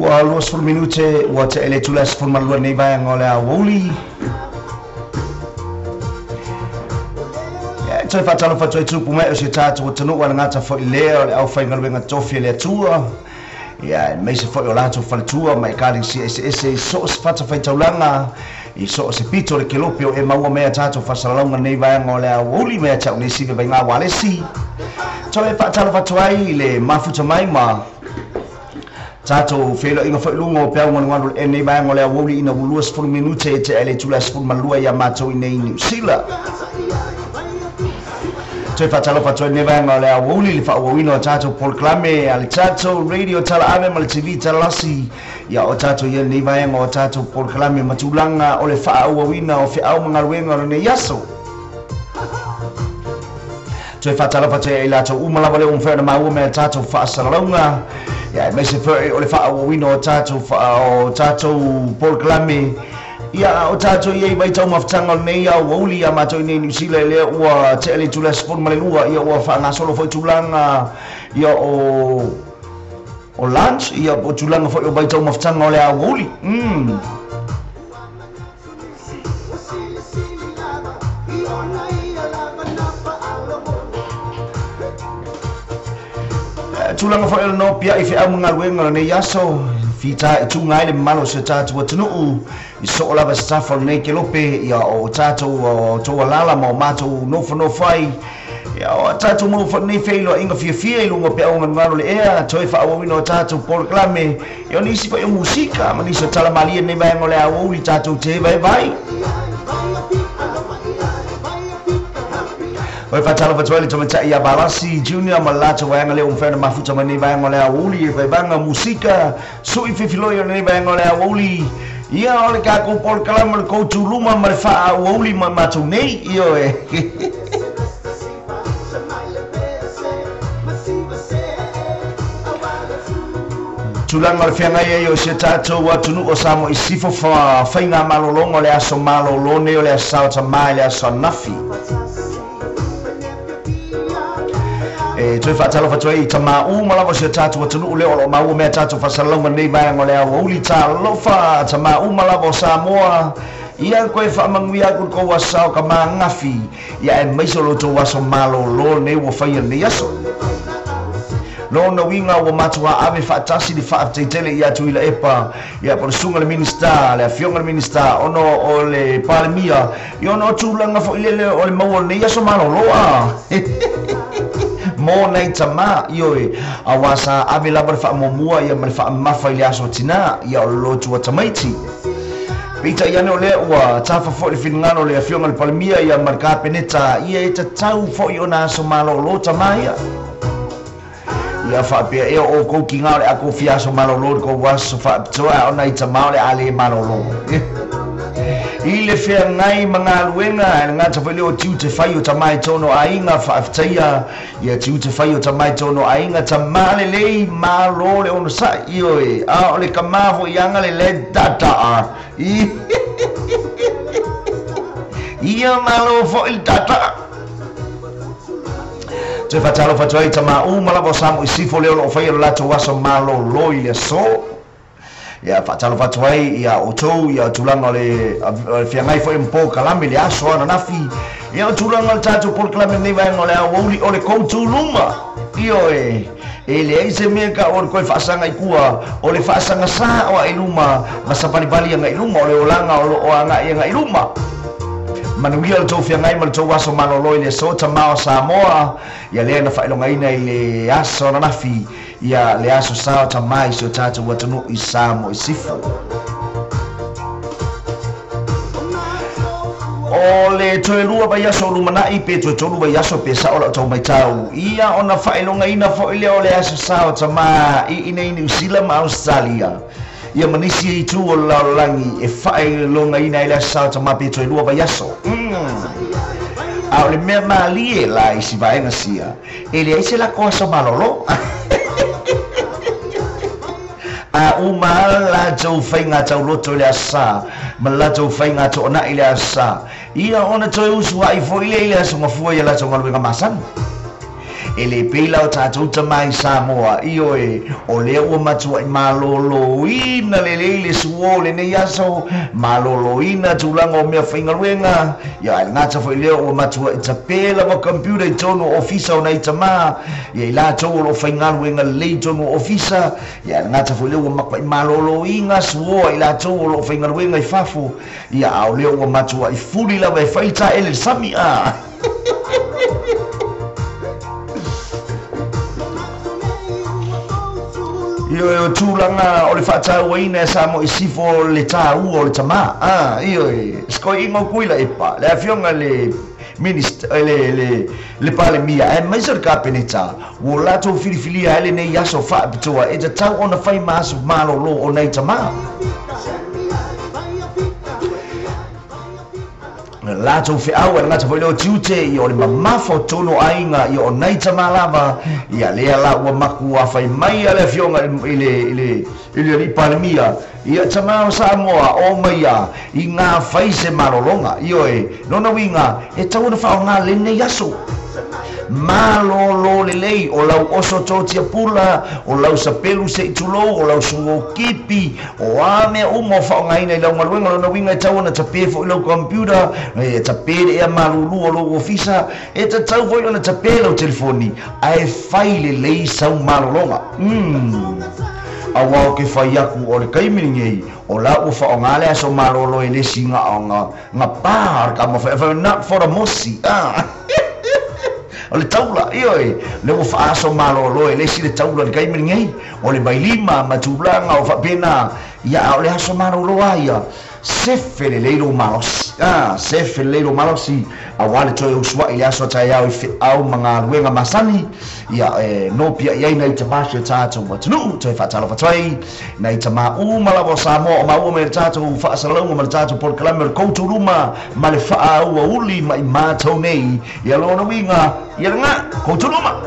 Ua 20 minute ua te ele tula 12 nei vaega o le aoauli. Ia, e toe faatalofa atu ai tupu mai o si o tatou atunuu a le gata foi lea o le aufaigaluega tofi a le Atua. Ia, e maise foi o latou faletua ma ekalesia eseese i so o se fatafaitaulaga i so o se pito o le kelope o e maua mai a tatou faasalalauga nei vaega o le aoauli mai ia te au nei Sive Vaiga Ualesi. Toe faatalofa atu ai i le mafuta mai ma tatou feiloaiga foi i luga o peau galugalu o le nei vaega o le aoauli ina ua 20 minute e tea i le itula 12 ia matou i nei i Niu Sila. Toe faatalofa atu ai lenei vaega o le aoauli i le faaauauina o tatou polokalame a le tatou radio talaave ma le TV talalasi. Ia o tatou i ai lenei vaega o tatou polokalame ma tulaga o le faaauauina o feau ma galuega o lenei aso. Toe faatalofa atu ai i latou uma lava lea ua mafai ona maua mai a tatou faasalalauga, ia aemaise foi o le faaauauina o tatou o tatou polokalame. Ia, o tatou i ai i vaitau mafutaga o lenei aoauli ia matou i nei Niu Sila, lea ua tea le itula 12, ia ua faagasolo foi tulaga ia o lunch, ia po o tulaga foi o vaitau mafutaga o le aoauli. Tulaga foi o le nopiai feau ma galuega o lenei aso, fitaituga ai le mamalu o si o tatou atunuu i soo lava se tafa o lenei kelope, ia o tatou o tou alala ma o matou nofonofo ai, ia o tatou maua foi lenei feiloaiga fiafia i luga o peau galugalu le ea, toe faaauauina o tatou polokalame, ia o nisi foi o musika ma nisi o talamalie lenei vaega o le aoauli tatou te hevaheva ai. Oi faatalofa atu ai le tamaitai ia Valasi Junior ma le latou vaega lea ua mafai ona mafuta mai lenei vaega o le aoauli e vaevaega musika sui fifiloi o lenei vaega o le aoauli. Ia o le tatou polokalame o le kou tuluma ma le faaauauli ma matou nei. Ioe. Tulaga o le feagai ai o si o tatou atunuu o Samoa i sifo faiga malologa o le aso malolo nei o le aso Sao Tamā i le aso ananafi. E toe faatalofa atu ai i tamā uma lava o si o tatou atunuu lea o lo o maua mea tatou faasalalauga nei vaega o le aoauli. Talofa tamā uma lava o Samoa. Ia koe faamanuia atu le tou aso sao ka magafi, ia aemaise o lo outou aso malolo nei ua faia lenei aso. Lona uiga ua matua ave faatasi le faafetaitele ia Tuilaepa, ia po o le susuga i le Minisita, le afioga i le Minisita, ona o le Palemia, ia ona o tulaga foi lele o le maua o lenei aso malolo a mo nai tamā, ioe, auā sa ave lava le faamuamua ia ma le faamamafa i le aso tinā, ia o le lotu a tamaiti. Peitai ane o lea ua tafa foi le finagalo o le afioga i le Palemia ia ma le Kapeneta, ia e tatau foi ona aso malolo tamā ia. Ia faapea ea o outou tiga o le a tou fia aso malolo i le tou aso faapitoa, a o nai tamā o le a le malolo. I le feagai ma galuega, e le gata foi lea o tiute fai o tamā i tonu aiga, faafetaia ia tiute fai o tamā i tonu aiga, tamā lelei malo le onosai, ioe, a o le kamā foi aga le le tataa. Ia malo foi le tataa. Toe faatalofa atu ai i tamā uma lava o Samoa i sifo lea o lo o faia lo latou aso malolo i le aso. Ia faatalofa atu ai ia outou ia tulaga o le feagai foi ma polokalame le aso ananafi. Ia o tulaga o le tatou polokalame lenei vaega o le aoauli o le koutuluma. Ioe, e leai se mea ka o le koe faasaga i tua, o le faasaga sa o ai luma ma savalivali agai i luma, o le olaga o lo o agai agai i luma. Manuia le tou feagai ma le tou aso malolo i le aso tamā o Samoa, ia lea na faailogaina i le aso ananafi, ia le aso sa o tamā i si o tatou atunuu i Samoa i sifo. O le toe 2 vaiaso o lumanai pe toe 3 vaiaso pe sao lau tau maitau, ia ona faailogaina foi lea o le aso sa o tamā i inei Niu Sila ma Australia. Ia ma nisi itu o le lalolagi e faailogaina ai le aso sa o tamā pe toe 2 vaiaso. A o le mea malie la i si vaega sia, e leai se lako aso malolo. A uma latou faiga tauloto i le aso sa, ma le latou faiga toonai i le aso sa, ia ona toe usuai foi lea i le aso gafua i a latou galuega masani. E le pei la o tatou tamā i Samoa, ioe, o lea ua matuai maloloina lelei le suo o lenei aso, maloloina tulaga o mea faigaluega, ia ae le gata foi lea ua matuai tape lava computer i totonu o ofisa o nai tamā, ia i latou o lo o faigaluega lelei i totonu o ofisa, ia ae le gata foi lea ua matuai maloloina suoa i latou o lo o faigaluega i fafo, ia a o lea ua matuai fuli lava e fai le taele i le sami a. Ioe o tulaga o le faatauaina e Samoa i sifo le tāua o le tamā. Ioe, sikoiiga o Kuila Epa, le afioga le Minister, le Palemia, aemaise o le Kapeneta, ua latou filifilia ai lenei aso faapitoa e tatau ona fai ma aso malolo o nai tamā. Latou feau e le gata foi lea o tiute ia o le mamafa o totonu o aiga ia o nai tamā lava ia lea la ua makuā fai mai a le afioga i le i le i le alii Palemia ia tamā o Samoa o mai ia i ngā fai se malologa. Ioe, lona uiga e tatau ona faaaoga lenei aso malolo lelei o lau oso totia pula o lau sapelu se i tulou o lau suokipi o a mea uma o faaaogaina i lau galuega. Lona uiga e tatau ona tape foi lau computer, e tape le ea malulu o lou ofisa, e tatau foi ona tape lau telefoni ae fai lelei sau malologa. Auā o ke fai aku o le taimi lenei o la ua faaaoga le aso malolo e le isi nga nga pā o le taumafai fai not for the mosi o le taula. Ioe, le ua faaaso malolo e le isi le taula i le taimi lenei o le vailima ma tulaga o faapena ia a o le aso malolo a ia sefe lelei lou malosi sefe lelei lou malosi auā le toe usua'i i le aso a taeao i fe'au ma galuega masani ia e nopia'i ai nai tamā si o tatou atunuu. Toe faatalofa atu ai nai tamā uma lava o Samoa o maua mai le tatou faasalalauga ma le tatou polokalame o le Koutouluma ma le Faaauauli ma i matou nei ia lona uiga ia lena Koutouluma.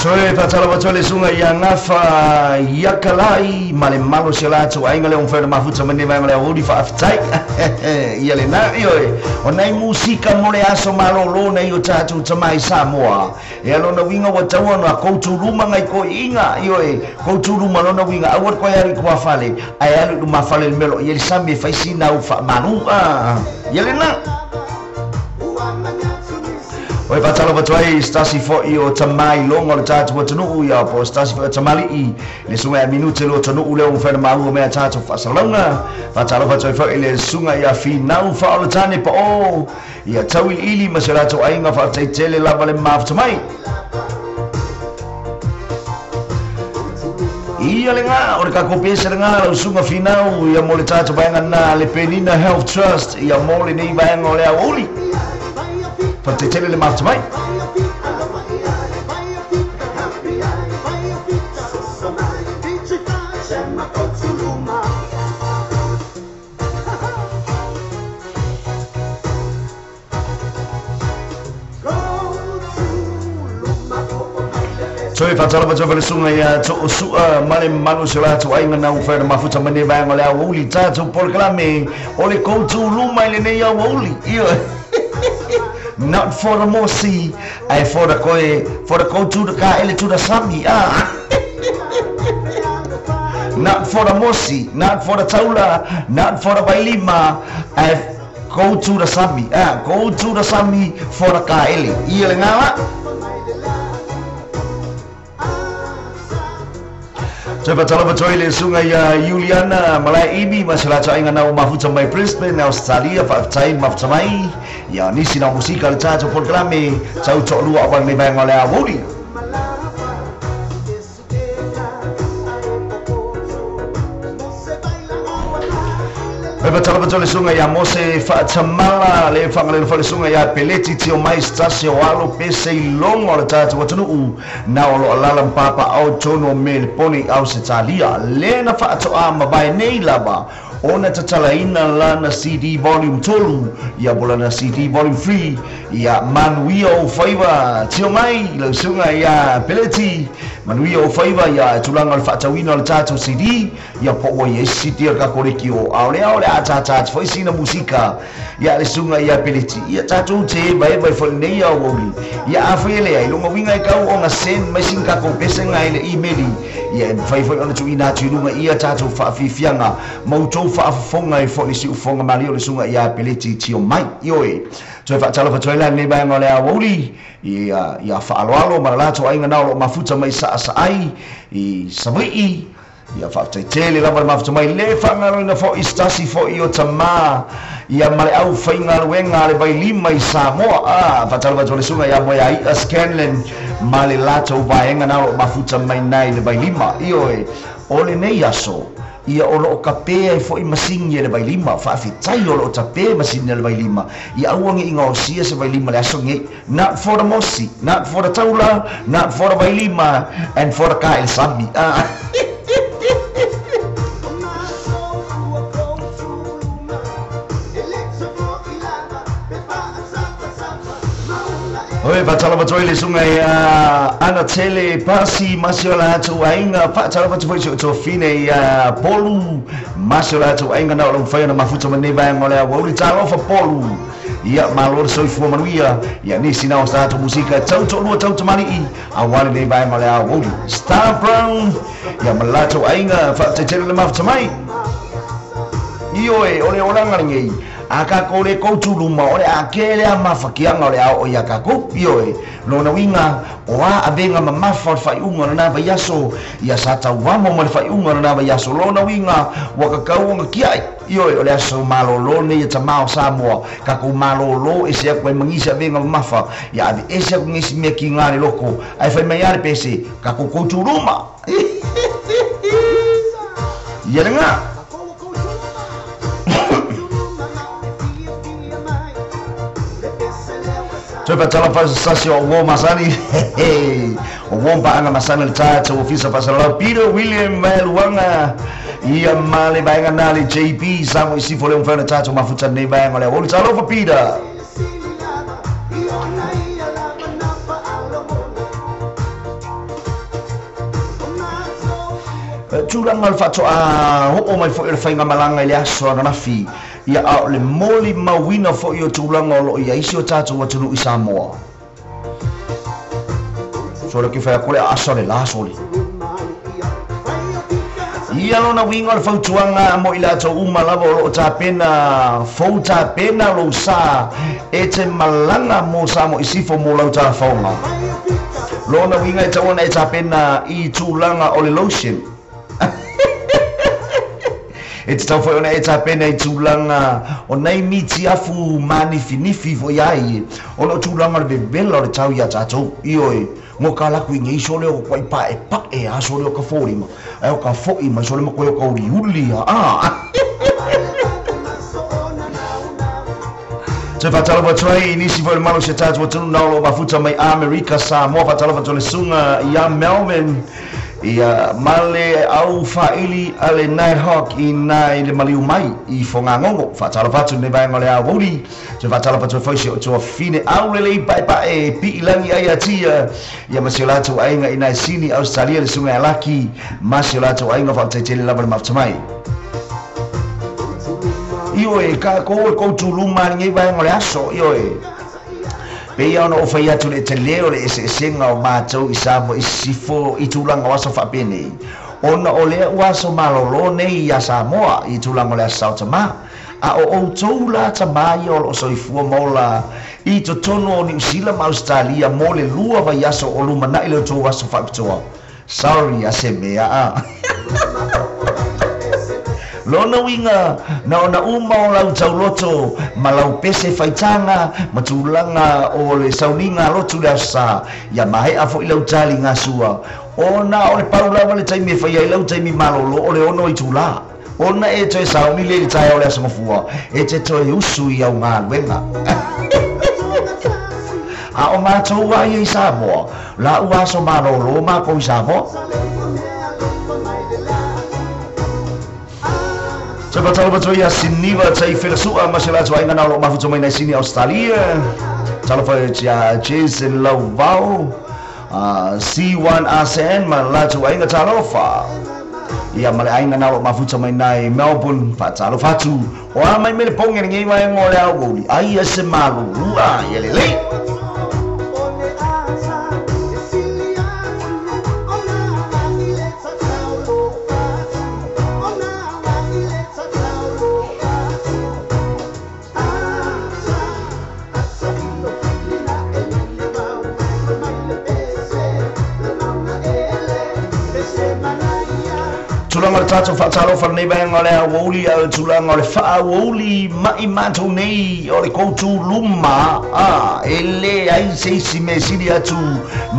Toe faatalofa atu ai le susuga ia Gafa Iakalai ma le malosi o latou aiga lea ua mafai ona mafuta mai lenei vaega o le aoauli. Faafetai ia lena. Ioe, o nai musika mo le aso malolo nei o tatou tamā i Samoa. E lona uiga ua tatau ona koutouluma ngai koiiga. Ioe, koutouluma lona uiga aua le koe alu i tuafale ae alu i lumafale i le mea o lo o i ai le sami e fai sina au faamalu. Ia lena. Oi faatalofa atu ai se tasi foi o tamā iloga o le tatou atunuu ia po o se tasi foi o tamalii le susuga ia Minute lo atunuu lea ua mafai ona maua mai a tatou faasalalauga. Faatalofa atu ai foi i le susuga ia Finau Faaolatane Paʻō ia Tauiliili ma si o latou aiga. Faafetai tele lava le mafuta mai. Ia le gā, o le tatou pese le gā lau susuga Finau ia mo le tatou vaega na le Penina Health Trust ia mo lenei vaega o le aoauli. Faafetai tele le mafuta mai. Toe faatalofa atu ai le susuga ia Toosua ma le malosi o latou aiga na ua fai ona mafuta mai lenei vaega o le aoauli tatou polokalame o le Koutouluma i lenei aoauli. Ioe. Not for the mosi ae for the koe for the koutou the kaele to the sami. Not for the mosi, not for the taula, not for the vailima, ae go to the sami. Go to the sami for the kaele. Ia le ngā la. Toe faatalofa atu ai le susuga ia Iuliana Malaeimi ma si o latou aiga na ua mafuta mai Brisbane, Australia. Faafetai le mafuta mai ia nisi na musika o le tatou polokalame tau toalua aua lenei vaega o le aoauli. Toe faatalofa atu ai le susuga ia Mose Faatamala le faagalelo foi le susuga ia Peleti Tio mai se tasi o alo pese i logo o le tatou atunuu na o lo o alaala ma papaao tonu o Melepone i Ausetalia lea na faatoā mavae nei lava ona tatalaina lana CD Volume 3 ia po lana CD Volume 3 ia manuia ou faiva tio mai lau susuga ia Peleti. Manuia o faiva ia tulaga o le faatauina o le tatou CD ia po ua iai se CD a le tatou leitio a o lea o le a tātā atu foi sina musika ia le susuga ia Peleti ia tatou te evaeva ai foi lenei aoauli ia afai e leai lona uiga e tau ona send mai sina tatou pesega i le imeli ia e mafai foi ona tuuina atu i luga ia tatou faafiafiaga ma outou faafofoga ai foi le siufofoga malie o le susuga ia Peleti Tio Mai. Ioe, toe faatalofa atu ai la i lenei vaega o le aoauli ia ia faaaloalo ma le latou aiga na o lo o mafuta mai saasaai i Savaii. Ia faafetai tele lava le mafuta mai le faagaloina foi i se tasi foi o tama ia ma le aufaigaluega a le Vailima i Samoa. A faatalofa atu le susuga ia Moeaia Scanlan ma le latou vaega na o lo o mafuta mai nai le Vailima. Ioe, o lenei aso ia o lo o tapē ai foi masini e le Vailima. Faafetai o lo o tapē masini a le Vailima ia aua ne i gaosia se Vailima le aso lenei. Not for the mosi, not for the taula, not for the Vailima and for the ka i le sami. Oi, faatalofa atu ai le susuga ia Ana Tele Pasi ma si o latou aiga. Faatalofa atu foi i si ou tuafine ia Polu ma si o latou aiga na o lau mafai ona mafuta mai lenei vaega o le aoauli. Talofa Polu! Ia, malo le soifua manuia. Ia, nisi na o sa tatou musika e tau toalua tau tamalii aua lenei vaega o le aoauli. Star Brown, ia ma le latou aiga, faafetai tele le mafuta mai. Ioe, o le olaga lenei, a kakou le koutu luma, o le a kele a mafatiaga o le a oo ia kakou. Ioe, lona uiga, o a avega mamafa o le faaiuga o lena vaiaso, ia sa tauamo ma le faaiuga o lena vaiaso. Lona uiga, ua kakau ona tiai. Ioe, o le aso malōlō lenei a tamā o Samoa, kakou malōlō ese aku ai ma nisi avega mamafa, ia ave ese aku nisi mea kigā le loko, ae fai mai a le pese, kakou koutu luma. Ia lena. Toe faatalofa se sasi o uo masani o uo paaga masani le tatou ofisa faasalalau Peter William Vaeluaga ia ma le vaega na le JB Samoa i Sifo le mafai ona tatou mafuta lenei vaega o le aoauli. Talofa Peter. Tulaga o le faatoa oo mai foi o le faigamalaga i le aso ananafi ia a o le molimauina foi o tulaga o lo o i ai si o tatou atunuu i Samoa. Sole ke whai kore a asa le la sole. Ia lona uiga o le fautuaga mo i latou uma lava o lo o tapena fou tapena lou sa e te malaga mo Samoa i Sifo mo lau talafaoga. Lona uiga e tatau ona e tapena i tulaga o le lotion. E tatau foi ona e tapena i tulaga o nai miti afu manifinifi foi ai ona o tulaga o le vevela o le tau ia tatou. Ioe, mo ka laku i nei sole o koai pae pae a sole o ka fōlima, ae o ka foʻi mai sole ma koe o ka uliuli a. Toe faatalofa atu ai i nisi foi o le malosi o tatou atunuu na o lo o mafuta mai Amerika Samoa. Faatalofa atu le susuga ia Melvin ia ma le au faaili a le Nighthawk i na i le maliu mai i Fogagogo. Faatalofa atu lenei vaega o le aoauli. Toe faatalofa atu ai foi si o tuafine aulelei paepae piilagi ai atia ia ma si o latou aiga i na i Sini, Ausetalia, le susuga ia Laki ma si o latou aiga. Faafetai tele lava le mafuta mai. Ioe, kakou e koutu luma lenei vaega o le aso. Ioe, pei ona ou fai atu le tele o le eseesega o matou i Samoa i Sisifo i tulaga o aso faapenei, ona o lea ua aso malōlō nei iā Samoa i tulaga o le Aso Sao Tamā. A o outou la tamā ia o lo o soifua ma ola i totonu o Niu Sila ma Ausetalia mo le lua vaiaso o lumanai le outou aso faapitoa. Sorry a se mea a. Lona uiga, na ona uma o lau tauloto ma lau pese faitaga ma tulaga o le sauniga lotu le Aso Sa, ia maea foi lau taliga sua, ona o le pau lava le taimi e fai ai lau taimi malolo o le 6 itulā. Ona e toe sauni le i le taeao o le aso mafua, e te toe usu i au galuega. A o matou a ia i Samoa, la ua aso malolo makou i Samoa. Toe faatalofa atu ai ia Siniva Taifelasua ma si o latou aiga na o lo o mafuta mai nai Sini Ausetalia. Talofa ia Jason Lauvao C1 Asen ma le latou aiga talofa. Ia ma le aiga na o lo o mafuta mai i Melbourne, faatalofa atu. O a mai mea le poge lenei vaega o le aoauli, aia se malulu a ia lelei. Tulaga o le tatou faatalofa lenei vaega o le aoauli, a o le tulaga o le faaaoauli mai matou nei o le Koutuluma, a e leai se isi mea e sili atu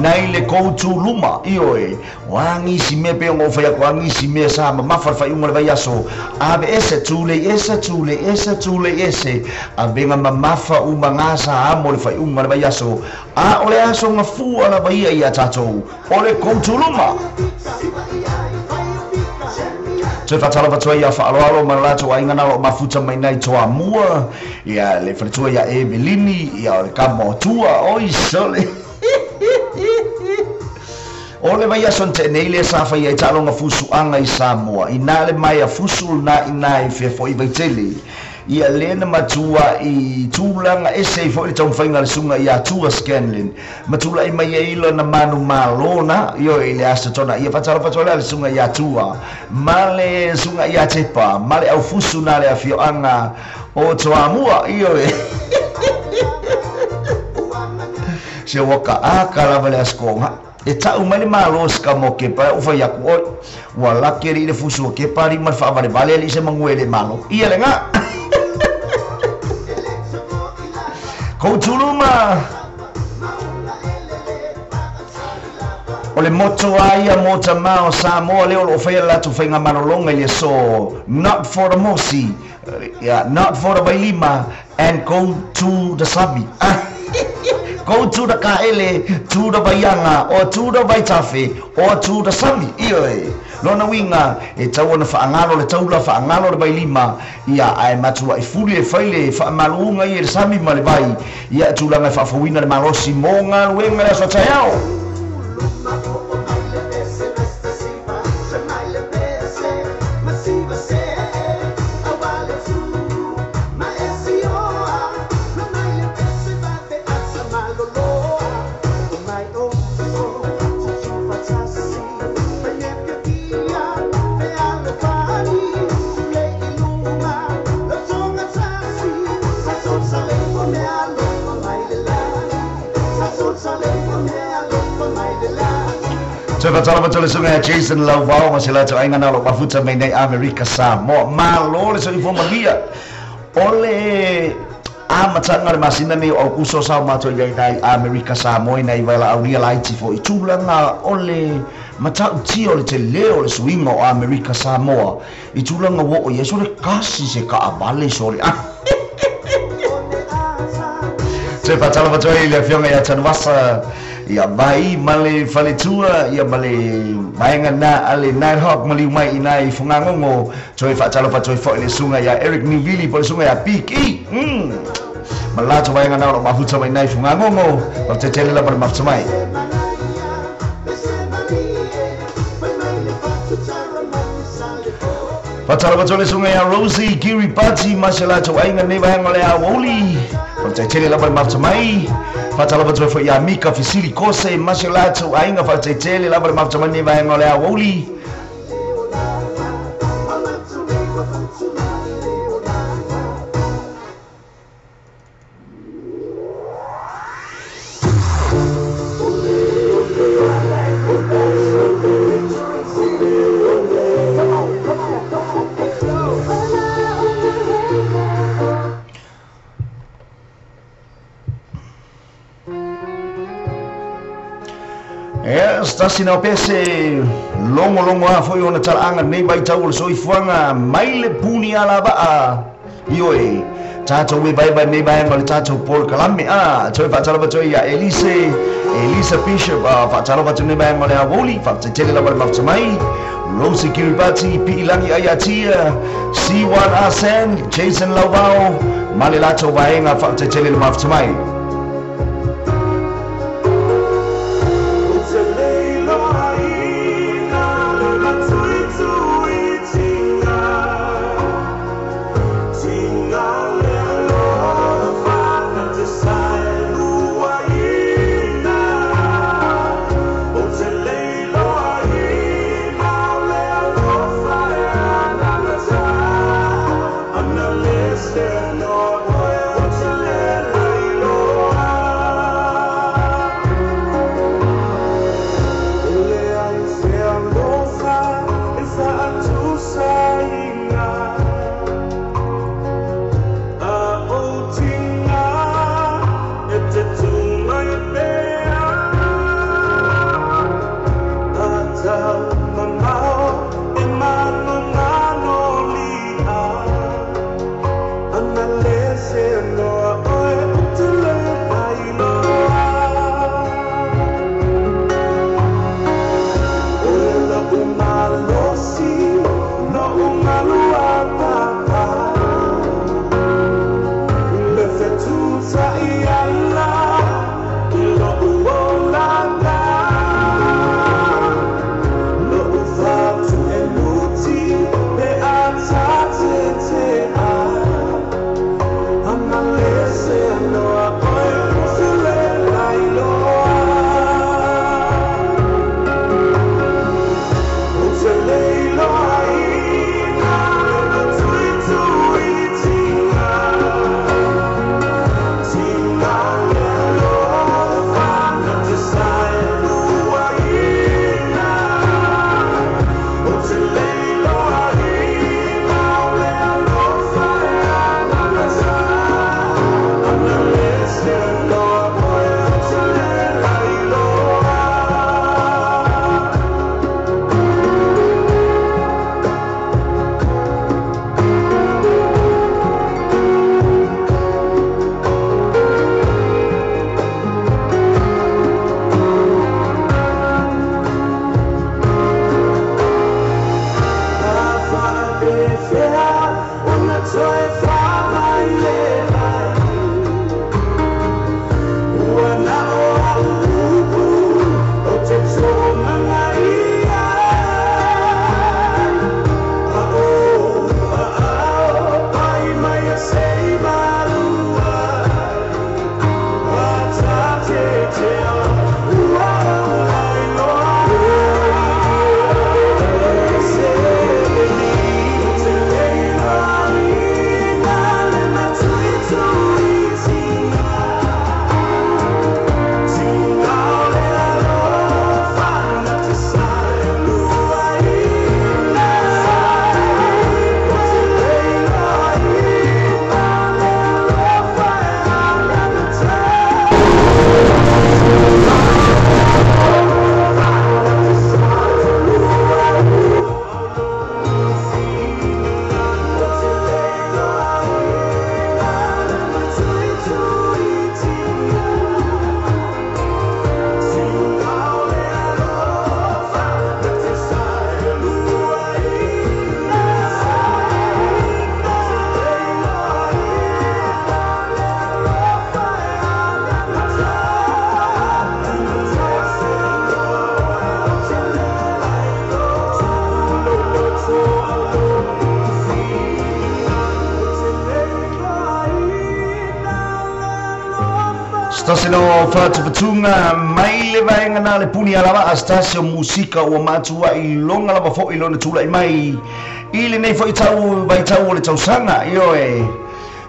nai le Koutuluma. Ioe, o a nisi mea pei ona ou fai atu, a nisi mea sa mamafa le faaiuga o le vaiaso, aveese, tulei ese, tulei ese, tulei ese, avega mamafa uma gā sa amo le faaiuga o le vaiaso, a o le aso gafua lava ia ia tatou o le Koutuluma. Toe faatalofa atu ai ia faaaloalo ma le latou aiga na o lo o mafuta mai nai Toamua, ia le faletua ia Evelini, ia o le kama o Tua, oi sole. O le vaiaso na tea nei lea sa fai ai taaloga fusuaga i Samoa, ina le maea fusu lena ina i feafoai Vaitele. Ia lea na matua i tulaga ese ai foi le taumafaiga a le susuga ia Tua Scanlon, ma tulai mai ai lona manumalo na, ioe, i le aso tona. Ia faatalofa atu ai la le susuga ia Tua ma le susuga ia Tepa ma le aufusu na le afioaga o Toamua, ioe. Se ua kaaka lava le aso koga. E tau mai le malo se ka mo kepa e ou fai atu oi. Ua laki alii le fusu o kepa alii ma le faavalevale alii se mague e le malo. Ia le ga. Koutuluma. O le moto a ia mo tamā o Samoa lea o lo o faia le latou faigamalologa i le aso Not for the Mosi, yeah, not for the Vailima and go to the Sami. Go to the Kaele, to the Vaiaga, or to the Vaitafe, or to the Sami. Ioe. Lona uiga, e tau ona faagalo le taula, faagalo le vailima, ia, ae matuai fuli e fai le faamaluuga ia i le sami ma le vai, ia, tulaga e faafouina le malosi mo galuega i le aso taeao. Toe faatalofa atu le susuga ia Jason Lauvao ma se latou aiga na o lo o mafuta mai nei Amerika Samoa. Malo le soifua manuia. O le amataga o le masina nei o Aukuso sa o matou i ai nai Amerika Samoa i nai valaaulia laiti foi i tulaga o le matautia o le tele o le suiga o Amerika Samoa i tulaga ua oo i ai sole kasi se kaavale sole. Toe faatalofa atu ai i le afioga ia Tanuvasa, ia Vai ma le faletua, ia ma le vaega na a le Nighthawk maliu mai i nai Fogagogo. Toe faatalofa atu ai foi i le susuga ia Eric Niuvili po o le susuga ia Big E. Ma le latou vaega na o lo o mafuta mai nai Fogagogo. Faafetai lava le mafuta mai. Faatalofa atu ai le susuga ia Rosie Kiripati ma se latou aiga nei vaega o le aoauli. Faafetai tele lava le mafuta mai. Faatalofa atu ai foi ia Mika Fisili Kose ma se latou aiga. Faafetai tele lava le mafuta mai nei vaega o le aoauli. Ia, se tasi na o pese logologo a foi ona talaaga lenei vaitau o le soifuaga mai le puni alavaa. Ioe, tatou e vaevae nei vaega o le tatou polokalame. A, toe faatalofa atu ai ia Elise, Elisa Bishop, a, faatalofa atu nei vaega o le aoauli, faafetai tele lava le mafuta mai. Rosie Kiribati, Piilangi Aiatia, C1 Arsene, Jason Lauvao, ma le latou vaega, faafetai tele le mafuta mai. Stasino whatupatunga mai le vaenga na le puni alawa a stasio musika ua matua i longa lava fo i lona tula i mai i le nei fo i tau vai tau o le tausanga io e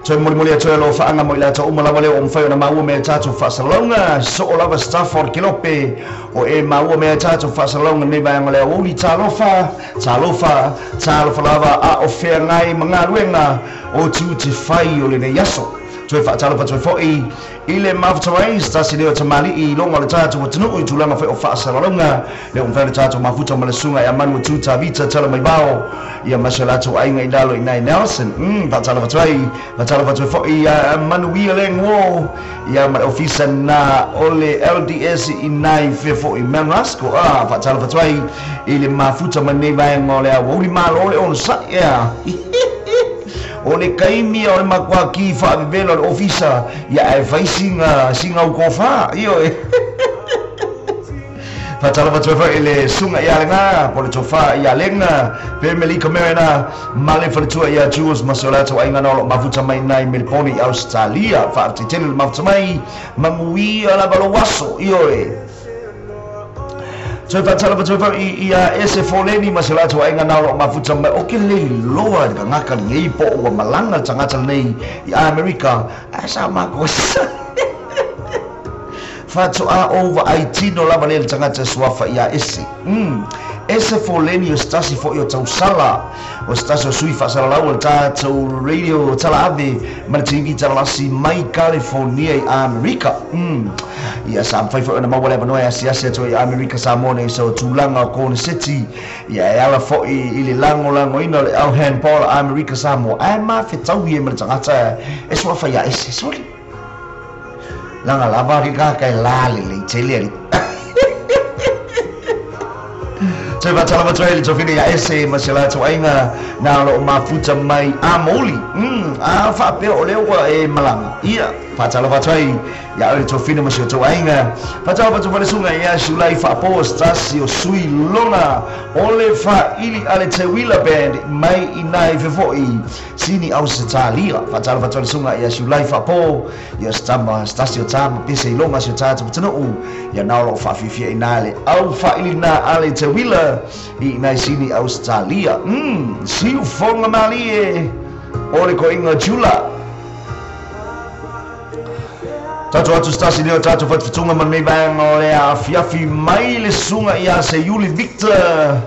toe moli moli atoe lo whaanga mo i lata uma lava leo o mwhai o na maua mea tātou whaasalaunga so o lava Stafford Kelope o e maua mea tātou whaasalaunga nei vaenga lea uli talofa talofa talofa lava a o whea ngai mangaluenga o tu te whai o le nei aso. Toe whaatalofa toe foi i le mafutawai stasi leo tamali i longa le tātou watanu'u i tūlanga whai o whaasalalonga le umwhai le tātou mafuta ma le sunga i amanu tu tavita tala mai bao ia masha latou ainga i lalo i nai Nelson. Whaatalofa toe whaatalofa toe foi ia manuia le ngō ia ma le ofisa na o le LDS i nai whefo i Manrasko. Whaatalofa toe i le mafuta ma nei vaenga o le awauli malo le ono sa ia. O le kaimi o le makua ki whaavevela o le ofisa ia e whai singa singa ukofa iyo e. Whatala whatuefa i le sunga i alenga po le tofa i alenga pe melika merena male whaletua ia Jules masolata wa inga na mafuta mai nai Melbourne i Australia whaatitele le mafuta mai manguia la valo waso iyo e. Toe whaatala whatuefa i ia ese foleni masolata wa inga na mafuta mai o ke le loa le kangaka nei po ua malanga le tangata nei i Amerika a sa makosa. Whatu a ova ai tino lava le tangata suafa ia ese. Ese foleni o stasi fo i o tausala o stasi o sui whaasala lau o tātou radio tala ave ma le TV tala lasi mai California i Amerika. Ia sa mwhai fo na maua leva noe asi asi atu i Amerika Samoa nei so tūlanga o Kona City. Ia e ala fo i le lango lango ina le au handball Amerika Samoa. Ai ma whetau e ma le tangata e suafa ia ese soli. Langa lava ke ka kai lale le tele ali. Toe whatala whatuai le tofine ia ese masela tau ainga nā lo mafuta mai a moli. A whaapea o leo wa e malanga. Ia, whatala whatuai ia le tofine masela tau ainga. Whatala whatu whalesunga ia shulai whaapo stasi o sui longa o le whaili a le Te Wila Band mai i nai fefoi sini au se tālia. Whatala whatuai le sunga ia shulai whaapo ia stama stasi o tama pese i longa sio tātou watanu'u ia nā lo whaafifia i nā le au whaili nā a le Te Wila i nai sini Australia. Siu fonga mali e o le koinga jula. Tātou atu stasi leo tātou whatuwhatunga man mei vaenga o le a fiafi mai le sunga ia se Yuli Victor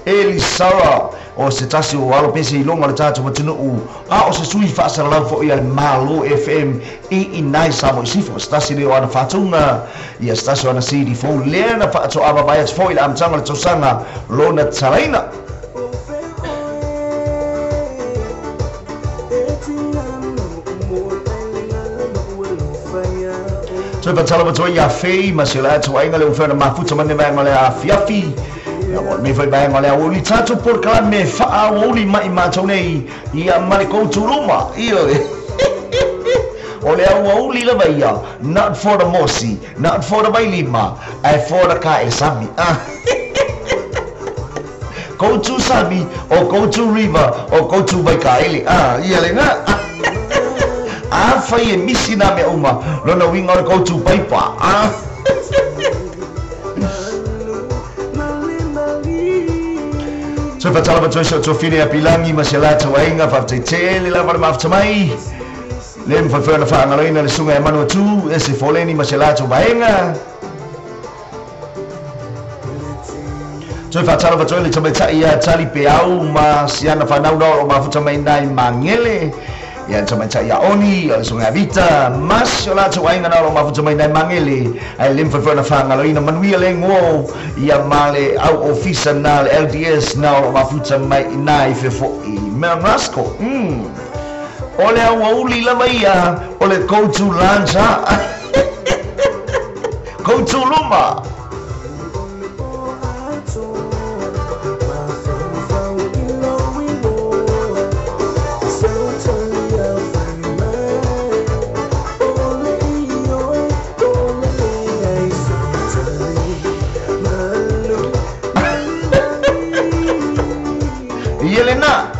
Elisara o se tasi o alo pese i longa le tātou watunu'u a o se sui whaasalalau fo ia le Malo FM i i nai Samo i sifo. Stasi leo ana whatunga ia stasi o ana CD fo lea na whaato awa vai atu fo i le amtanga le tausanga lona talaina. Toe whatala whatua ia whei masela atu ainga le ufena mafuta mane vaenga le a fiafi. Ia me fai vaega o le aoauli tatou polokalame faaaoauli mai matou nei ia ma le koutuluma. Ioe. O le aoauli lava ia, not for the mosi, not for the vailima, ae for the kaesami. Go to Sami o go to river o go to Waikaele. Ia le ga. A fai e misi na mea uma, lona uiga o le go to paipa. So fatala toi so tofine a pilangi ma se latou aiga faafetaitele lava le mafuta mai. Le mawhawhana whaangaloina le sunga e manu atu e se foleni ma se latou vaega. Toe whaatala watoe le tamaitai ia tali peau ma siana whanau na o mafuta mai nai mangele. Ia tamaitai ia oni, o le sunga vita, mas o latou aiga na o mafuta mai nai mangele. Ai le mawhawhana whaangaloina manuia le ngō ia ma le au ofisa na le LDS na o mafuta mai nai fefoi. Mea Rasco. O le aoauli lava ia, o le go to lancha. Go to luma. Yelena.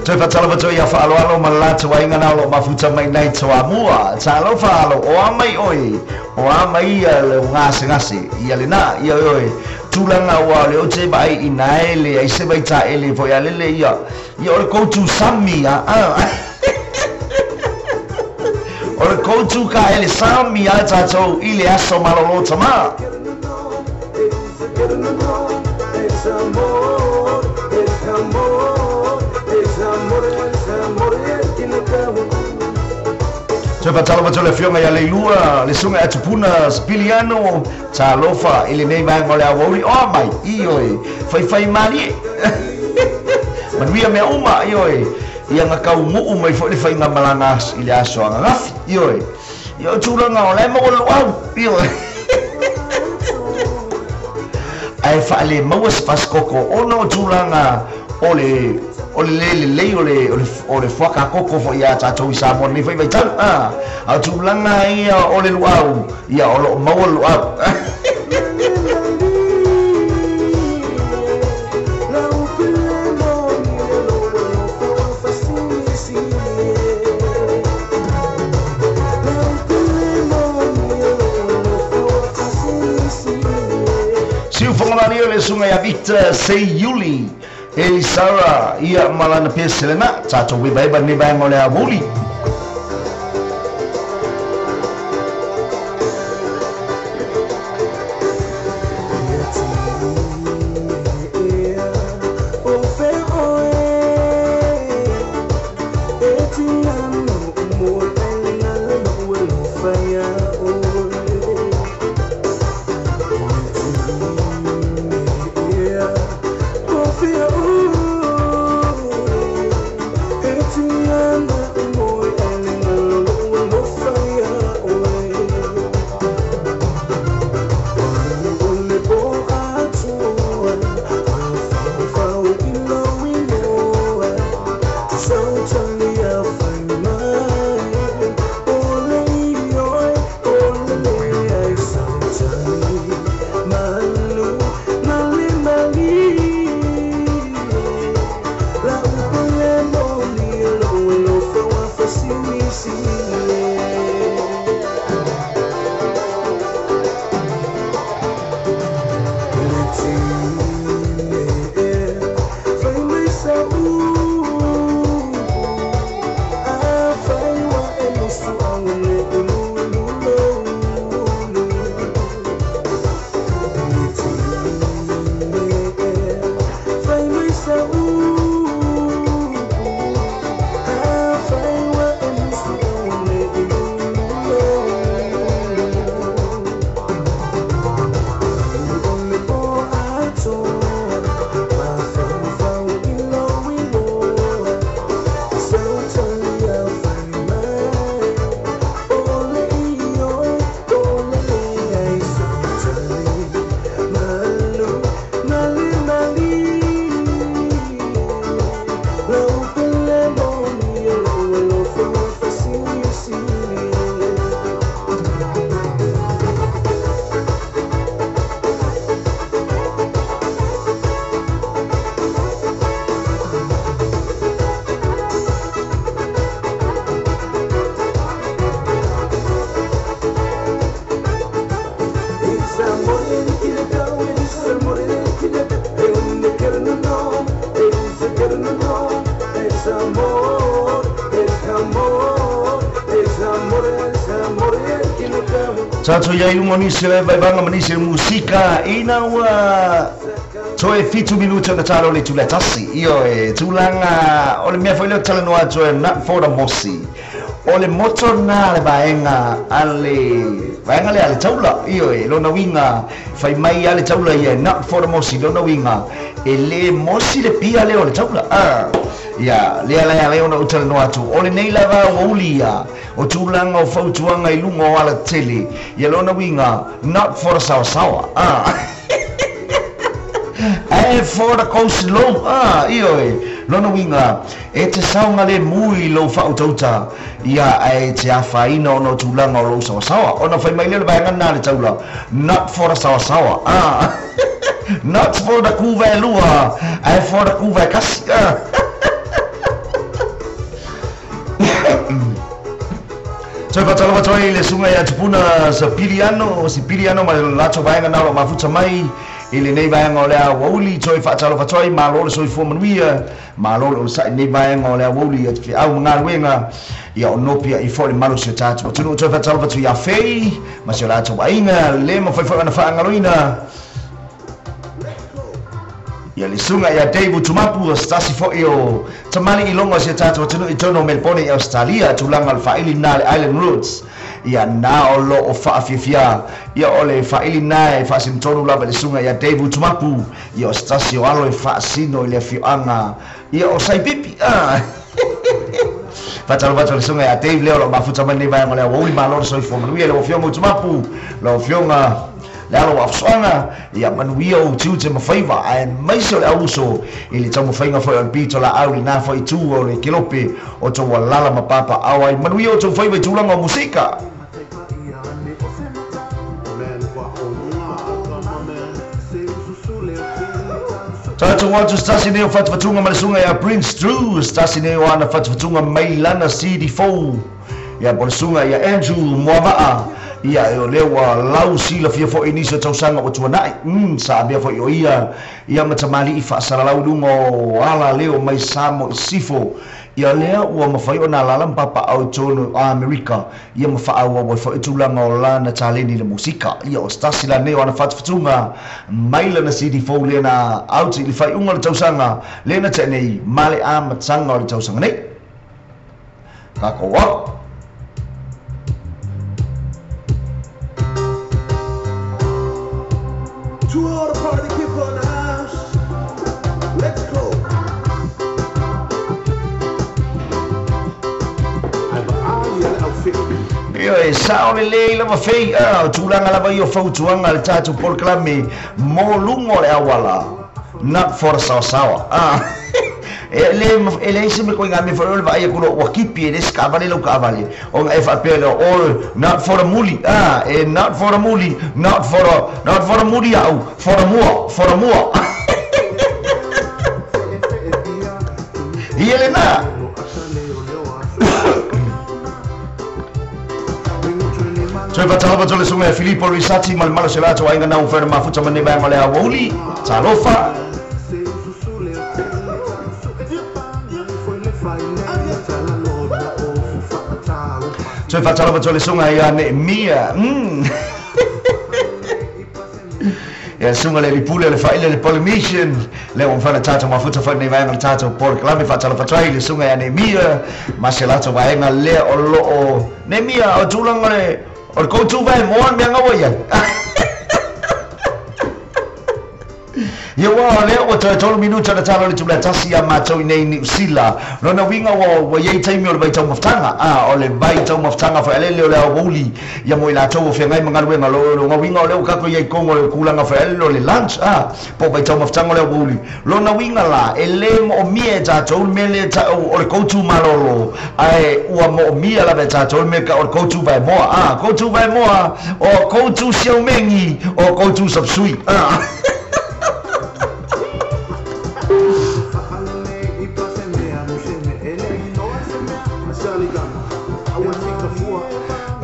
Toe whatala watoe ia whaaloalo ma latou aiga na o lo mafuta mai nai toamua. Talofa alo, o a mai oe, o a mai ia le o gasegase, ia lena, ia oe. Tulaga ua le o te vaai i naele, ai se vai taele foi a lele ia. Ia o le koutu sami a. O le koutu ka ele sami a tatou i le aso malolo tama. Toe whatala watoe le fionga ia leilua, le sunga atupuna, spiliano, talofa, i lenei vaega o le aoauli, o mai, ioe, faifai malie. Manuia mea uma, ioe, ia ngakau muu mai foi le whainga malanga i le aso angagafi, ioe. Ia o tulaga o le maua luau, ioe. Ae whaale maua se paskoko, ona o tulaga o le o le le le o le o le fuaka koko fo ia tatou i Samoa nei fai vaitau. A tulaga ia o le luau, ia o lo maua luau. Siu whangamani o le sunga ia Victor Seiuli Elisara ia malana peselena tatou weba ne vai mo le aoauli. Tatou iai luga o nisi o le vaivaiga ma nisi o le musika ina ua toe 7 minute ona talo le itula e 1. Ioe, tulaga o le mea foi lea ou te talanoa atu ai not for the mosi. O le moto lena a le vaega a le vaega lea a le taula. Ioe, lona uiga fai mai lava le taula ia not for the mosi, lona uiga e le mosi le pia lea o le taula. Ia, lea la e ala ai ona ou talanoa atu, o lenei lava ua uli ia o tulaga o fautuaga i luga o alatele, ia lona uiga, not for the saosaoa, ae for the go slow, ioe, lona uiga, e te saogalemu i lou faautauta, ia, ae te afaina ona o tulaga o lou saosaoa. Ona fai mai lea o le vaega lena a le taula, not for the saosaoa, not for the kuva e lua, ae for the kuva e kasi. Toe faatalofa atu ai i le susuga ia Tupuna Sipiliano, Sipiliano ma le latou vaega na o lo o mafuta mai i lenei vaega o le aoauli. Toe faatalofa atu ai, malo le soifua manuia, malo le onosai i lenei vaega o le aoauli ia feau ma galuega ia o nopi ai foi le malu o si o tatou atunuu. Toe faatalofa atu ia Fei ma si o latou aiga, le mafai foi ona faagaloina Ia le susuga ia Dave Utumapu, o se tasi foi o tamalii iloga o si o tatou atunuu i totonu o Melbourne i Ausetalia, tulaga o le faaili lena a le Island Roots, ia na o lo o faafiafia, ia o le faaili lena e faasinotonu lava i le susuga ia Dave Utumapu, ia o se tasi o alo e faasino i le afioaga ia o Saipipi. Faatalofa atu i le susuga ia Dave lea o lo o mafuta mai lenei vaega o le aoauli, malo le soifua manuia i lau Afioga Utumapu, lau Afioga Le alo o Afsoaga, ia manuia ou tiute ma faiva, aemaise o le auuso i le taumafaiga foi o le pitolaau i lena foi itu o le kelope o tou alala ma papaao ai. Manuia outou faiva i tulaga o musika. Tatou atu se tasi nei o fatufatuga ma le susuga ia Prince Drew, se tasi nei o ana fatufatuga mai lana CD fou. Ia po o le susuga ia Andrew Moavaa, ia o lea ua lau silafia foi i nisi o tausaga ua tuanai, sa avea foi o ia ia ma tamalii faasalalau i luga o ala leo mai Samoa i Sisifo, ia lea ua mafai ona alaala ma papaao i totonu o Amerika, ia ma faaauau ai foi tulaga o lana taleni i le musika. Ia o se tasi la nei o ana fatufatuga mai lana CD fou lea na out i le faaiuga o le tausaga lea na tea nei ma le amataga o le tausaga nei. Tatou au. To all the party people in the house, let's go. Ioe, sao lelei lava fei, o tulaga lava ia o fautuaga a le tatou polokalame mo luga o le auala, not for the saosaoa. E le e leai se mea koiga mea foi o le vaai atu loa ua kipi e le isi taavale lau taavale ona e faapea lea oh not for the muli ah e not for the muli not for the not for the muli au for the mua for the mua ia lena. Toe faatalofa atu le susuga ia Filipo Luisati ma le malosi o le latou aiga nau fai mafuta ma lenei vaega o le aoauli. Talofa. Toe faatalofa atu le susuga ia Neemia. Ia susuga le alii pule o le faaile o le Polynesian, lea ua mafai ona tatou mafuta foi lenei vaega o le tatou polokalame. Faatalofa atu ai i le susuga ia Neemia ma si o latou vaega lea o lo o Neemia, o tulaga o le o le go to vae moa le mea gaua i ai. Ia ua o lea ua toe 3 minuta ona talo le itula e 1 ia matou i nei i Niu Sila. Lona uiga ua ua i ai taimi o le vaitaumafataga, a o le vaitaumafataga foi alele o le aoauli ia mo i latou o feagai ma galuega. Lona uiga o lea ua tatou i ai i totonu o le tulaga foi alele o le lunch, a po o vaitaumafataga o le aoauli. Lona uiga la, e le moomia e tatou le mea lea e tau o le go-to malolo, ae ua moomia lava e tatou le mea e tau o le go-to vaemoa, a go-to vaemoa, o go-to siaumegi, o go-to sapsui, a.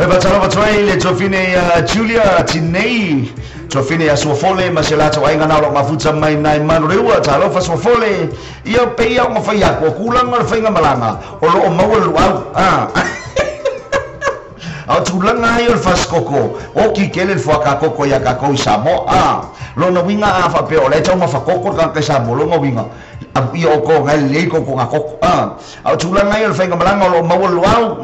Oi faatalofa atu ai le tuafine ia Julia Tinei, tuafine ia Suafole ma si o latou aiga na o lo o mafuta mai nai Manureua. Talofa Suafole, ia pei lava ona fai atu, o tulaga o le faigamalaga o lo o maua le luau. A o tulaga ai o le fasikoko, oki tele le fuakakoko ia tatou i Samoa. A lona uiga a faapea o la e taumafa koko le tagata i Samoa, lona uiga ia outou na e lelei tou togakoko. A o tulaga ai o le faigamalaga o loo maua le luau.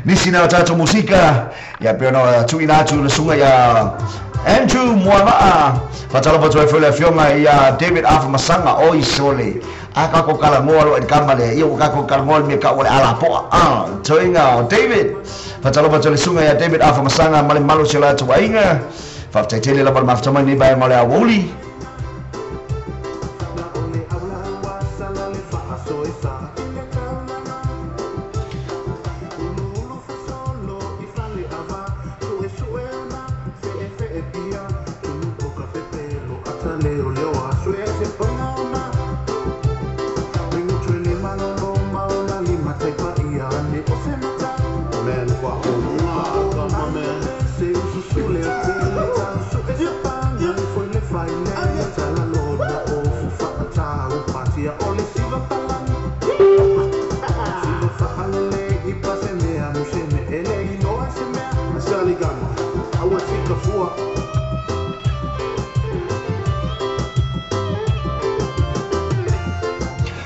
Nisi na o tatou musika ia pei ona tuuina atu le susuga ia Andrew Muavaa. Faatalofa atu ai foi le afioga ia David Afamasaga oi sole. A tatou talanoa loa i le kama lea, ia ua tatou talanoa i le mea taua o le alapoa. A toeaiga o David. Faatalofa atu i le susuga ia David Afamasaga ma le mamalu o si o latou aiga. Faafetai tele lava le mafuta mai nei vaega o le aoauli.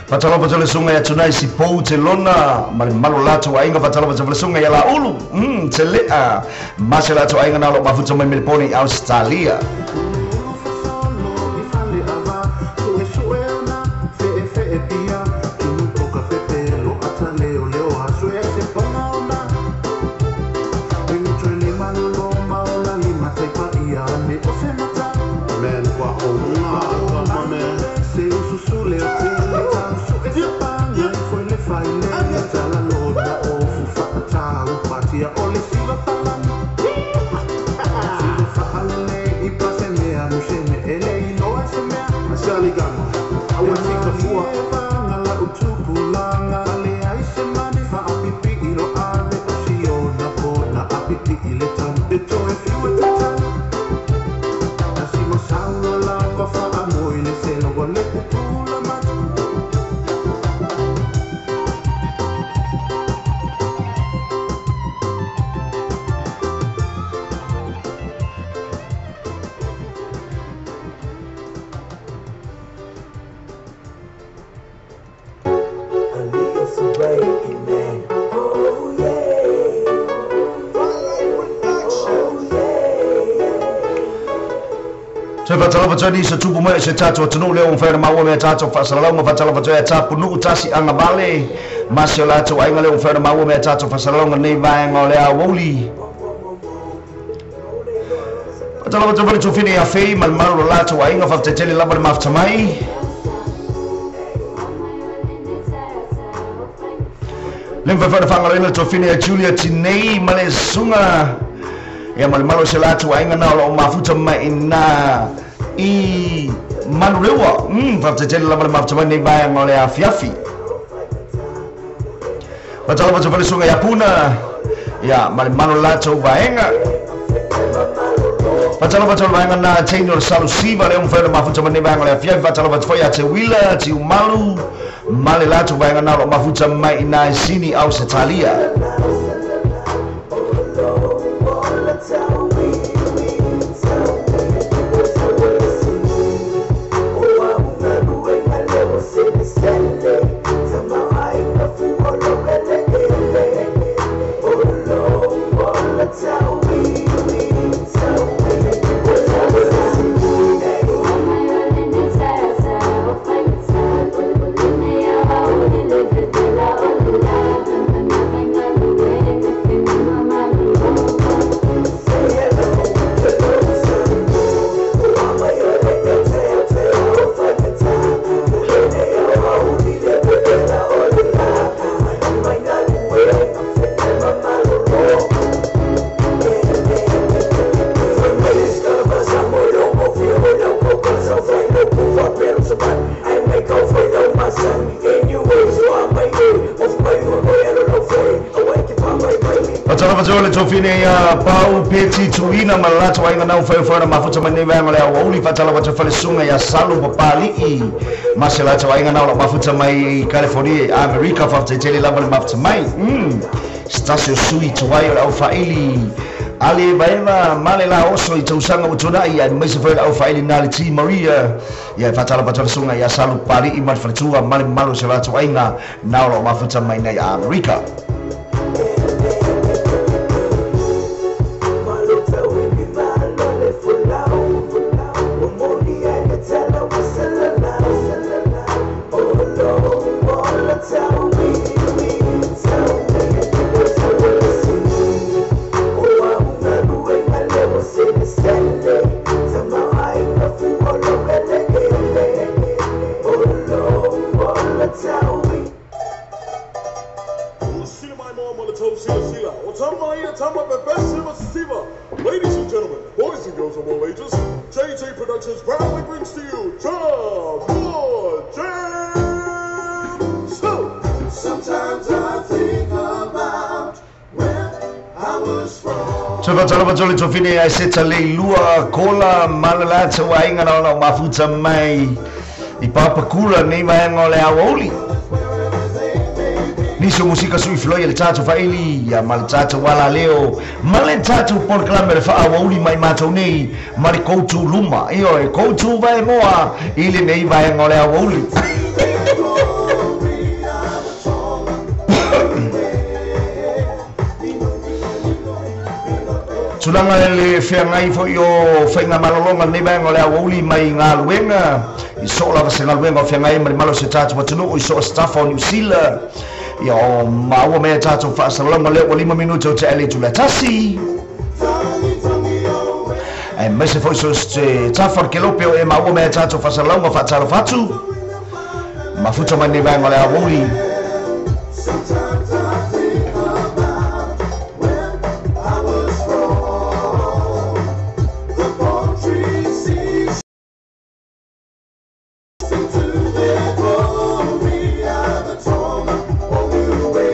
Faatalofa atu le susuga ia Tunai Sipou Telona ma le mamalu o le latou aiga. Faatalofa atu le susuga ia Laulu Telea ma si o latou aiga na o lo o mafuta mai Melepone i Ausetalia. Toe faatalofa atu ai nisi o tupu mai o si o tatou atunuu lea ua mafai ona maua mea tatou faasalalauga. Faatalofa atu ai ia Tapunuu Tasi Agavale ma si o latou aiga lea ua mafai ona maua mea tatou faasalalauga nei vaega o le aoauli. Faatalofa atu ai foi le tuafine ia Fei ma le mamalu o lo latou aiga. Faafetai tele lava le mafuta mai. Le mafai foi ona faagaloina le tuafine ia Julia Tinei ma le susuga ia ma le mamalu o si o latou aiga na o lo o mafuta mai ina i Manurewa. Faafetai tele lava le mafuta mai nei vaega o le afiafi. Faatalofa atu foi le susuga ia Puna ia ma le mamalu o le latou vaega. Faatalofa atu le vaega na Jane o le Salusiva lea ua mafai ona mafuta mai nei vaega o le afiafi. Faatalofa atu foi ia Teuila Tiumalu ma le latou vaega na o lo o mafuta mai ina i Sini Ausetalia. Faatalofa atu le tuafine ia Pau Peti Tuina ma le latou aiga nau faiofaio na mafuta mai nei vaega o le aoauli. Faatalofa atu foi le susuga ia Salu Papali'i ma se latou aiga nau o lo o mafuta mai i California i Amerika. Faafetai tele lava le mafuta mai. Se tasi o sui tuai o le aufaili Ale vaeva male la oso i tausaga ua tuana'i aemaise foi le aufaili na le T Maria. Ia e faatalofa atu le susuga ia Salu Pali'i ma le faletua ma le mamalu o si o latou aiga na o loo mafuta mai nei Amerika. Ladies and gentlemen, boys and girls of all ages, JJ Productions proudly brings to you Jam Jam 2. Sometimes I think about where I was from. Toe faatalofa atu le tofine ae seta lei lua kola ma le latou aiga na ona o mafuta mai i Papakura nei vaega o le aoauli. Nisi o musika sui filoi e le tatou faili ia ma le tatou alaleo ma le tatou polokalame o le faaauauli mai matou nei ma le koutou luma. Ioe, koutou vaemoa i lenei vaega o le aoauli. Tulaga i le feagai foi o faigamalologa lenei vaega o le aoauli mai galuega i soo lava se galuega o feagai ai ma le malosi o tatou atunuu i soo se tafa o Niu Sila. Ia o maua mai a tatou faasalalauga lea ua 5 minute o tea i le itula e tasi. Aemaise foi so se tafa o le kelope o e maua mai a tatou faasalalauga faatalofa atu mafuta mai lenei vaega o le aoauli. Sometimes I think about where I was from. The palm trees sing to their glory at the Tonga o Niue.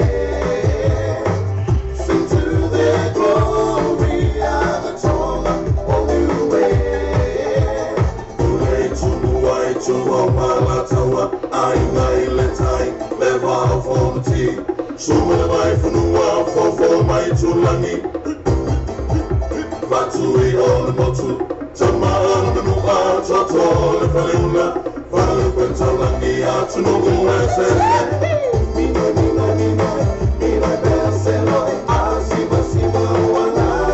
Sing to their glory at the Tonga o Niue. Ule tunu ai tu au malataua, aiga i le tai, le vao fomati. Sumele mai fanua, fofo mai tulagi. Fatui o le motu, tama ana manua, toto le faleula, fale pentalangi atunuu e sese. Minoi, minoi, minoi, minoi pea seloi, asiva siva ua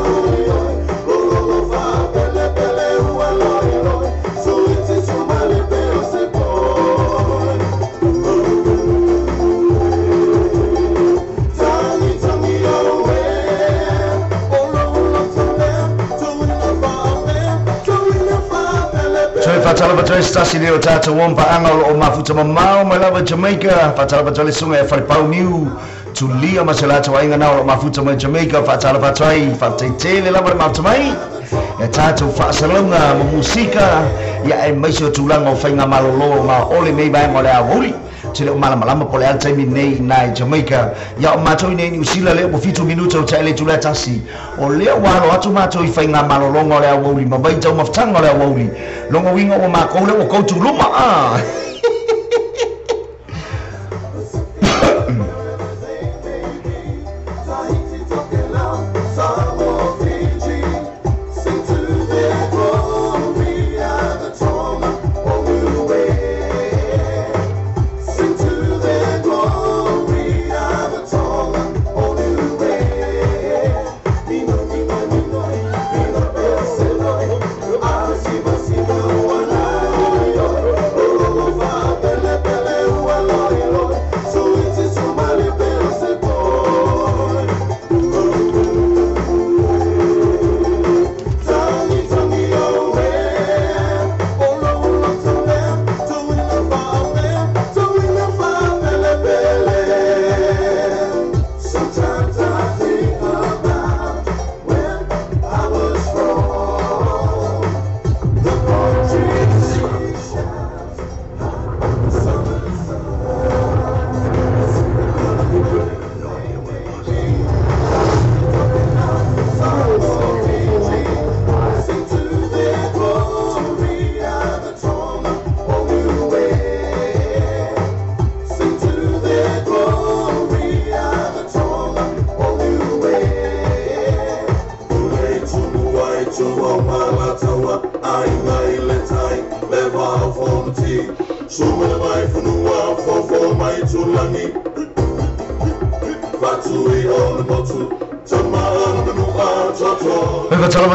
oi oi, lololo fa pele pele ua loi loi, suiti sumali peo se poi. Tangi tangi oe, olo olo tole, tuina fa me, tuina fa pele Toe pele. faatalofa atu ai se tasi lea o tatou ompaʻaga o loo mafuta mamao mai lava Jamaica. Faatalofa atu ai le susuga ia Falepau Niu Tulia ma se latou aiga na o loo mafuta mai Jamaica. Faatalofa atu ai faafetaitele lava le mafuta mai ia tatou faasalalauga ma musika ia aemaise o tulaga o faigamalōlō ma o lenei vaega o le aoauli. Te le o malamalama po o le a le taimi nei i nai Jamaica. Ia o matou i nei Niu Sila lea ua 7 minuta o taʻe le itula e tasi. O lea ua alo atu matou i faigamalologa o le aoauli ma vaitau mafutaga o le aoauli. Logo uiga ua makou lea ua koutou luma a. Tahiti, Tokelau, Samoa, Fiji, sing to their glory at the Tonga o Niue. Sing to their glory at the Tonga o Niue. Minoi, minoi, minoi, minoi pea seloi, asiva siva ua oi oi, lololo fa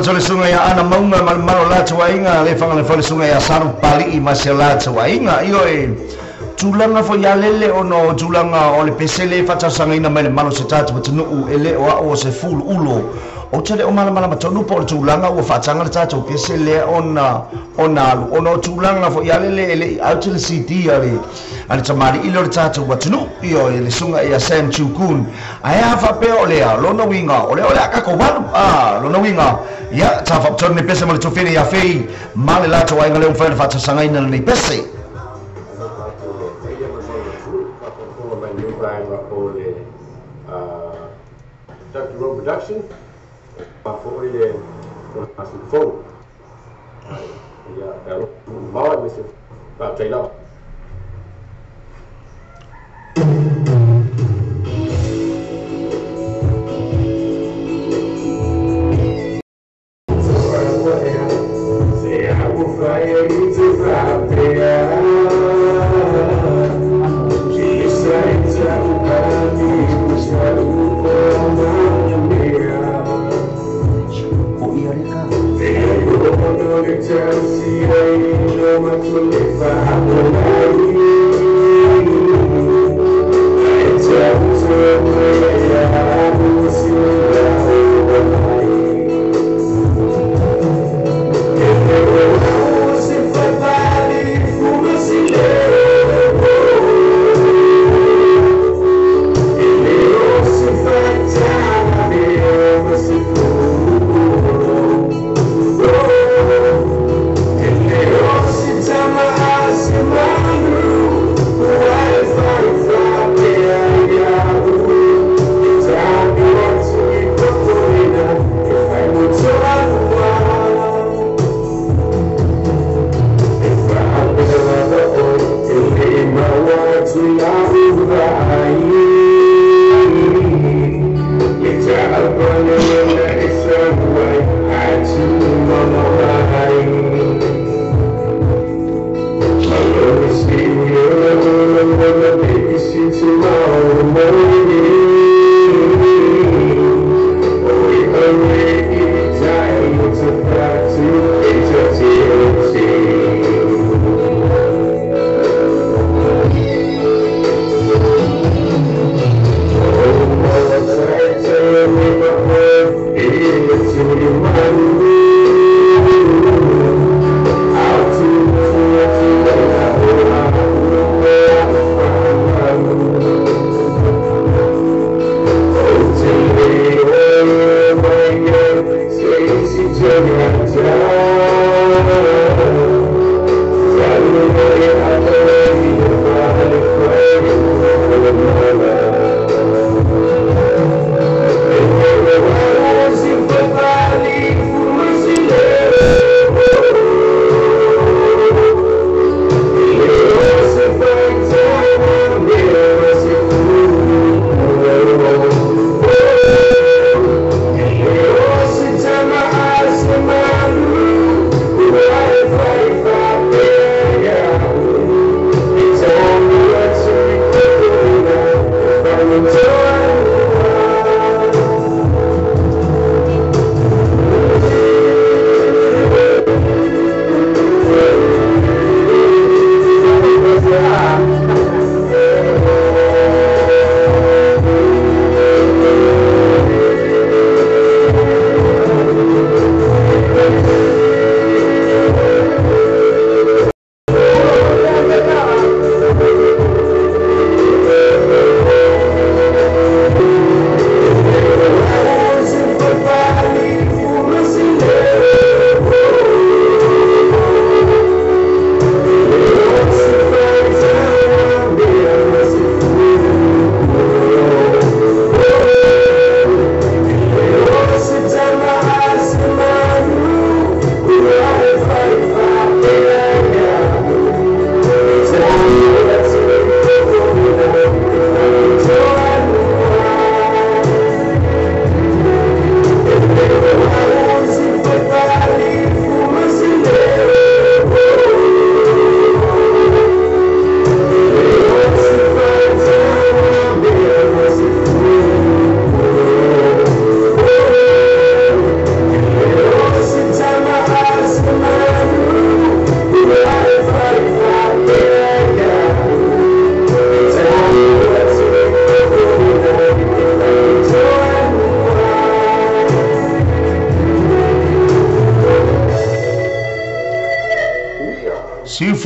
Le sunga ia ana maunga malmalo la tuainga le fanga le fale sunga ia saru pali ma se la tuainga io e tulanga fo ia lele ono tulanga o le pesele fatasanga ina mai le malo se tatu tunu ele o o se fulu ulo o tele o mala mala tonu po tulanga ua fatanga le tatu pesele ona ona alu ono tulanga fo ia lele ele out le CD ale ale tamari ilo le tatu tunu io le sunga ia Sam Chukun aia fa pe o le lona winga o le o le akako walu a lona winga ia ta fa tonu pese mo le tofini ia fei male la tuainga le umfai fatasanga ina le pese. Production,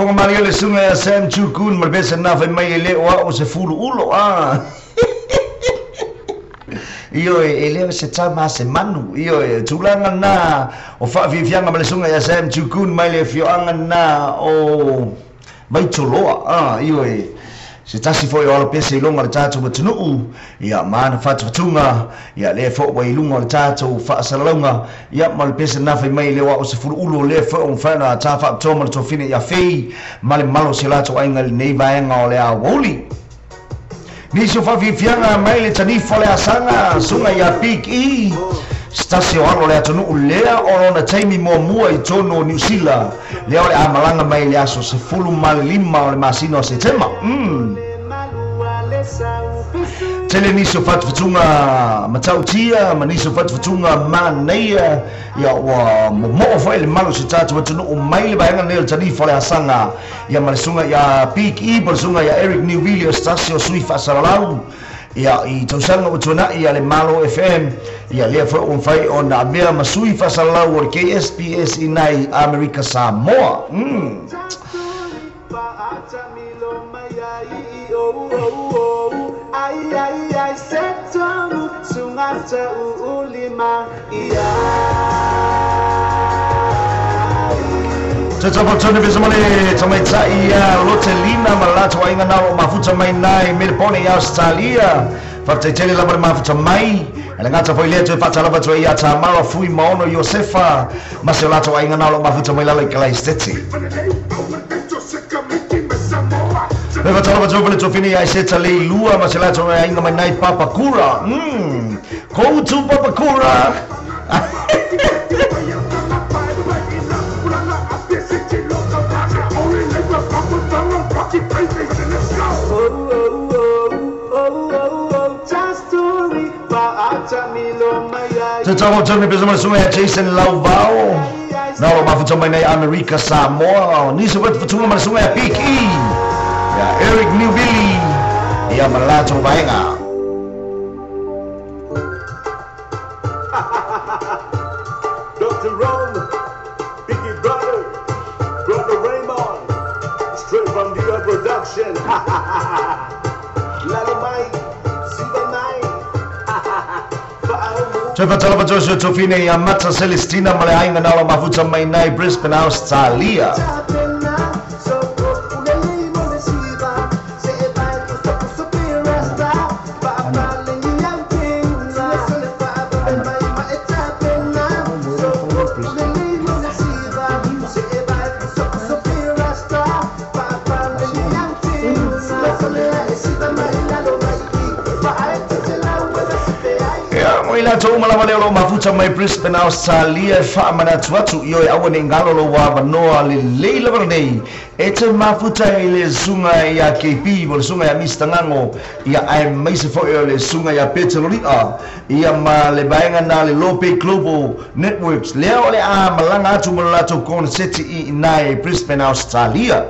Siufoga malie le suga ia Sam Chukun ma le pese na fai mai e le o a'o se fulu ulo a. Ioe, e le o se tama se manu. Ioe, tulaga na o faafiafiaga ma le suga ia Sam Chukun mai le afioaga na o Vaitoloa. Ioe, se tasi foi o alo pese i luga o le tatou atunuu, ia ma ana fatufatuga, ia lea foi ua i luga o le tatou faasalalauga, ia ma le pese na fai mai e le o a'o se fuluulu o lea foi o mafai ona tā faapitoa ma le tofine ia Fei ma le malo o si o latou aiga i lenei vaega o le aoauli. Nisi o faafiafiaga mai le tanifa o le asaga, suga ia Big E, se tasi o alo o le atunuu lea o lona taimi muamua i totonu o Niu Sila, lea o le a malaga mai i le aso 15 o le masina o Setema. Tele nisi o fatufatuga matautia ma nisi o fatufatuga manaia, ia ua momoo foi le malu o si o tatou atunuu mai le vaega lenei o le tanifa o le asaga, ia ma le suga ia Big E po o le suga ia Eric Newville o se tasi o sui faasalalau, ia i tausaga ua tuana'i ia le Malo FM, ia lea foi ua mafai ona avea ma sui faasalalau o le KSBS i nai Amerika Samoa. Tatafatone pesa ma le tamaitai ia Lotelina ma le latou aiga na o lo o mafuta mai nai Melbourne i Ausetalia. Faafetai tele lava le mafuta mai. E le gata foi lea toe faatalava atu ai ia Tamara Fui Maono Iosefa ma si o latou aiga na o lo o mafuta mai lalo i Kalaistete. Toe faatalava atu ai foi le tofine ia Iseta Leilua ma si o latou aiga mai nai Papakura. Go to Papakura! Te tau o Tony Pesa ma le susuga ia Jason Lauvao, na o lo o mafuta mai nei Amerika Samoa, nisi o fatuga ma le susuga ia Big E, ia Eric Newville, ia ma le latou vaega. Dr. Rome, Biggie Brother, Brother Raymond, straight from DR Production. Lalo mai, siva mai, fa'aumu. Toe faatalofa atu ai si o tofine ia Mata Celestina ma le aiga na o lo o mafuta mai nei Brisbane, Australia. Ia, mo i latou uma lava lea o lo o mafuta mai Brisbane, Australia, e faamanatu atu, ioe aua nei galo lou avanoa lelei lava lenei e te mafuta i le susuga ia KB po o le susuga ia Mister Gago, ia aemaise foi o le susuga ia Petero Li'a, ia ma le vaega na le Lope Global Networks lea o le a malaga atu mo le latou koneseti i ina i Brisbane, Australia,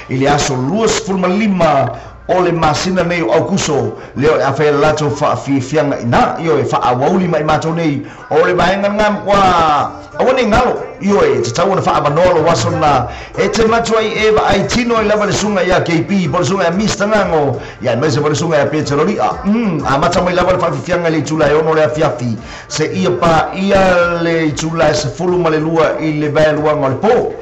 i le aso 25 o le masina nei o Aukuso, lea o le a fai le latou faafiafiaga ina, ioe, faaauauli mai matou nei o le vaega lena matua aua nei galo, ioe, e tatau ona faaavanoa lou aso lena e te matua ai e vaai tino ai lava le susuga ia KB po o le susuga ia Mister Gago, ia aemaise foi le susuga ia Petero Li'a. Amata mai lava le faafiafiaga i le itula e 6 le afiafi seia paia le itula e 12 i le vaeluaga o le po.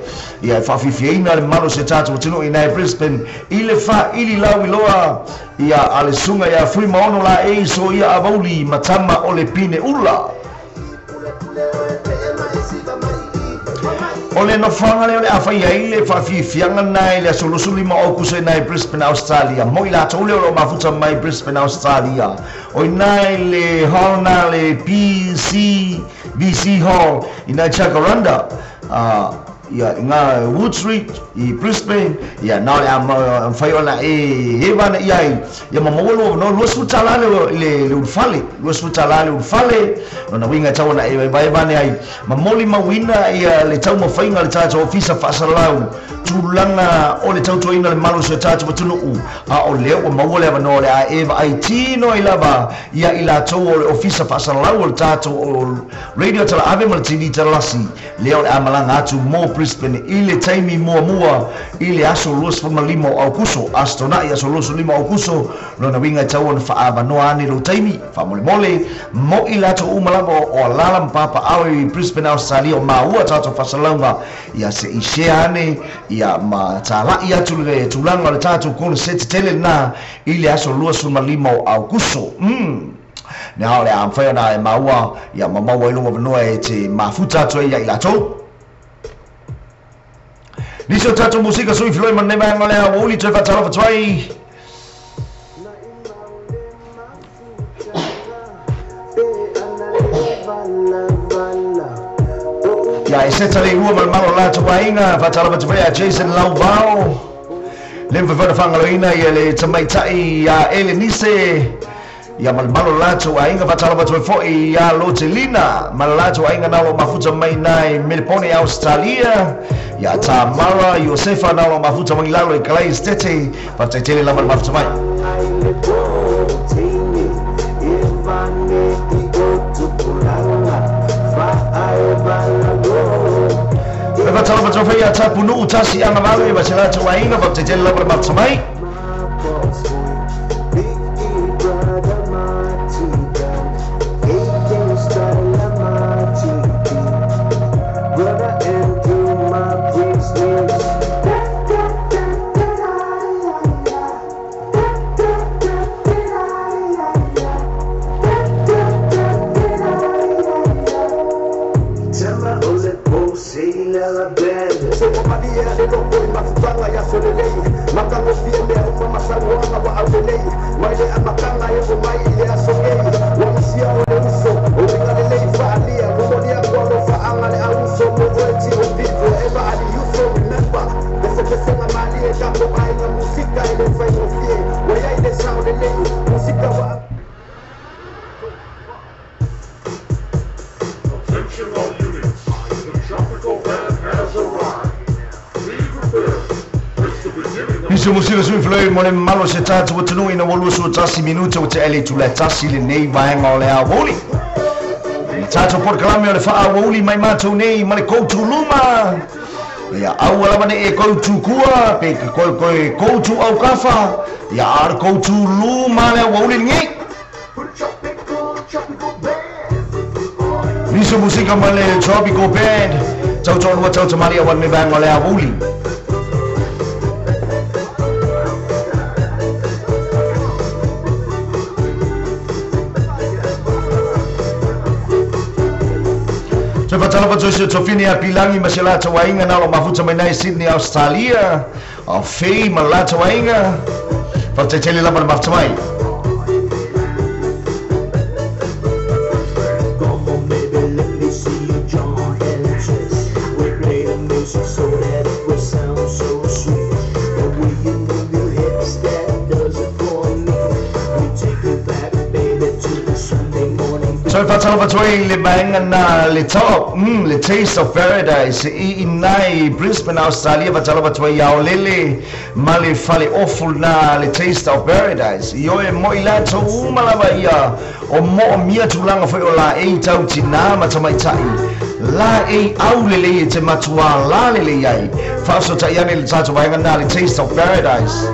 Ia e faafiafiaina le mamalu o si o tatou atunuu i ina i Brisbane i le faaili lauiloa ia a le susuga ia Fuimaono Laei Soia Avauli ma tama o le Pine Ula. O le nofoaga lea o le a fai ai le faafiafiaga lena i le aso 25 o Aukuso i ina i Brisbane, Australia. Mo i latou lea o lo o mafuta mai Brisbane, Australia, o ina i le hall na le PCVC Hall i ina i Jacaranda, ia i ngā Wood Street i Brisbane, ia na o le a mafai ona e eva ana i ai, ia ma maua lou avanoa $20 le ulufale, $20 le ulufale, lona uiga e tau ona e evaeva ane ai, ma molimauina ia le taumafaiga a le tatou ofisa faasalalau tulaga o le tautuaina o le malosi o tatou atunuu, a o lea ua maua le avanoa o le a e vaai tino ai lava ia i latou o le ofisa faasalalau o le tatou Radio Talaave ma le TV Talalasi, lea o le a malaga atu mo Brisbane i le taimi muamua i le aso 25 o Aukuso, Aso Tona'i aso 25 o Aukuso, lona uiga e tatau ona fa'aavanoa ane lou taimi fa'amolemole mo'i latou uma lava o alala ma papa'ao i Brisbane Australia o maua tatou fa'asalauga ia se'i share ane ia ma tala'i atu le tulaga o le tatou koneseti tele lenā i le aso 25 o Aukuso. Nea o le a mafai ona e maua ia ma maua ai lou avanoa e te mafuta atu ai ia i latou. Nisi o tatou musika sui filoi ma lenei vaega o le aoauli toe faatalofa atu ai. Ia e seta le ilua ma le malo o latou aiga, faatalofa atu foi ia Jason Lauvao, le mafai foi ona faagaloina ia le tamaitai ia Elenise, Ia ma le malo o le latou aiga, faatalofa atu ai foi ia Lotelina ma le latou aiga na o lo o mafuta mai na i Melepone, Ausetalia, ia Tamara, Iosefa na o lo o mafuta mai lalo i Kalai Esetete, faafetai tele lava le mafuta mai. E faatalofa atu ai foi ia Tapunuu Tasi Agavalo ma si latou aiga, faafetai tele lava le mafuta mai. Nisi o Musila Sui Floyd mo le mamalu o se tatou atunuu ina ua 21 minute ua tea le itula e tasi lenei vaega o le aoauli. I le tatou polokalame o le faaauauli mai matou nei ma le koutou luma. Ia aua lava nei e koutou kua pe koutou aukafa, ia a o le koutou luma le aoauli lenei. Nisi o Musika ma le Tropical Band, tautoalua tautamali aua lenei vaega o le aoauli. Toe faatalofa atu i si o Tofine ia Pilangi ma si o latou aiga na o lo o mafuta mai nai Sydney, Australia. O Fei ma le latou aiga. Faafetai tele lava le mafuta mai. Toe faatalofa atu ai i le vaega na le Top, le Taste of Paradise i inai Brisbane, Australia. Faatalofa atu ai ia Olele ma le fale ofu lena le Taste of Paradise. Ioe moi latou uma lava ia o moomia tulaga foi o laei tau tinā ma tamaitai. Laei au lelei e te matuā la lelei ai. Faasotai ane le tatou vaega lena le Taste of Paradise.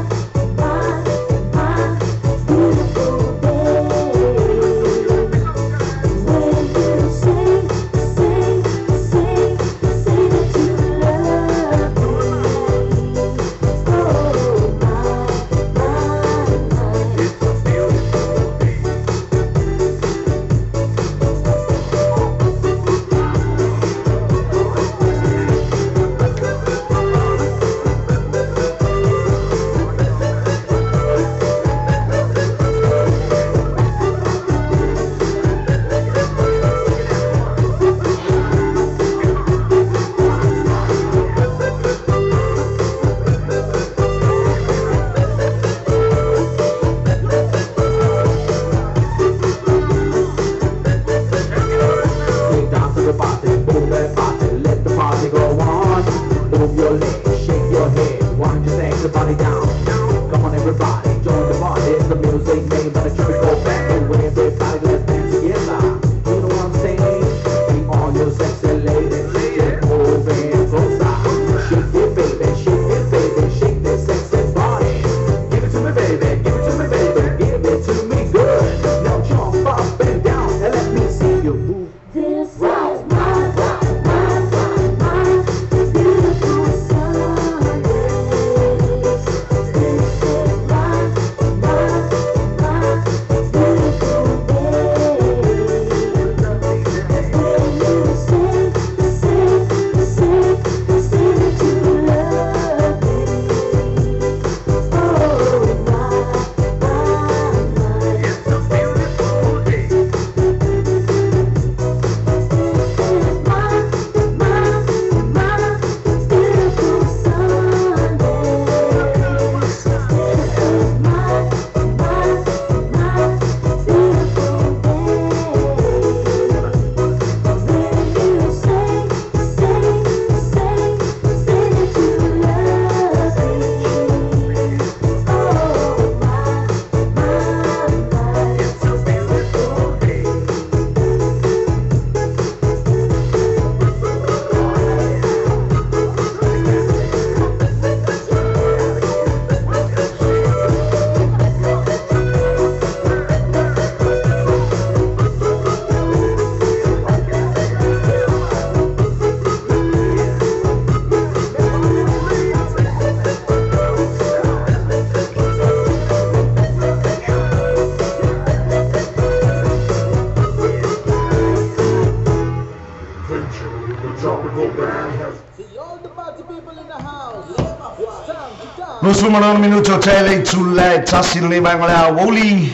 26 minuto o tele tule tasi le vaega o le aoauli.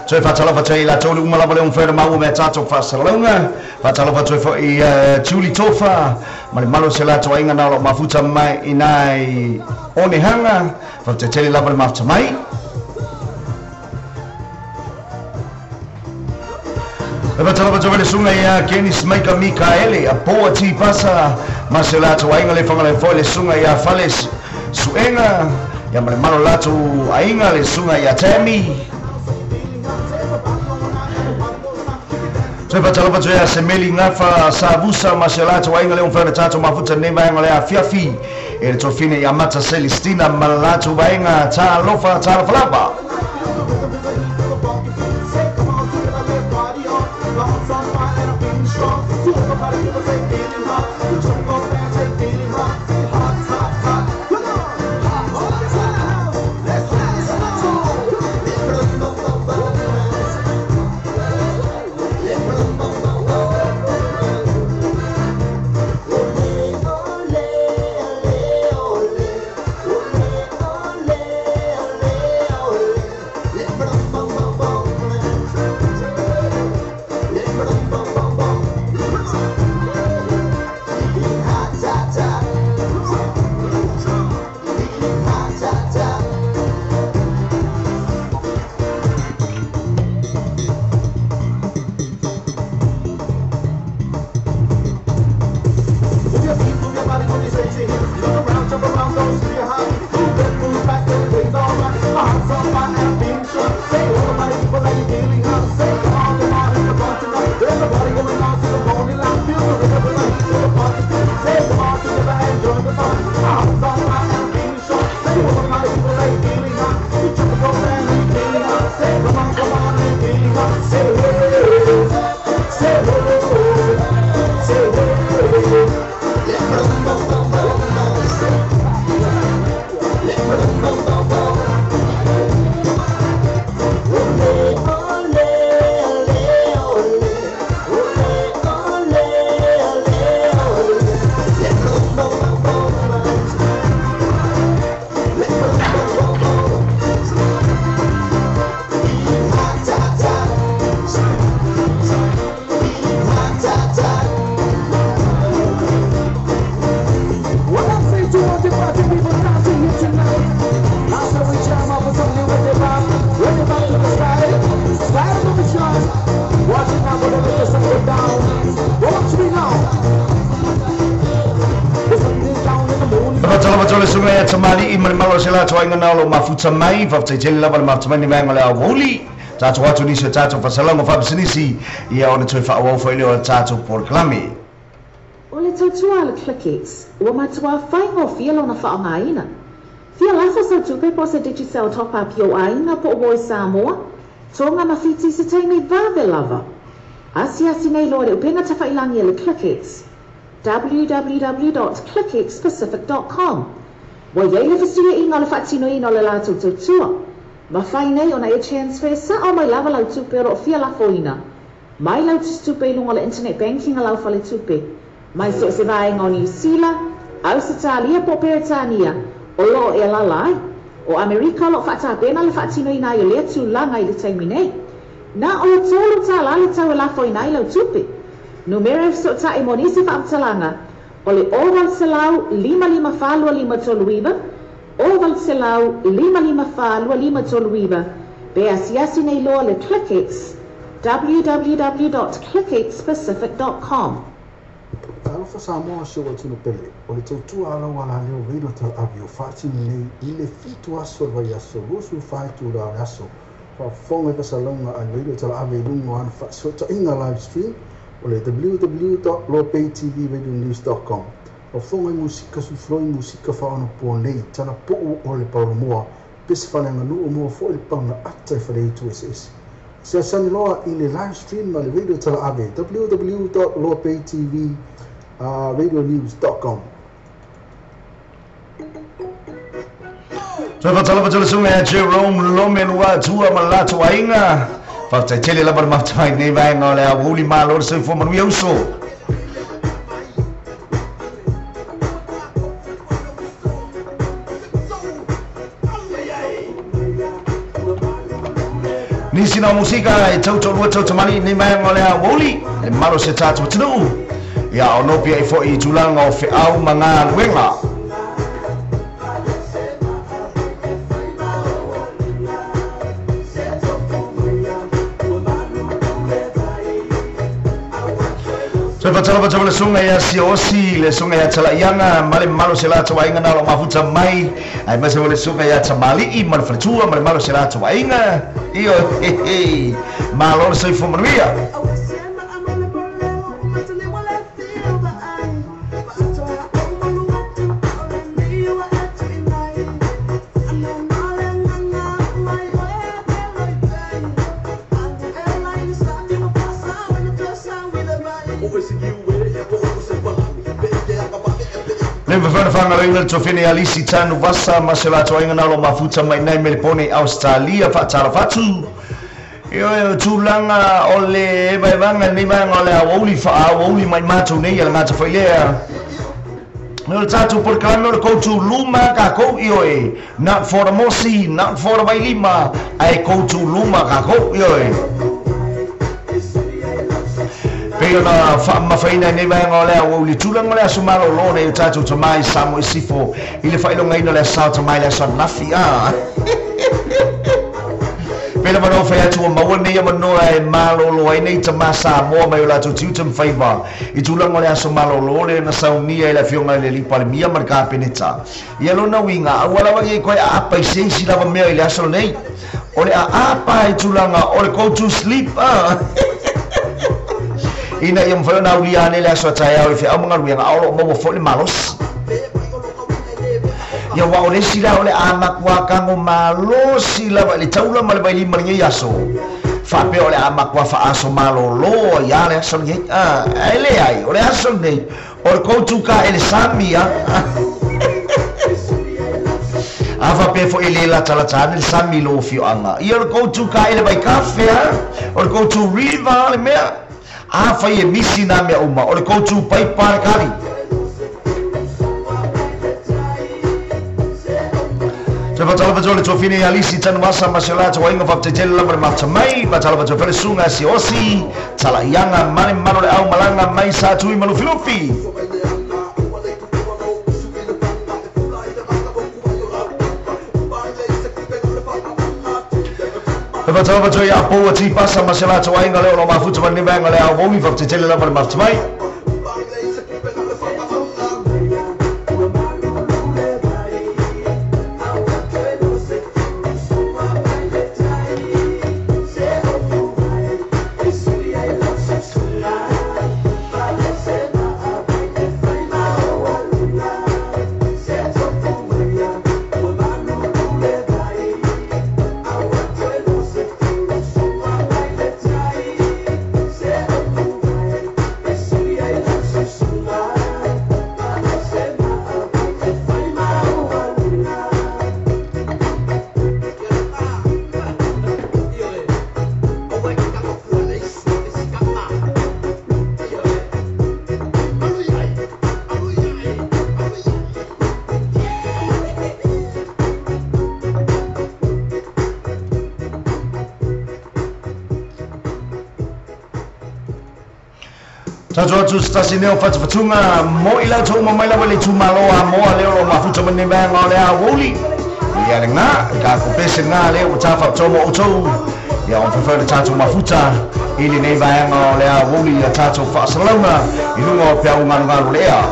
Toe faatalofa atu ai i latou le uma lava le umafai ona maua mea tatou faasalalauga. Faatalofa atu ai foi i Julie Tofa ma le malu o se latou aiga na o lo o mafuta mai i nai Onehanga. Faafetai tele lava le mafuta mai. E faatalofa atu ai foi le susuga ia Kennis Maika Mikaele, a Poa Tipasa ma se latou aiga le fagalae foi le susuga ia Fales Suega ia ma le malu o le latou aiga le susuga ia Tammy. Toe faatalofa atu ia Semeli Gafa Savusa ma si o latou aiga le ua mafai ona tatou mafuta lenei vaega o le afiafi e le tofine ia Mata Celestina ma le latou vaega talofa talofa lava. Faatalofa le susuga ia Tamalii ma le malo o se latou aiga na o lo o mafuta mai. Faafetai tele lava le mafuta mai ni vaega o le aoauli. Tatou atu nisi o tatou faasalaga faapisinisi ia ona toe faaauau foi lea o le tatou polokalame. O le tautua a le ClickX, ua matuā faigofie lona faaaogaina. Fia lafo sau tupe po o se Digicel Top Up i ou aiga po o Voice Samoa, Tonga ma Fiti i se taimi vave lava. Asiasi nei loa i le upega tafailangi a le ClickX, www.clickxpacific.com. Ua i ai le fesuiaiga o le faatinoina o le latou tautua. Mafai nei ona e transfer sao mai lava lau tupe o lo o fia lafoina mai lau tusitupe i luga o le internet banking a lau faletupe mai so o se vaega o Niu Sila, Ausetalia po o Peretania o lo o e alaala ai. O Amerika o lo o faatapena le faatinoina ai o lea tulaga i le taimi nei. Na o le $3 le tau e lafoina ai lau tupe. Numera e fesootai mo nisi faamatalaga o le 0800 554 2539, 0800 554 2539, pe asiasi nei loa le ClickX, www.clickxpacific.com. Talofa Samoa si ou atunuu pele, o le tautua a lau alaleo Radio Talaave o faatino nei i le 7 aso o le vaiaso 24 itula o le aso. Faafofoga i fasalauga a le Radio Talaave i luga o ana faasootaiga live stream o le www.lopaytvradionews.com. Faafofoga i musika sulufuloi musika faaonaponei talapuu o le paulamoa pese faaleaganuu moa foi le pauna ata i faleitu eseese. Siasani loa i le live stream a le Radio Talaave www.lopaytvradionews.com. Toe faatalofa atu le susuga ia Jerome Lome Luatua ma le latou aiga. Faafetai tele lava le mafuta mai lenei vaega o le aoauli malo le soifua manuia uso. Nisi na musika e tau tau lua tau tamali ni mai ngole a woli le malo se tātou atunuu. Ia o nopi ai foi i tulaga o feau ma galuega. Se fatala le sunga ia siosi le sunga ia talaianga ma le malo se latou aiga na lo mafuta mai ai ma se le sunga ia tamali'i ma le faletua ma le malo se latou aiga io he malo le soifua manuia. Le mawhana le tofine alisi tanu vasa ma se latou aiga na lo mafuta mai nai Melbourne Australia fa'atalafatu. Io tulaga o le vaevaga nei vaega o le aoauli fa'aaoauli mai matou nei a le gata failea. O le tatou polokalame o le koutu luma kakou ioe, not for the mosi, not for the vailima, ae koutu luma kakou ioe. Pei ona fa'amafaina nei vaega o le aoauli tulaga o le aso malōlō nei o tatou tamai Samoa i sifo i le fa'ailogaina o le asa o tamai le aso anafi a. Pei lava na fai atu ua maua nei amanoa e malōlō ai nei tamā Samoa mai o latou tiute ma faiva i tulaga o le aso malōlō le na saunia i le afioga i le alii Palemia ma le Kapeneta. Ia lona uiga aua lava ia i koe aapa i se isi lava mea i le aso lenei. O le aapa i tulaga o le go to sleep a. Ina ia mawhai o na ulia ane le aso taeao i feau ma galuega a o loo maua foi le malosi. Ia ua o le isi la o le amakuā kago malosi lava i le taula ma le vailima lenei aso. Faapea o le amakuā fa'aso malōlō ia le aso lenei. Ae leai o le aso lenei o le koutu ka ele sami a. A faapea foi le latalata ane le sami i lou afioaga. Ia o le koutu ka ele vaikafe a, o le koutu river le mea. A fai e misi nā mea uma, o le koutu paipa le kali. Se fatala fatala le tofine ia lisi tanuasa ma se latou aiga fa'afetaitele lava le mafuta mai, fatala fatala fale suga siosi, talaiaga ma le malo le au malaga mai sa tui ma lufilufi. Fatala fatala ia poua tipasa ma se latou aiga le o lo mafuta mai nei vaega o le aoauli fa'afetaitele lava le mafuta mai. Tatou atu se tasi nei o fatufatuga mo i latou uma mai lava i le itumālō Amoa lea o loo mafuta mai nei vaega o le aoauli. Ia le gā le takou pese gā lea ua tafaatoa ma outou. Ia o mafai le tatou mafuta i lenei vaega o le aoauli ia tatou fa'asalalauga i luga o peau galugalu le ea.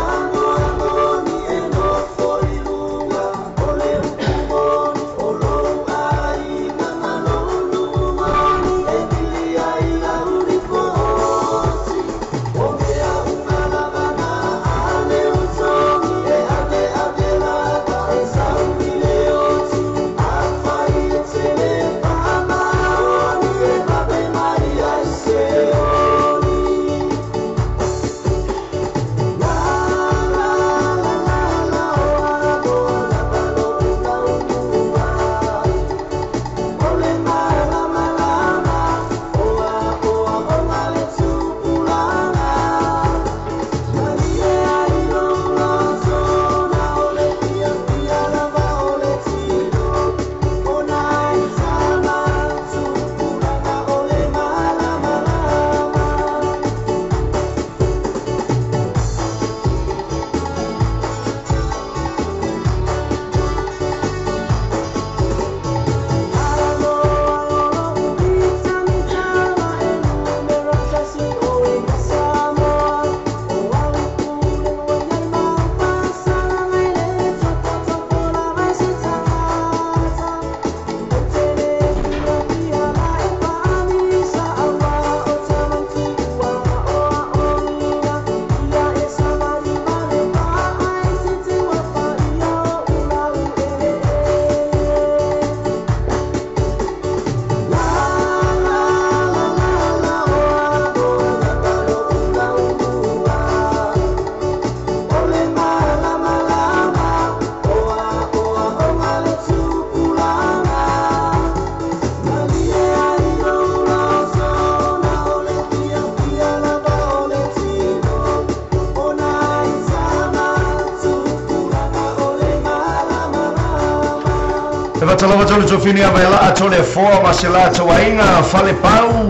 Fatalofa tolu tofini a mai laa tole foa ma se latou aiga falepau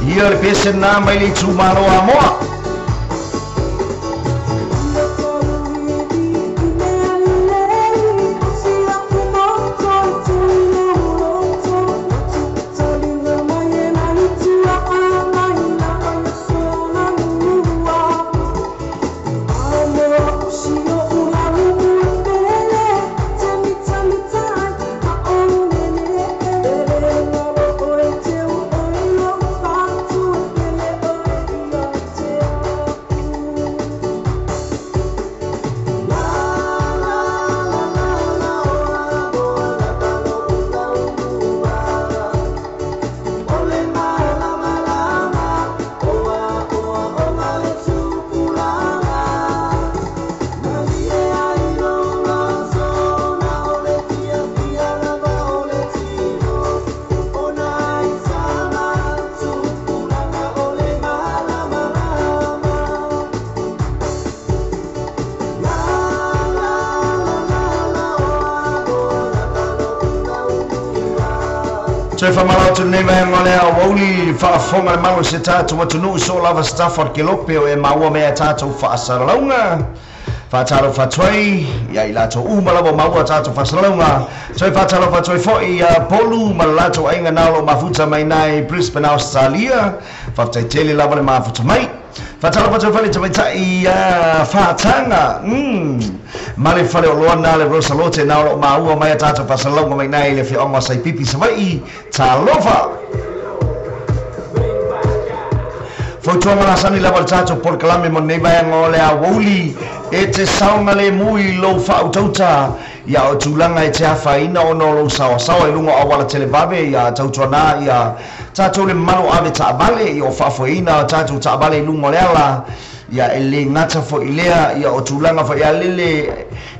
ia le pese na mai le itumalo Amoa. Toe whamarau tu nei vaenga o lea wauli whaafonga le malo se tātou atunuu so lava Stafford Kelope o e maua mea tātou whaasalauga. Whaatalo whatuai, ia i lātou uma lava maua tātou whaasalauga. Toe whaatalo whatuai foi ia Polu ma le latou aiga nao lo mafuta mai nai Brisbane, Australia. Whaftai tele lava le mafuta mai. Whaatalo whatuai whale tamaitai ia whaatanga. Male whale o loa nā le Rosalote nā o maua mai a tātou whasalauga mai nai le whionga sai pipi Savaii. Talofa! Fautuanga lasani lava le tātou polokalame mo nei vaega o le aoauli e te saoga le mui lou faautauta ia o tulaga e te afaina ona o lou saoasaoa i luga o auala televave ia tautuanā ia tatou le malo ave taavale ia o faafoeina o tatou taavale i luga o le ala ia e lē gata foʻi lea ia o tulaga foʻi alele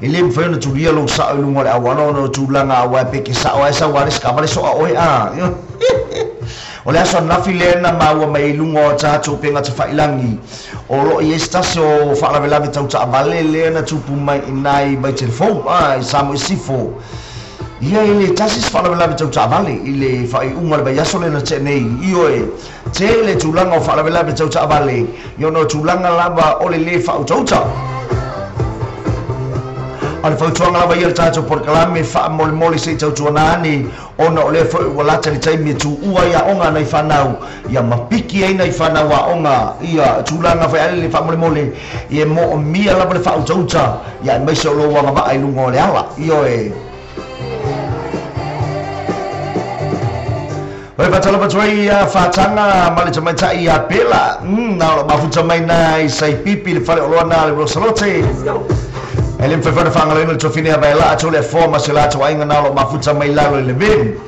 e lē mafai ona tulia lou sao i luga o le auala ona o tulaga auae peke sao ae sau ale sikavale soa oe a o le aso anafi lea na maua mai i luga o tatou pega tafailangi o loo i ai se tasi o faalavelave tautaavale lea na tupu mai i nai mai telefou i Samo i Sifo ia e le tasi se faalavelave tautaavale i le faaiuga o le vaiaso lea na tea nei ioe tele tulaga o faalavelave tautaavale ia ona o tulaga lava o le lē faautauta. O le fautuaga lava ia le tatou polokalame faamolemole se i tautuana ane ona o lea foi ua lata le taimi e tuua ia aoga nai fanau ia mapiki ai nai fanau aoga ia tulaga foi ale le faamolemole ia moomia lava le faautauta ia aemaise o lou agavaa i luga o le ala ioe. Oi whatalofa tuai ia whaatanga ma le tamaitai ia Pela. Na o mafuta mai nai Saipipi le fale o loa nā le Rosalote. E le mwhaiwhana whaangaloina le tofine a vaela atu le foa ma se latou aiga na o mafuta mai lalo i le venu.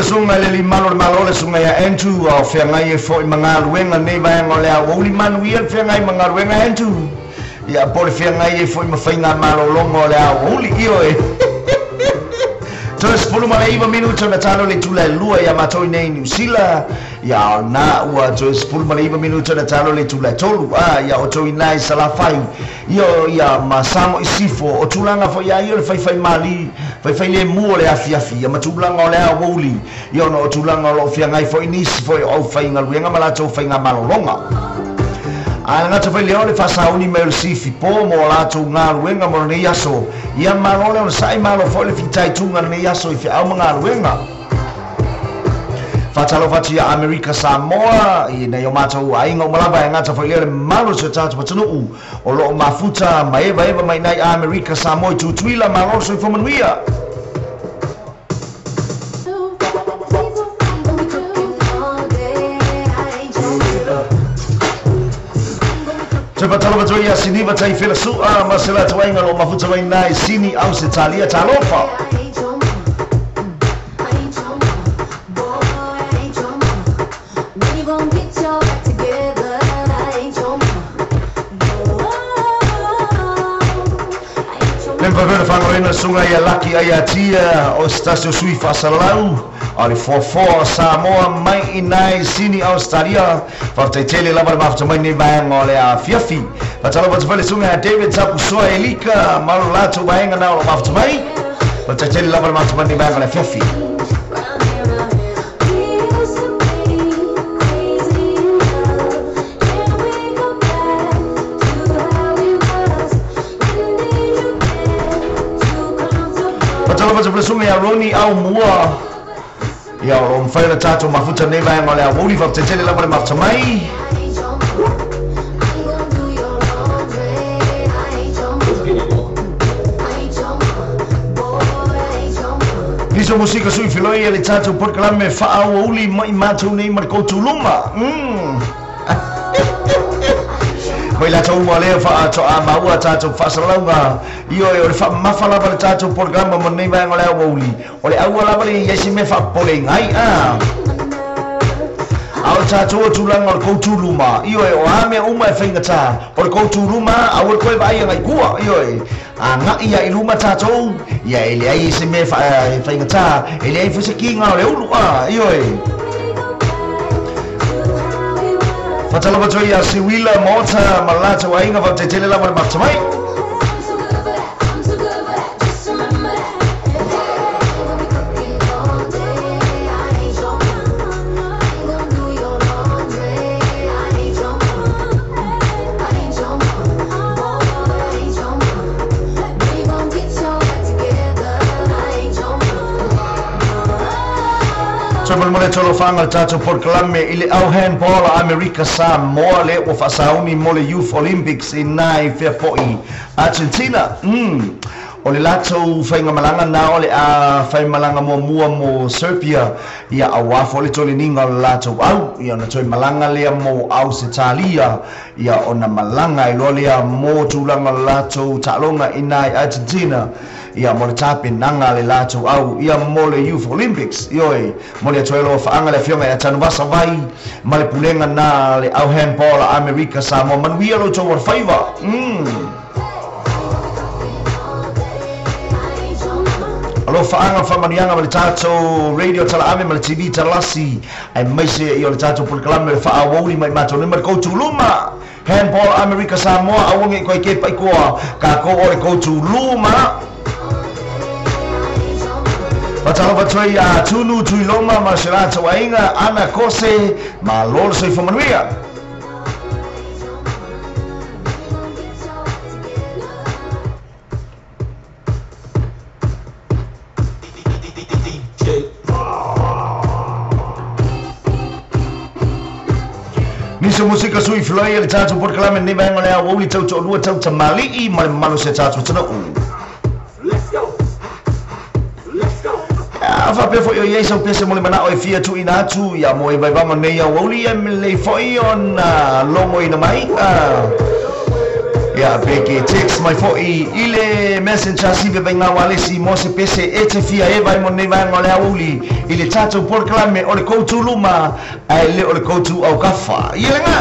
Sunga le limalo le malo le sunga ia Andrew o whiangai e fo i mangaluenga nei vaenga o le aoauli manu ia le whiangai mangaluenga Andrew ia po le whiangai e fo i mawhainga malolonga o le aoauli io e Toe 19 minuta na talo le tula lua ia matou nei New Zealand ia na ua toe 19 minuta na talo le tula tolu ia o toi nai Salafai ia ia ma Samo i Sifo o tulaga foi ia ia le faifai mali faifai le mua le afiafi ia ma tulaga o le aoauli ia ona o tulaga o loo feagai foi nisi foi o aufaigaluega ma latou faiga malologa. A ngata foi lea o le faasauni mai o le sifi po mo latou galuega mo lenei aso ia malo le ona sa'i malo foi le fitaituga lenei aso i feau ma galuega. Whatalofa atu ia Amerika Samoa i nei o matou aiga uma lava e gata foi lea le malo se tatou atunuu o loo mafuta ma evaeva mai nai Amerika Samoa i Tutuila malo le soifua manuia. Toe whatalofa atu ia Siniva Taifela Sua ma se latou aiga o loo mafuta mai nai Sini Ausetalia talofa. Le mawhai sunga ia laki ai atia o se o sui faasalau o le foafoa o Samoa mai i nai Sini Australia. Faafetai lava le mafuta mai nei vaega o le afiafi. Faatalofa atu foi le suga ia David Tapusoa Elika ma lo latou vaega na o lo mafuta mai. Faafetai lava le mafuta mai nei vaega o le afiafi. Faatalofa atu foi le suga ia Roni au mua. Ia o lo mawhai na tātou mafuta nei vaega o le awouli. Faafetai lava le mafuta mai. Niso musika sui filoi e le tātou porokalame whaauauli mai mātou nei ma le koutou luma. Mai lātou uma lea wha maua tātou whaasalauga. Io e o le whaamafa lava le tātou porokalama mo nei vaega o le awouli. O le aua lava le iai me whaapole ngai. A o tātou o tūlanga o le koutou luma. Io e o a mea uma e whaingata. O le koutou luma, a o le koe vaai ngai kua. Io e a ngai ia i luma tātou. Ia e le ai se mea whaingata. E le ai fuse ki ngā o le ulu. Io e. Faatalofa atu ia Siwila Mota ma latou aiga faafetai lava le mafuta mai. Mo le tolofanga le tātou porokalame i le au handball a Amerika Samoa le ua faasauni mo le Youth Olympics i nai feafo'i Argentina. O le latou faigamalaga na o le a faimalaga muamua mo Serbia ia auā fo le toleniga o le latou au ia ona toe malaga lea mo Ausetalia ia ona malaga ai loa lea mo tulaga o le latou taaloga i nai Argentina ia mo le tapenaga le latou au ia mo le Youth Olympics. Ioe mo le atoe loa faaga le afioga ia Tanuvasa Vai ma le pulega na le au handball a Amerika Samoa. Manuia lo tou alofaiva. Alo faaga faamanuiaga ma le tātou radio talaave ma le TV talasi ai maise i o le tātou porokalame le faaauauli mai matou nei ma le koutou luma. Handball Amerika Samoa auage i koe ke paikoa kākou o le koutou luma. Faatalofa atu ai a Tunu Tuiloma ma se latou aiga Ana Kose ma lo le soifua manuia. Niso musika sui filoi e le tātou porokalame nei vaega o le awouli tau to'alua tau tamali'i ma le mamalu o se tātou atunuu. Let's go! Let's go! A faapea foi o iai sau pese mo le manao e fia tuuina atu ia mo e vaivaga nei auauli e lelei foi ona logoina mai. Ia pe ke text mai foi i le messenger sive vaiga walesi mo se pese e te fia e vai mo nei vaega o le aouli i le tātou porokalame o le koutou luma ae le o le koutou aukafa. Ia lega.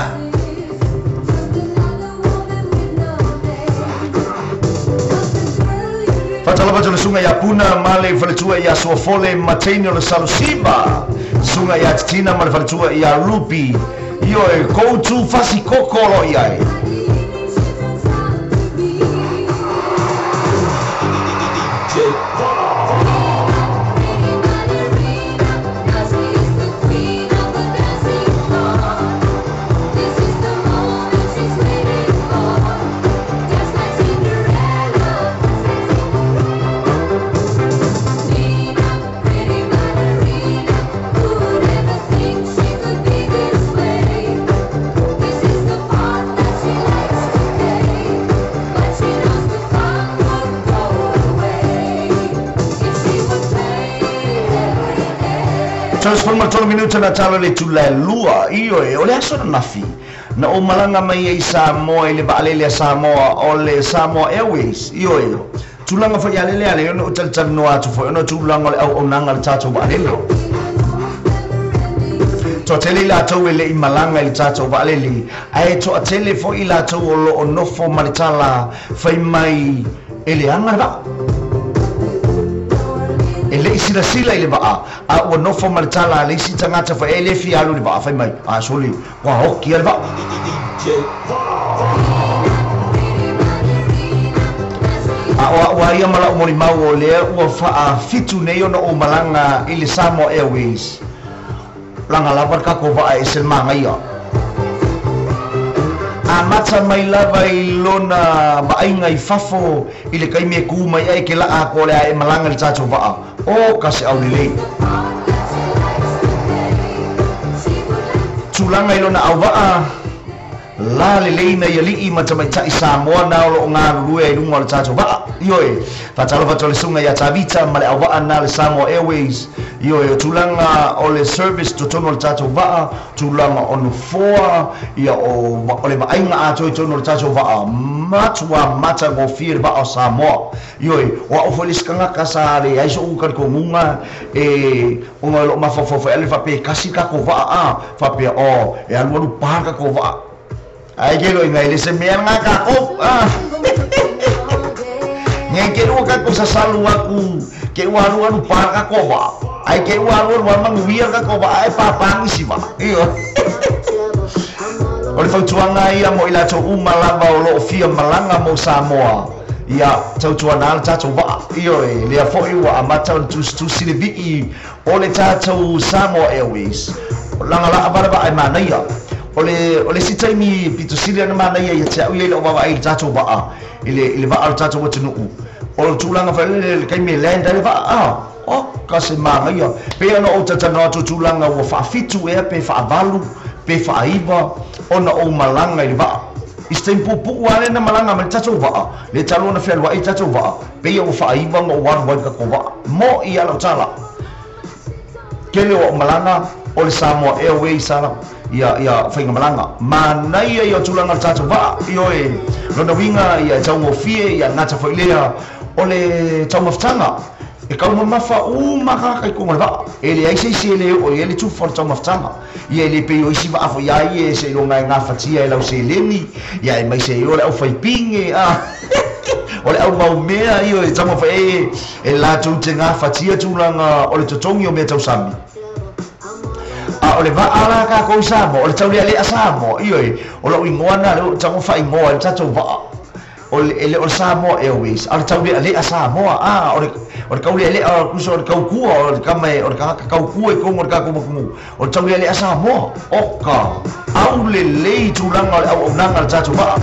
Faatalofa atu le suga ia Puna ma le faletua ia Suafole Mateini o le Salusiva. Suga ia Titina ma le faletua ia Rupi. Io e koutou fasikoko lo iai. Tolu minuta na talo le tula lua. Io e o le aso na nafi. Na o malanga mai ai Samoa i le vaalele a Samoa o le Samoa Airways. Io e tulanga foi alele ale ona o talitali atu foi ona tulanga o le auaunaga le tātou vaalele. Toatele i latou e le'i malaga i le tātou vaalele ae toatele foi i latou o loo nofo ma le tala fai mai E leaga le vaa. E le'i silasila i le vaa, a ua nofo ma le tala a le isi tagata foi e le fia alu i le vaa, fai mai, a soli, ua oki a le vaa. A o a'u a ia ma la'u molimau o lea ua fa'afitu nei ona ou malaga i le Samoa Airways, laga lava le tatou vaa e ese le magaia. Amata mai lava i lona vaaiga i fafo i le taimi e kū mai ai ke la'a atu o le a e malaga i le tatou vaa, o ka se aulelei. Tulaga i lona auvaa, la lelei nai ali'i ma tamaita'i Samoa na o lo'o galulue ai i luga o le tatou vaa. Ioe, faatalofa atu i le susuga ia Tavita ma le auvaa na le Samoa Airways. Ioe, o tulaga o le service totonu o le tatou vaa, tulaga o nofoa, ia o, o le vaaiga atoa i totonu o le tatou vaa, matuā matagofie le vaa o Samoa. Ioe, o a'u foi le isi tagata sa leai so'u talitonuga e, ona o lo'u mafaufau foi ale faapea e tasi le tatou vaa a, faapea o, e alualu pa le tatou vaa. Ae ke loina e le se mea lena tatou a. Nei te ua tatou sasalu atu, ke ua alualu pa le tatou vaa, ae te ua alualu a manuia le tatou vaa ae pāpā nisi vaa. Ioe. O le fautuaga ia mo i latou uma lava o lo o fia malaga mo Samoa, ia tautuana le tatou vaa. Ioe, lea foi ua amata ona tusitusi le vii o le tatou Samoa Airways. Laga lava le vaa e manaia. O le, o le isi taimi pito sili ona manaia ia te au ia i lau vaavaai i le tatou vaa, i le, i le vaa o le tatou atunuu. O le tulaga foi lele i le taimi e land ai le vaa, a, oka se manaia. Pei ona ou talatalanoa atu i tulaga ua faafitu ea pe faavalu pe faaiva ona ou malaga i le vaa. I se taimi puupuu lava lea na malaga mai le tatou vaa, lea talu ona fealuai le tatou vaa, pei ua faaiva ona ou alu ai i le tatou vaa. Mo'i lava lau tala. Tele o au malaga o le Samoa Airways a ia ia faigamalaga. Manaia ia o tulaga o le tatou vaa, ioe, lona uiga ia e taugofie ia gata foi lea o le taumafataga. E taumamafa uma tagata i totonu o le vaa, e leai se isi e le oo i ai le tufa o le taumafataga. Ia e le pei o isi vaa foi a ia e seiloga e gafatia e lau seleni, ia aemaise ai o le aufaipine a o le aumaumea ia e taumafai ai e latou te gafatia tulaga o le totogi o mea tausami. A o le vaa la tatou i Samoa, o le taulealea Samoa, ioe, o lou igoa lena lea ua tago faaigoa ai le tatou vaa, o le, e le o le Samoa Airways, a o le taulealea Samoa, a, o le, o le taulealea, tusa o le taukua, o le tama e, o le tagata taukua i totonu o le tatou atunuu, o le taulealea Samoa. Oka, aulelei tulaga o le auaunaga a le tatou vaa.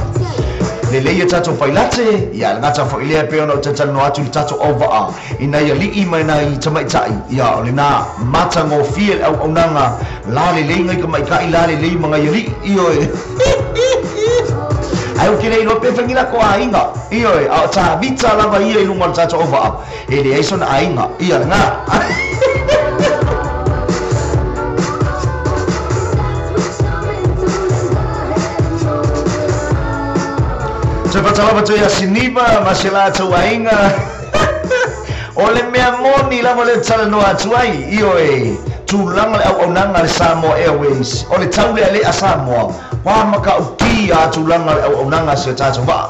Lelei a tatou pailate, ia le gata foi lea pei ona ou talatalanoa atu i le tatou auvaa i nai alii ma nai tamaitai, ia o lena matagofie le auaunaga, la lelei nai tamaitai, la lelei ma nai alii, ioe. Ae ou te le iloa pe fai ni lako aiga, ioe, a o Tavita lava ia i luga o le tatou auvaa, e leai sona aiga, ia lena. Toe faatalofa atu ia Siniva ma si latou aiga. O le mea moni lava lea ou te talanoa atu ai, ioe, tulaga le auaunaga a le Samoa Airways, o le taulealea Samoa, ua matautia a tulaga o le auaunaga a si o tatou vaa.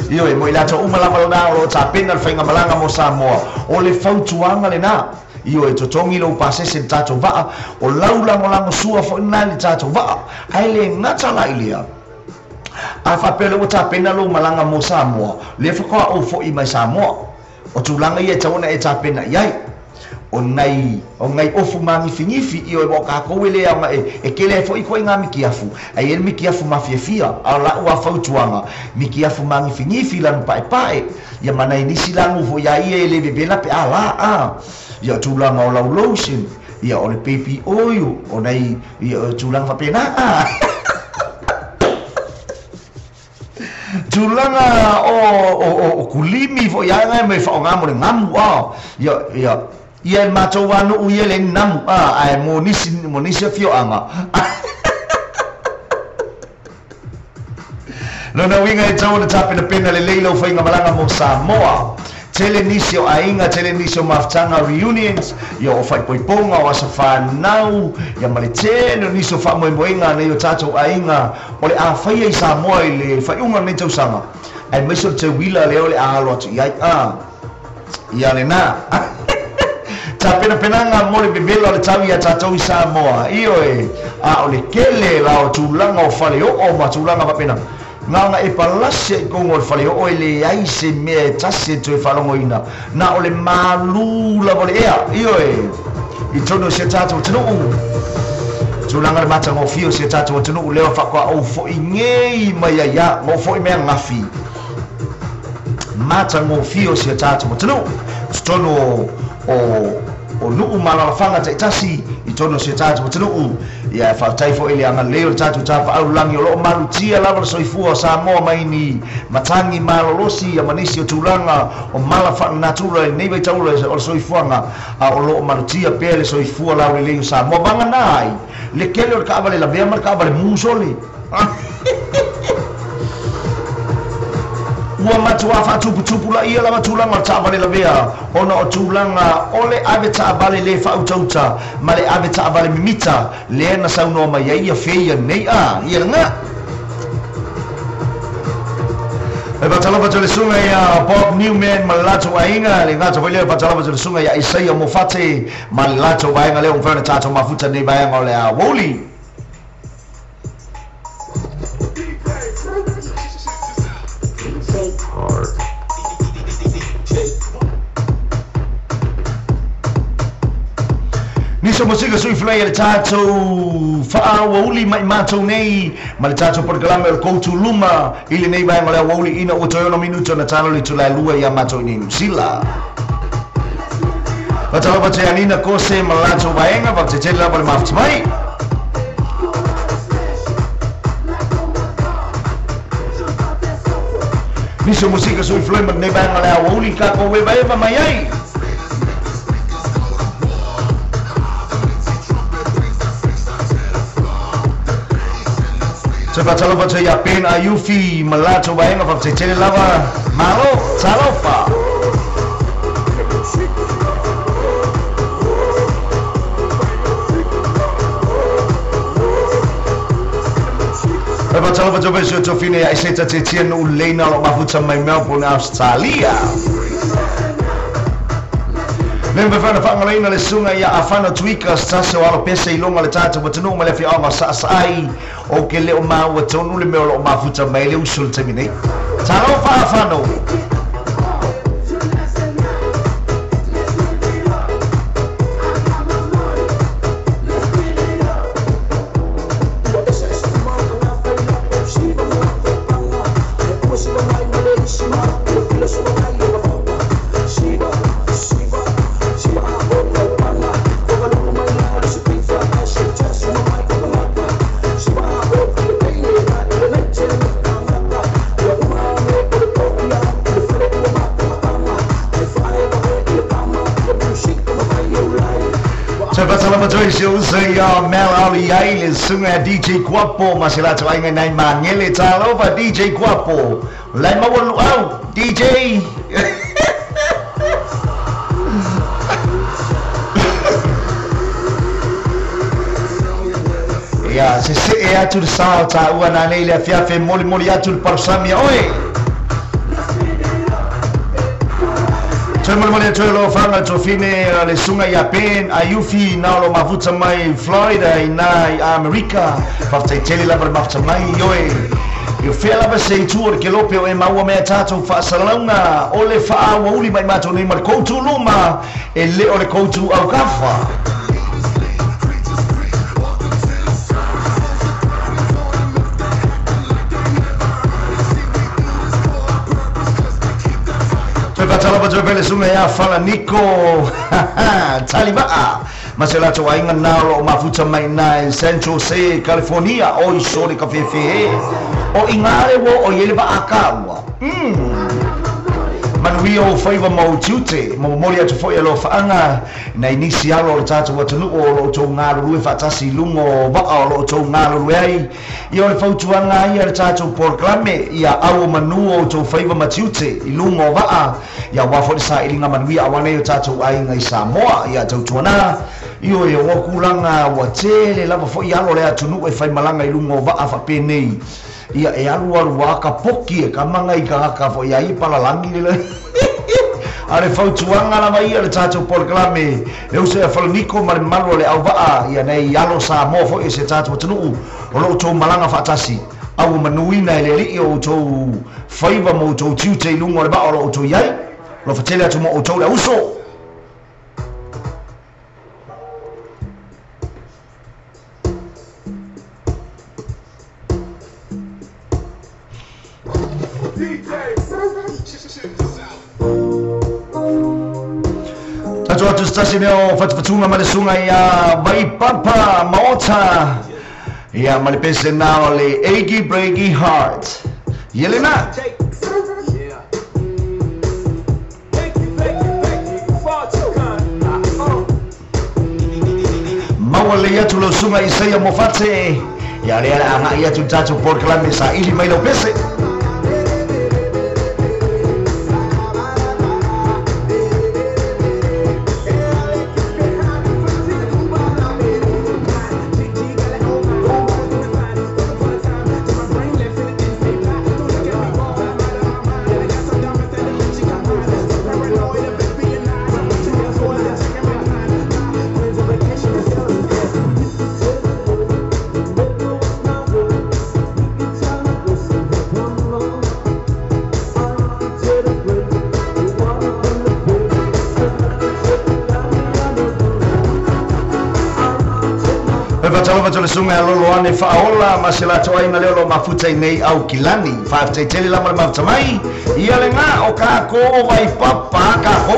Ioe, mo i latou uma lava lena o lo o tapena le faigamalaga mo Samoa, o le fautuaga lena. Ioe, totogi lou pasese i le tatou vaa, o lau lagolago sua foi lena i le tatou vaa, ae le gata la i lea. A faapea lea ua tapena lou malaga mo Samoa, lea faatoa ou foi mai Samoa. O tulaga ia e tatau ona e tapena i ai. O nai, o nai ofu māgifigifi, ioe, aua o kākou e le aoga e, e kele ai foi ituaiga mikiafu, ae i ai le mikiafu mafiafia, a o la'u a fautuaga, mikiafu māgifigifi, lanu paepae, ia ma nai nisi lanu foi a ia e le vevela pe a la, a. Ia o tulaga o lau lotion, ia o le baby oil, o nai, ia o tulaga faapena, a. Tulaga o, o, o, o kulimi foi a e mai faaaoga mo le gamu, a. Ia, ia, ia e matou a nuu ia le namu, a, ae mo nisi, mo nisi afioaga. Lona uiga e tatau ona tapenapena lelei lau faigamalaga mo Samoa. Tele nisi o aiga, tele nisi o mafutaga, reunions, ia o faaipoipoga, o asa fanau, ia ma le tele o nisi o faamoemoega a nai o tatou aiga o le a faia i Samoa i le faaiuga o lenei tausaga. Aemaise o le teuila lea o le a alo atu i ai a ia lena tapenapenaga mo le vevela o le tau iā tatou i Samoa. Ioe, a o le kele la o tulaga o faleoo ma tulaga faapena na ona e palasi ai tonu o le faleoo e leai se mea e tasi e toe faalogoina na o le malū lava o le ea. Ioe, i tonu o si a tatou atunuu tulaga le matagofie o si a tatou atunuu lea faatoa ou fo'i nei mai ai ia mo fo'i mea gafi matagofie o si a tatou atunuu totonu o nuu ma alalafaga taitasi i tonu o si a tatou atunuu. Ia e faafetai foi i le agalelei o le tatou tapaau lagi o loo malutia lava le soifua o Samoa mai ni matagi malolosi ia ma nisi o tulaga o mala faalenatura i lenei vaitaula o le soifuaga a o loo malutia pea le soifua laulelei o Samoa vagana ai le kele o le taavale lavea ma le taavale mu sole. Ua matuā faatuputupu laia lava tulaga o le taavale lavea ona o tulaga o le ave taavale lē faautauta ma le ave taavale mimita lea na saunoa mai ai ia feia nei a ia lagā. E faatalofa atu le suga ia Bob Newman ma le latou aiga le gata foi lea. Faatalofa atu le suga ia Isaia Mofate ma le latou vaega lea ua mafai ona tatou mafuta nei vaega o le aoauli. Nisi o musika sui fulai e le tatou faaauauli mai matou nei ma le tatou polokalame o le Koutu Luma i lenei vaega o le aoauli ina ua toe 6 minuti ona talo le itula e 2 iā matou i nei Niu Sila. Faatalofa atu ia Nina Kose ma le latou vaega, faafetai lava le mafuta mai. Nisi o musika sui fulai ma lenei vaega o le aoauli tatou evaeva mai ai. Toe faatalofa atu ia Ben Aiufi ma le latou vaega, faafetai tele lava, malo, talofa. E faatalofa atu foi si o tofine ia Iseta Tetia Nuu Leina o loo mafuta mai Melbourne, Australia. Le mafai ona faagaloina le suga ia Afano Tuika se tasi o alo pese i luga o le tatou atunuu ma le afioaga o Saasaai o ke le o maua tonu le mea o loo mafuta mai le uso i le taimi nei. Talofa Afano. Toe faatalofa atu ai si ou uso ia Mel Ali ai le suga ia DJ Kuapo ma se latou aiga nai Magele. Talofa DJ Kuapo. Lai maua luau DJ. Ia se see atu le sa o taua nanei le afiafi e molimoli atu le palosami a oe. Toe molimoli atu e alofaga le tofine le suga ia Ben Aiufi na o loo mafuta mai Florida i na i Amerika. Faafetai tele lava le mafuta mai oe. I o fea lava se itu o le kelope o e maua mea tatou faasalalauga o le faaauauli mai matou nei ma le koutu luma e le o le koutu aukafa. Toe faatalofa atu ai le suga ia Falaniko Talivaa ma se latou aiga na o loo mafuta mai na i San Jose, California. O i so le kafefe o i ngā le ua o i ai le vaakaua. Manuia o faiva ma o tiute ma momoli atu foi alofaaga nai nisi alo o le tatou atunuu o loo tou galulue faatasi i luga o vaa o loo tou galulue ai. Ia o le fautuaga ai a le tatou polokalame ia au o manu o outou faiva ma tiute i luga o vaa ia aua foi le sailiga manuia auā nei o tatou aiga i Samoa ia tautuanā. Ioe, o kulaga ua tele lava foi alo o le atunuu e faimalaga i luga o vaa faapenei. Ia e alu alu aka poki e kamanga i ka ka fo ia i palalangi le. A le fautuaga lava ia le tatou polokalame le uso ia falaniko ma le malu o le auvaa ia nei alo Samoa foʻi se tatou atunuu o loo outou malaga faatasi au manuina e le alii o outou faiva ma outou tiute i luga o le vaa o loo outou iai lo fatele atu mo outou le auso. Tatou atu se tasi mea o fatufatuga ma le suga ia Vaipapa Maota ia ma le pese na o le Achy Breaky Heart. Ia lena. Maua le atu lau suga Isaia Mofate ia lea le agai atu tatou polokalame saili mai lau pese. Le sunga lolo ane whaola ma se lato aina leo lo mafuta i nei au kilani. Whaaftaitele lama le mafuta mai. Ia le ngā o kā ko vai papa kā ko.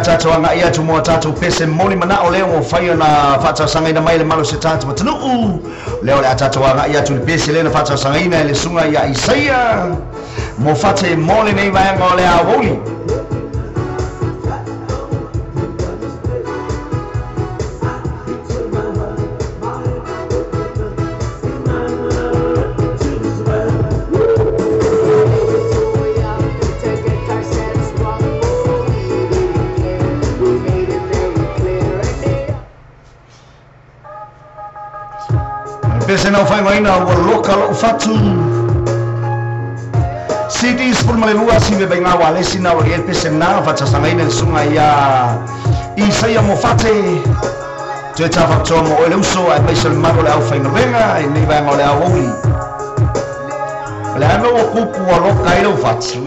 Tatou agai atu mo tatou pese moli manao leo o fai ona faatausaga mai le malo se tatou atunuu leo le a tatou agai atu le pese lea na faatausagaina e le suga ia Isaia mo fate mo lenei vaega o le aoauli. Pese nau whai maina ua loka lou fatu. Siti spul ma le lua si me ngā wa lesi na o pese na whatasangaina le sunga ia Isaia mo fate. Toe tāwhakatoa mo oe le uso ai maisa le maro le au whaingawenga e nei vaenga o le au ouli. Le ame o kupu a loka i lau fatu.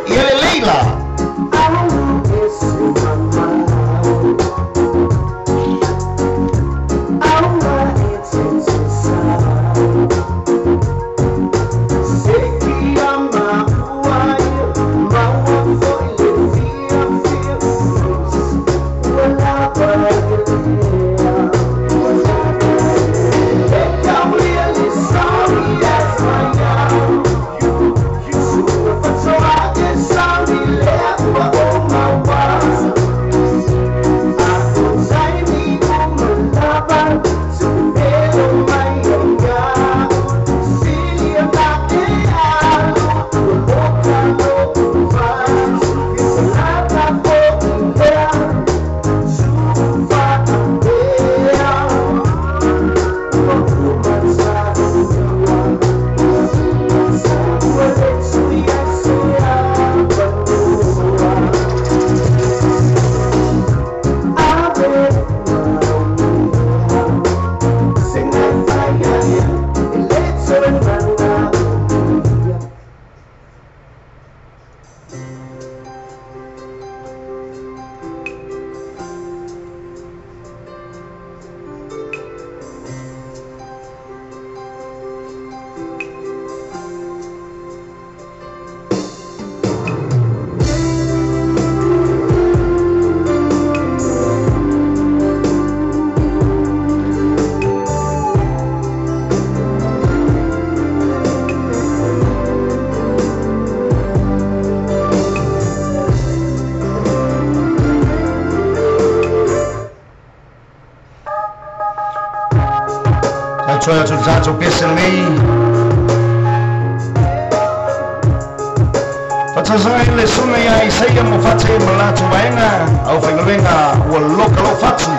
Ia le leila. So I guess I'll be left for all my Tautua atu le tatou pese lenei. Faatasaga i le susuga ia Isaia mo Fate ma le latou vaega aufaigaluega ua loka lou fatu.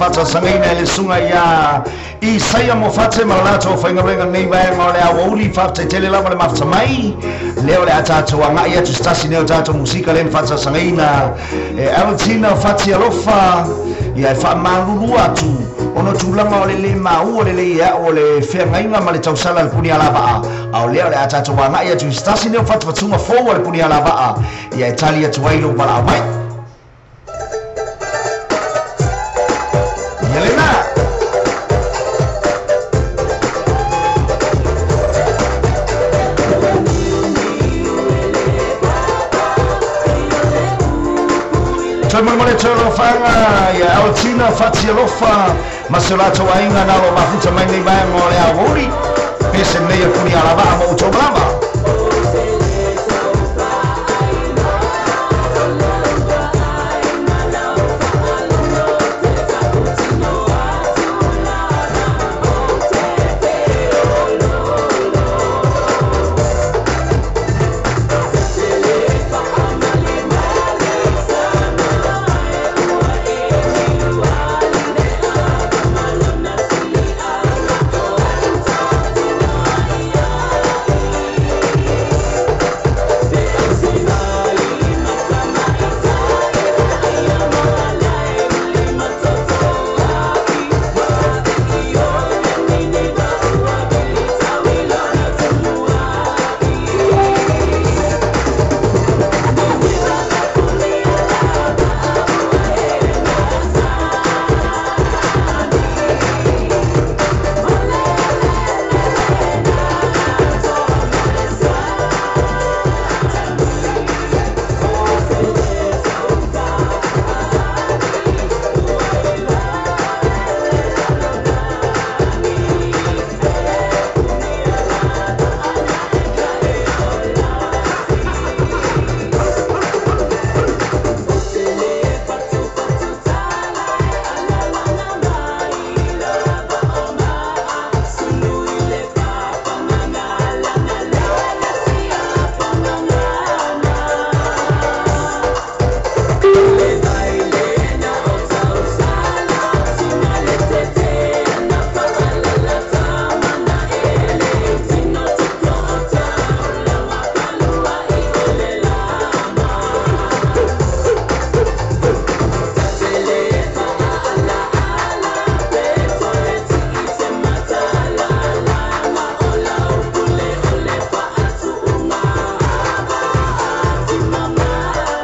Faatasaga le susuga ia Isaia mo Fate ma le latou faigaluega lenei vaega o le aoauli faafetaitele lava le mafuta mai lea o le a tatou agai atu se tasi nei o tatou musika lea na faatasagaina e Albertina Fati Alofa ia e faamalulu atu ona tulaga o le lē maua lelei e a'u o le feagaiga ma le tausala le puni alavaa a o lea o le a tatou agai atu i se tasi nei o fatufatuga fou a le puni alavaa ia e tali atu ai lou valaau mai. Ia Altina Fati Alofa ma se o latou aiga na lo mafuta mai nei vaega o le aoauli pese nei e puni alavaa ma outou malama.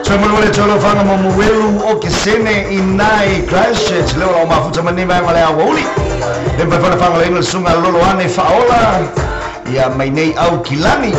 Tsoe tolo fanga mo muelu o ke sene i nai Christchurch leo la o mafuta mani mai ma le awauli. Le mpai fana fanga le ina sunga lolo ane whaola ia mai nei au kilani.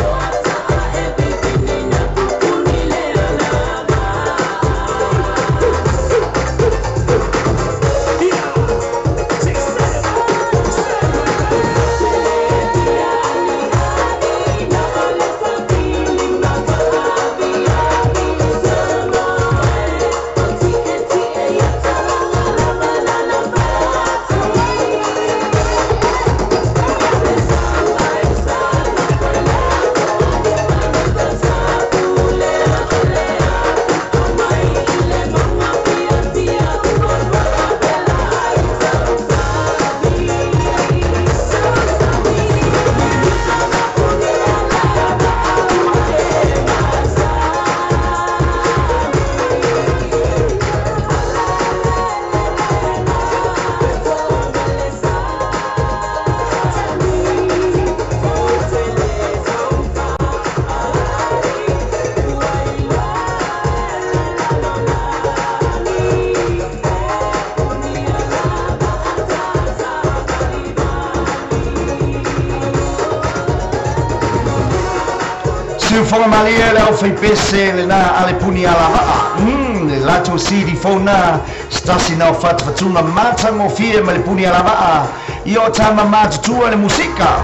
Siufoga malie le au faipese lena ale puni ala va'a. Le latou sili fona stasi nao fatufatuga matagofie ma le puni ala va'a i o tama matutua le musika.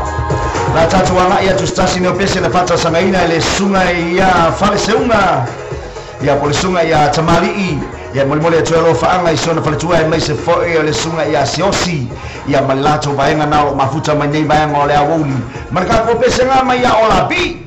La tatou aga'i atu stasi nao pese le fataosagaina i le suga ia faleseuga ia po le suga ia tamali'i ia molimoli atu e alofa'aga i sona faletua e maise fo'i o le suga ia siosi ia ma le latou vaega na o lo'o mafuta mai nei vaega o le aouli ma le kakou pesega mai ia o lapi.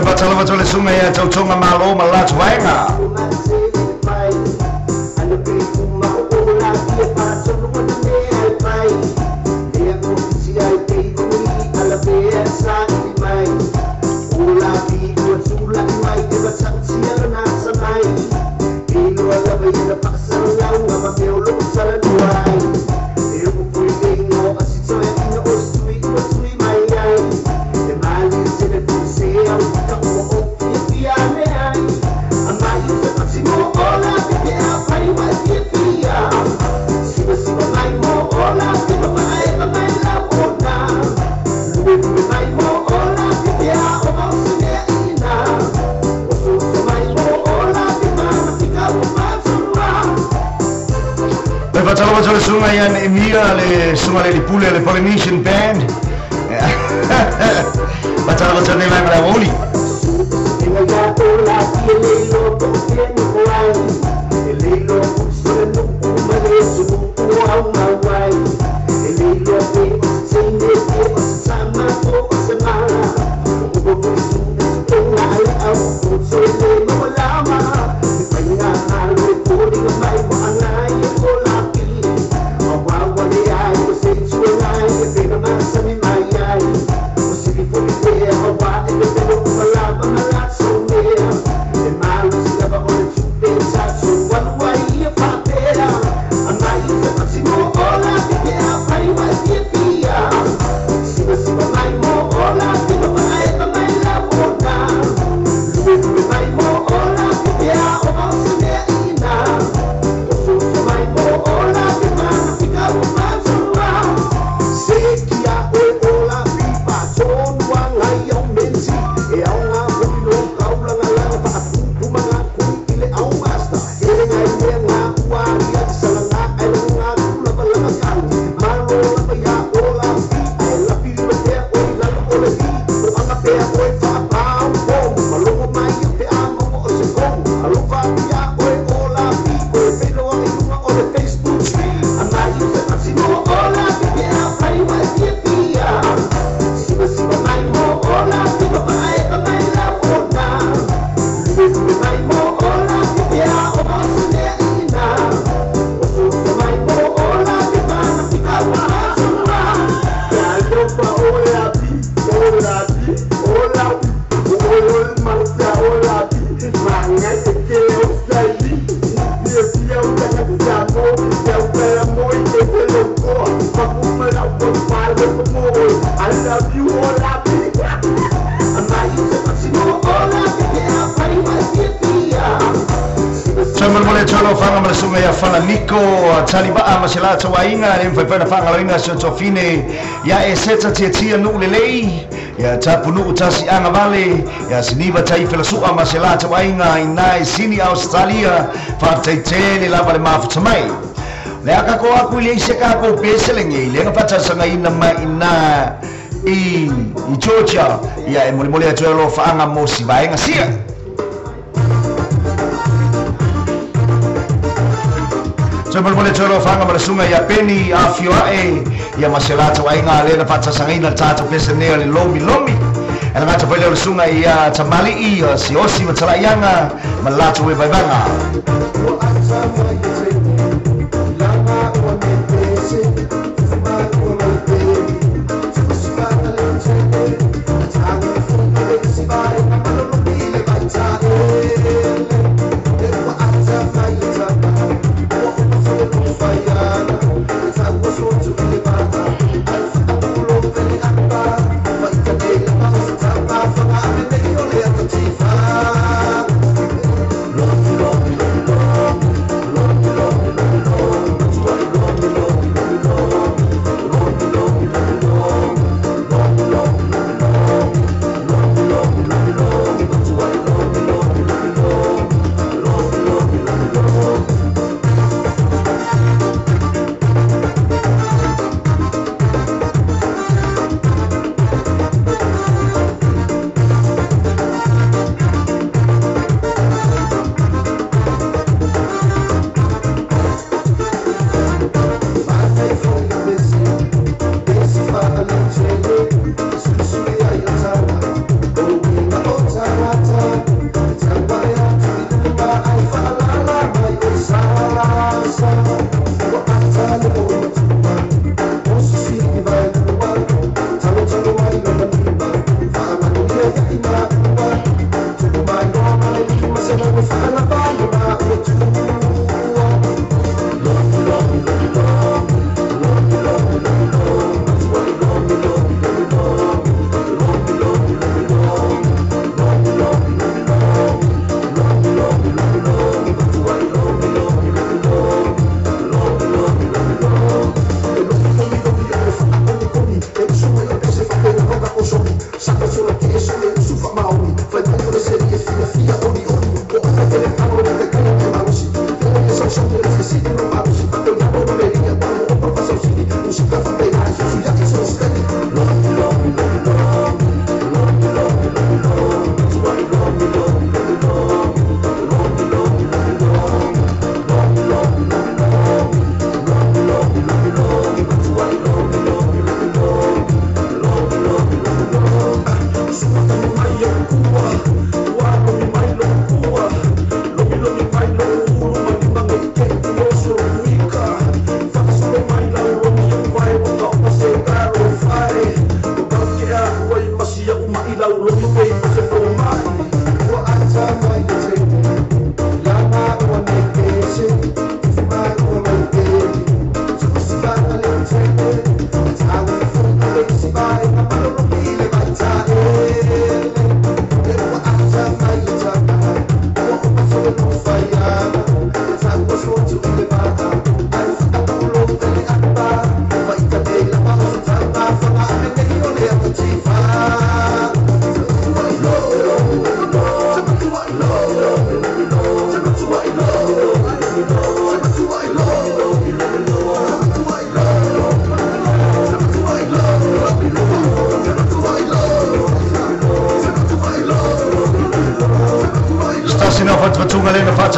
Fatalofa le sunga ia tautoga malo ma latou vaega. Fatalofa le sunga ia Emia le sunga le lipule le Polynesian Band. Fatalofa le vaega le aouli. Hola. I love you all I be. Mo le tolo fanga ma le sunga ia fala Niko Talibaa ma se la tauaiga le mfaifai faagaloina si o tofine ia e seta tiatia nuu lelei ia tapunuu tasiaga vale ia siniva taifelasu'a ma se la tauaiga ina e sini Australia faataitele lava le mafuta mai le akako aku i le isi kakou peselegi lega faatalosagaina mai ina i Georgia ia e molimoli atu ai alofaaga mo si vaega sia. Mo tolo fanga ma le sunga ia Peni afioa'e ia ma se latou aiga lena faatasagaina le tatou pese nei o le lomi lomi. E le gata foi lea o le sunga ia tamali'i siosi ma talaiaga ma le latou e vaivaga.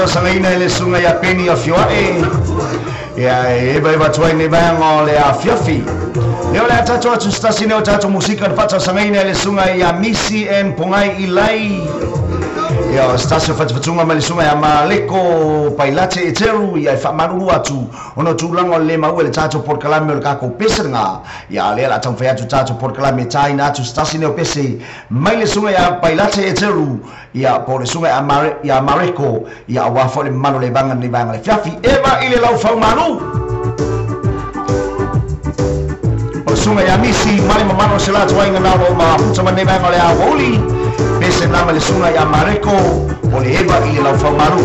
Sangaina le sunga ia Peni afioa'e ia e eva tuai nei vaega o le afiafi lea o le a tatou atu se tasi nei o tatou musika le faatausagaina le suga ia Misi and Pogai Ilai Ia stasio fatufatunga mai le suga ia Maleko Pailate Eteru ia e faamalulu atu ona tulaga o le lē maua i le tatou polokalame o le kakou pese lagā. Ia lea la taumafai atu tatou polokalame e tāina atu se tasi nei o pese mai le suga ia Pailate Eteru ia po o le suga ia Mareko ia auā foi le mamalu o le vaga lenei vaega le fiafi eva i le laufaumalu o le suga ia Misi ma le mamalu o se latou aiga na o loo mafuta ma lenei vaega o le aoauli pese na ma le suga ia Mareko o le eva i le laufaumalu.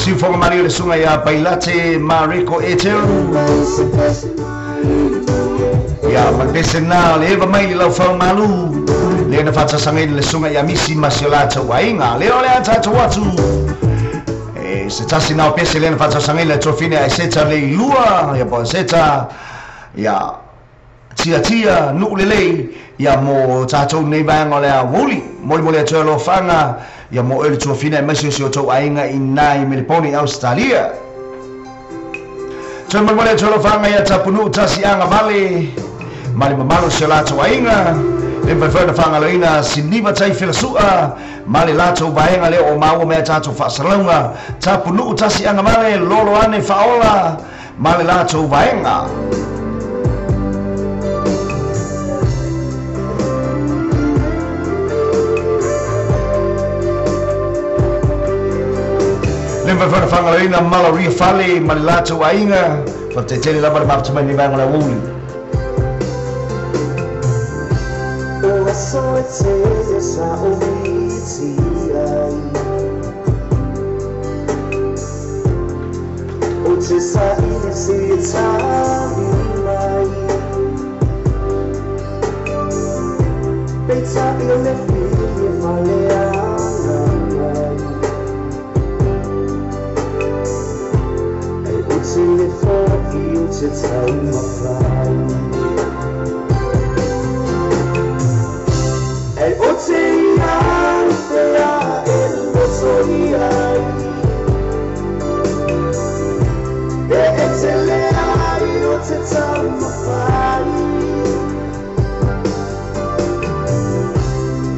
Siufoga mali o le suga ia Pailate Mareko Eteru ia ma le pese lena o le eva mai le laufaumalu lea na faatasagaina le suga ia Misi ma si o latou aiga lea o le a tatou atu e se tasi na o pese lea na faatasagaina le tuafine ae seta le ilua ia po seta ia tiatia nuu lelei ia mo tatou nei vaega o le aoauli molimoli atu ai alofaga ia mo oe le tuafina e maise o si o tou aiga i nai Melipone Australia. Toe molimoli atu ai alofaga ia tapunuu tasi agavale ma le mamalu o si o latou aiga le mafai foi ona faagaloina siniva tai felasua ma le latou vaega lea o maua mea tatou faasalauga tapunuu tasi agavale lolo ane faaola ma le latou vaega. Le mafai foi ona faagaloina malauria fale ma le latou aiga faafetai lava le mafuta mai nei vaega o le aoauli. O aso e tele sa o miti ai O te sa ile si e tali mai Peita i o le fili e fale anga mai Ai o te le fo i o te tau mawhai Ai o te iai te a e loto i ai E e te le ai o te tau mawhai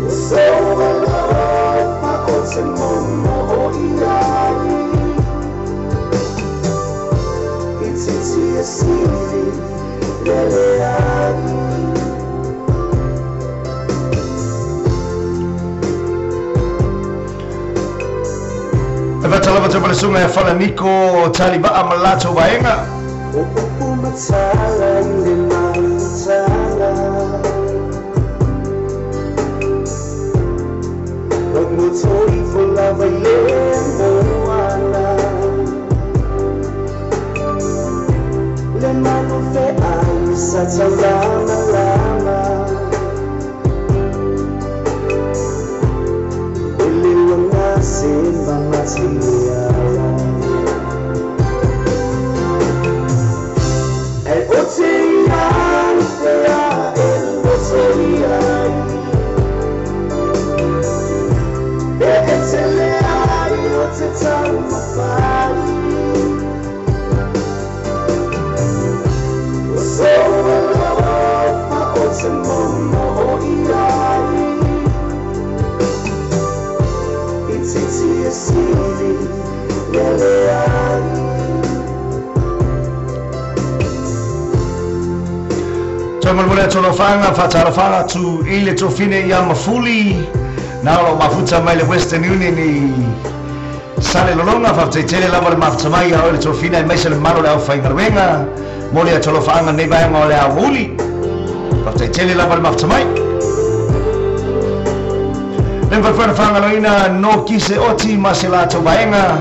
O so alofa o te atu ma le suga ia Falaniko Taliva'a ma le latou vaega. O upu matala i le mafutaga Logoto ifo lava i le moana Le manu feai sa taulamalama E le uaga se mamatiala E o te iai pea e loto iai E e te leai o te taumafai O sou alofa o te momo o iai I titi e sili le leai. Toe molemole atu alofaga faatalofaga atu i le tofine ia mafuli na o loo mafuta mai le Western Union i sale lologa faafetaitele lava le mafuta mai ia oe le tofine aemaise le malo le aufaigaluega mo le atu alofaaga nei vaega o le aouli faafetaitele lava le mafuta mai le mafai ona fagaloina no kise oti ma se latou vaega.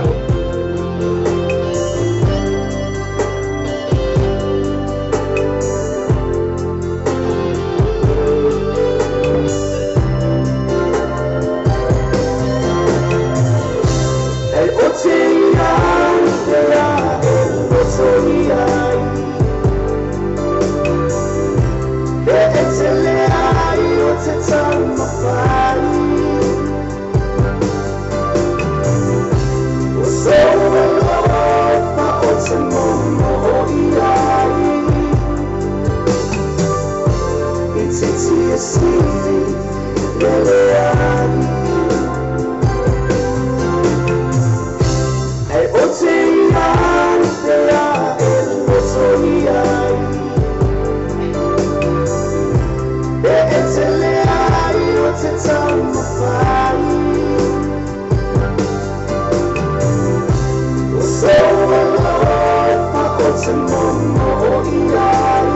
E o te iai pea e loto iai E e te leai o te taumafai O sou alofa o te momo o iai I titi e sili le leai E o te iai pea e loto iai E e te leai o te taumafai O sou alofa o te momo o iai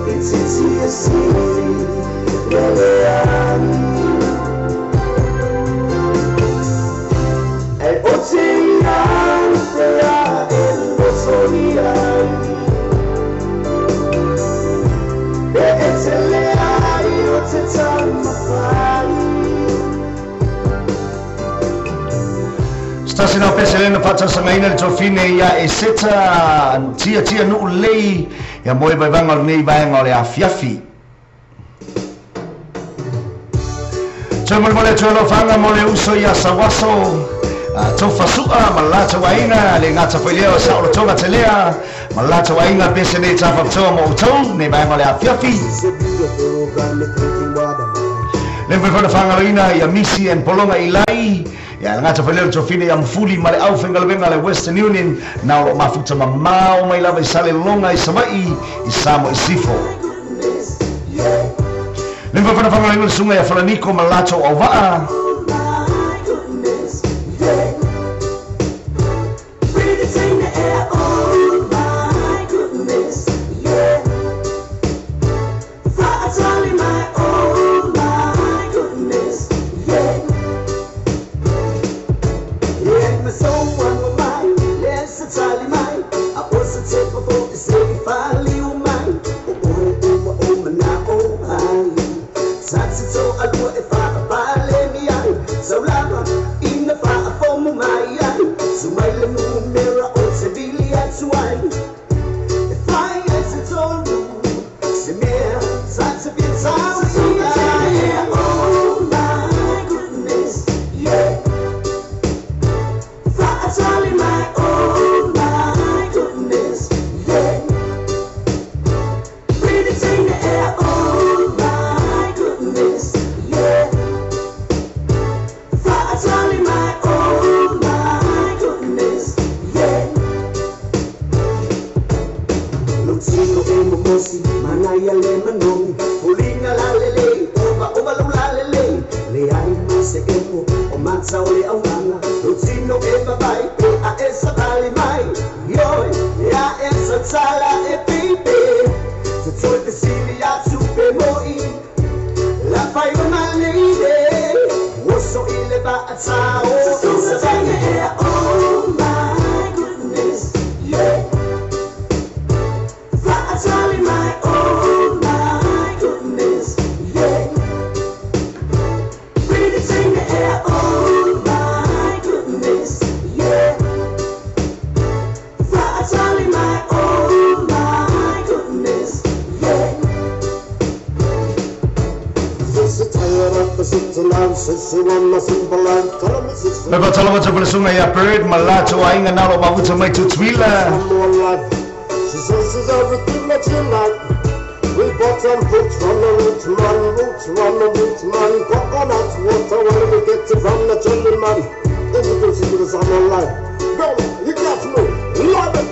I titi e sili le leai E o te iai pea e loto iai E e te leai o te taumafai. Stasi nao peselena faatausagaina le tofine ia e seta tia tia nuu lelei ia mo e vaivaga o lenei vaega o le afiafi. Toe molemole atu alofaga mo le uso ia Sauaso tofasu'a ma le latou aiga le gata foi lea o saolotoga telea ma le latou aiga pese nei tafafitoa mo outou nei vaega o le afiafi. So beautiful, got me thinking what am I? Le mafai foi ona fagaloina ia Misi and Pologa Ilai ia le gata foi lea o le tofine ia mafuli ma le aufaigaluega le Western Union na o loo mafuta mamao mai lava i Salelologa i Sava'i i Samo i Sifo. Goodness, yeah, Le mafai foi ona fagaloina le suga ia Falaniko ma le latou auvaa. oh my goodness, yeah. Breathe it in the air, oh my goodness, yeah. Fa'atali mai, oh my goodness, yeah. Yeah, my soul on my mind, yes, it's all mine. I was a tip of all the same fali o mine. Oh, oh, oh, oh, mana, oh, I. Satsi to alua e fa pale mi ai. So lava in the fa for my ai. So my le nu mera o se vili atu ai. If I answer to se mea satsi vi Oh my goodness, yeah. Fa'atali mai, oh my goodness, yeah. Breathe it in the air, oh my goodness, yeah. Fa'atali mai, oh my goodness, yeah. Lutino e momosi, manaya le manomi, fulinga la lele, ova ova lo la lele, le ai ma se emo, o matsa o le matala e baby Te toi fesili atu pe moi La fai o my lady Oso i le vaatao Sa oh my goodness, yeah Faatali mai, oh my goodness, yeah Breathe it in the air, oh my goodness, yeah Faatali mai, oh my goodness, yeah Me patalo atu pele sunga ia Bird ma lato ainga nalo mavuta mai Tutuila. She says she's everything that you like. We bought some fruits from the roots man, roots from the roots man, coconut water when we get it from the jelly man. Introduce you to the summer life. Girl, you got me, love it.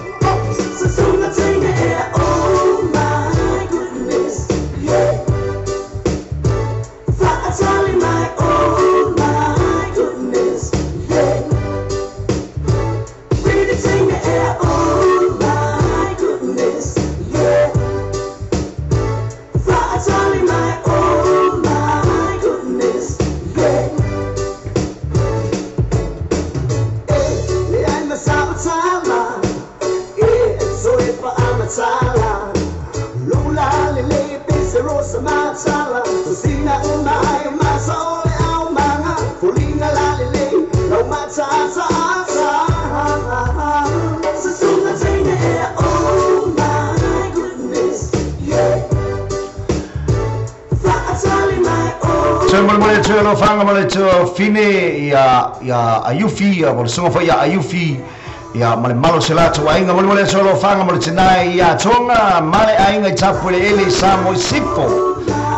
Susunga tenga air, oh my goodness, yeah Faatali mai, oh my goodness, yeah Breathe it in the air, oh my goodness, yeah Faatali mai, oh my goodness, yeah Eh, le ai masautala Eh, so e pa amatala Lula le le pese rosa matala Tusina umai masa ole au manga Fulinga la le le lau matata ata Susunga tenga air, oh my goodness, yeah Faatali mai, oh Toe mole mole toe alofaga ma le toe fine ia ia Ayufi ia mo le suga foi ia Ayufi ia ma le malo se latou aiga mole mole toe alofaga ma le tinai ia Tonga ma le aiga i tapueleele i sa mo i sifo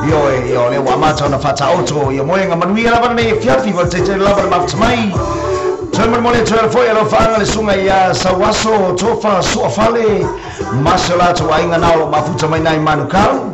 io e ia o lea ua amata ona faataoto ia moega manuia lava lenei afiafi ma le taitele lava le mafuta mai. Toe mole mole toe foi alofaga le suga ia Sauaso Tofa Suafale ma se latou aiga na o loo mafuta mai nai Manukau.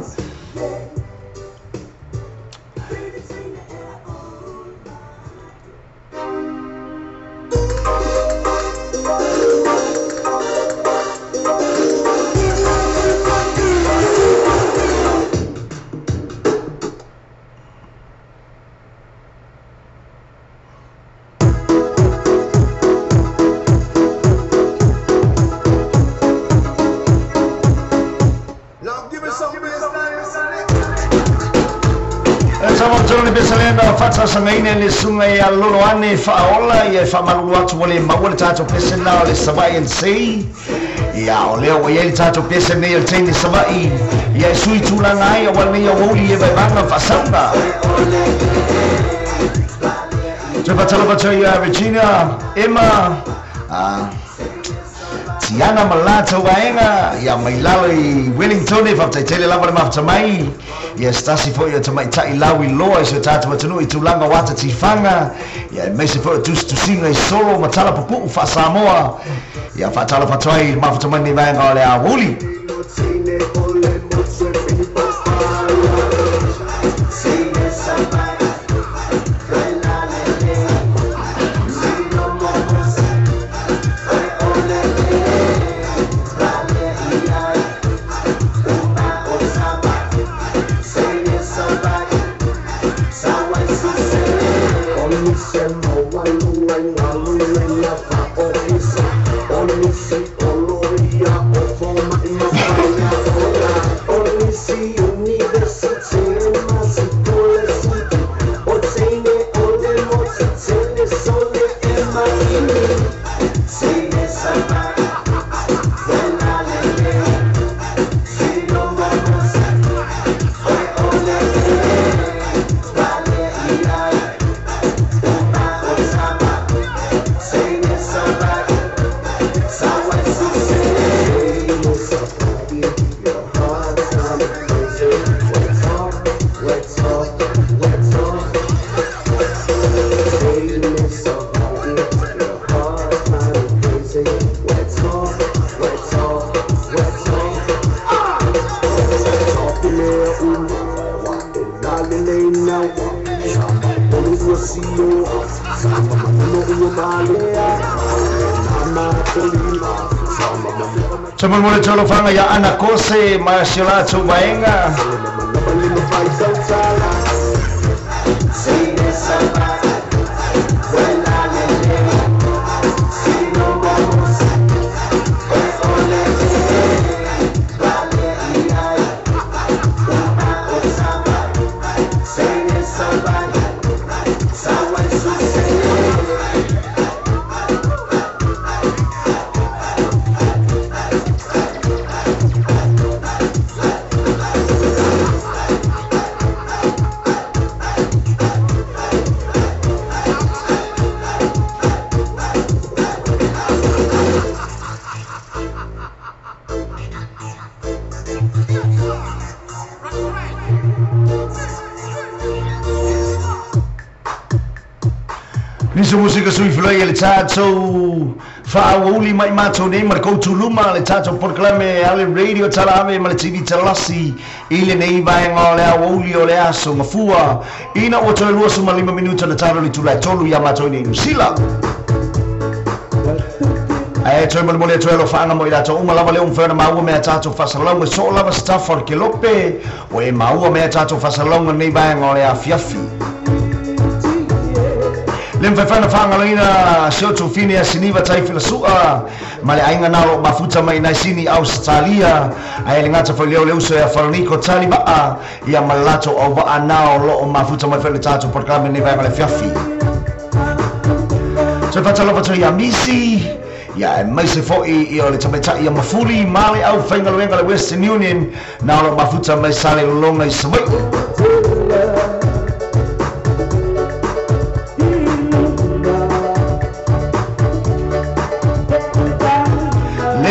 Now give me some Faatasasagaina le suga ia lolo ane faaola ia e faamalulu atu ua le maua le tatou pese lena o le Savaii NC. Ia o lea ua iai le tatou pese nei o le teine Savaii ia e sui tulaga ai aua lenei auauli e vaevaga faasauga. Toe faatalofa ia Regina, Emma, Tiana ma latou aega ia mai lalo i Wellington e faafetaitele lava le mafuta mai. Ia stasi foi o tamaita'i lau iloa i se tatou atunuu i tulaga o ata tifaga ia e maise foi o tusitusiga i solo ma tala pupu'u faasamoa ia faatalofa atu ai le mafuta mai nei vaega o le aouli. Mo le tolofaga ia Ana Kose ma si o latou vaega. Nisi musika sui filoi e le tātou whaawuli mai mātou nei ma le koutu luma le tātou polokalame ale radio tala ave ma le TV talasi i lenei vaega o le aoauli o le aso gafua ina ua toe 25 minuta na talo le itula e 3 iā matou nei Nusila. Ae toe molemole atu ai alofaaga mo i latou uma lava lea ua mafai ona maua mea tatou faasalalauga soo lava se tafa o le kelope ua e maua mea tatou faasalalauga lenei vaega o le afiafi. Le mawhaiwhana whaangaloina se o tufine a siniva tai filasua ma le aiga na o mafuta mai nai sini Australia ae le gata foi leo le uso ia Falaniko tali maa ia ma le latou au vaa na o loo mafuta mai foi le tatou polokalame nei vaega le fiafi. Toe faatalofa atu ia Misi ia e maise foi ia o le tamaitai ia mafuli ma le au faigaluega le Western Union na o loo mafuta mai sa le lologa i Savaii.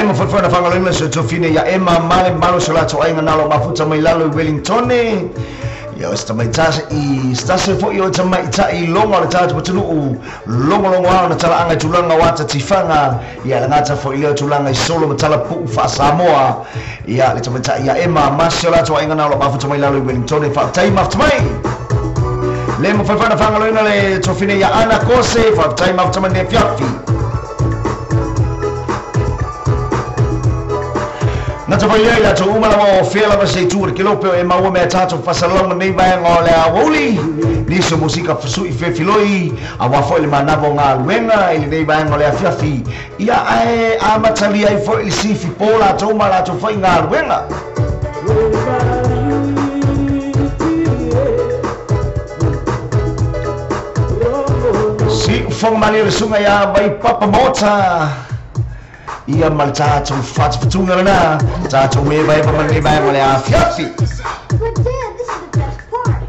Mawhaiwhana whangaloina se tofine ia Emma male malo se latou aiga nalo mafuta mai lalo i Wellingtone. Ia o se tamaitasi i stase foi o tamaitai logo o le tatou atunuu logologo ao na talaaga i tulaga o ata tifaga ia le gata foi lea tulaga i solo ma talapuu faasamoa ia le tamaitai ia Emma ma se o latou aiga nalo mafuta mai lalo i Wellingtone. Faafetai mafuta mai. Le mawhaiwhana whangaloina le tofine ia Ana Kose. Faafetai mafuta mai le fiafi. Nata foi lea i latou uma lava o fea lava se itu o le kelope o e maua mea tatou fasalalauga nei vaega o le aoauli. Nisi o musika fasu'i fefiloi auā foi le manava o galuega i lenei vaega o le afiafi. Ia ae amatalia ai foi le sifi po latou ma latou foi galuega. Si ufoga malie le suga ia vai papa maota ia ma le tatou fatufatuga lena tatou mevaeva ma lenei vaega o le afiafi. But Dad, this is the best part.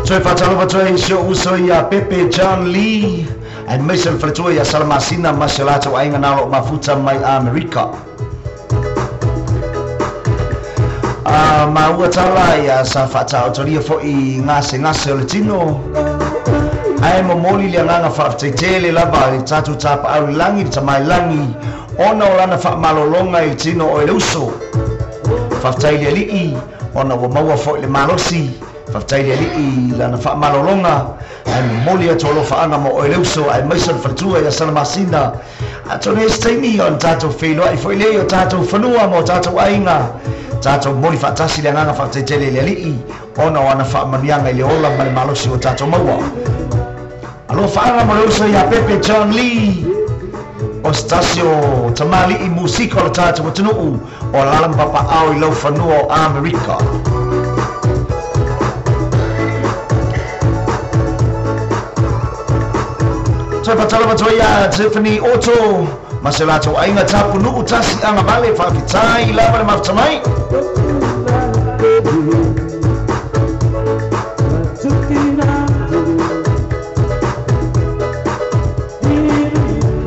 Toe faatalofa toe si o uso ia Pepe John Lee ae maise le faletua ia Salamasina ma se latou aiga na o loo mafuta mai Amerika. Maua tala ia sa faataotolia foi gasegase o le tino ae momoli le agaga faafetaitele lava i le tatou tapaau i lagi le tamailagi ona o lana faamalologa i le tino o e le uso. Faafetai le alii ona ua maua foi le malosi. Faafetai le alii lana faamalologa ae momoli atu alofaaga mo oe le uso ae maise le faletua ia Salamasina. Atonu e se taimi ona tatou feiloai foi lea i o tatou fanua ma o tatou aiga. Tatou momoli faatasi le agaga faafetaitele i le alii ona o ana faamanuiaga i le ola ma le malosi o tatou maua. Alofaaga mo le uso ia Pepe John Lee o se tasi o tamali'i musika o le tatou atunuu o alala ma papaao i lau fanua o Amerika. Toe faatalofa atu ai ia Tiffany Otto ma se latou aiga tapunuu tasi agavale faafetai lava le mafuta mai.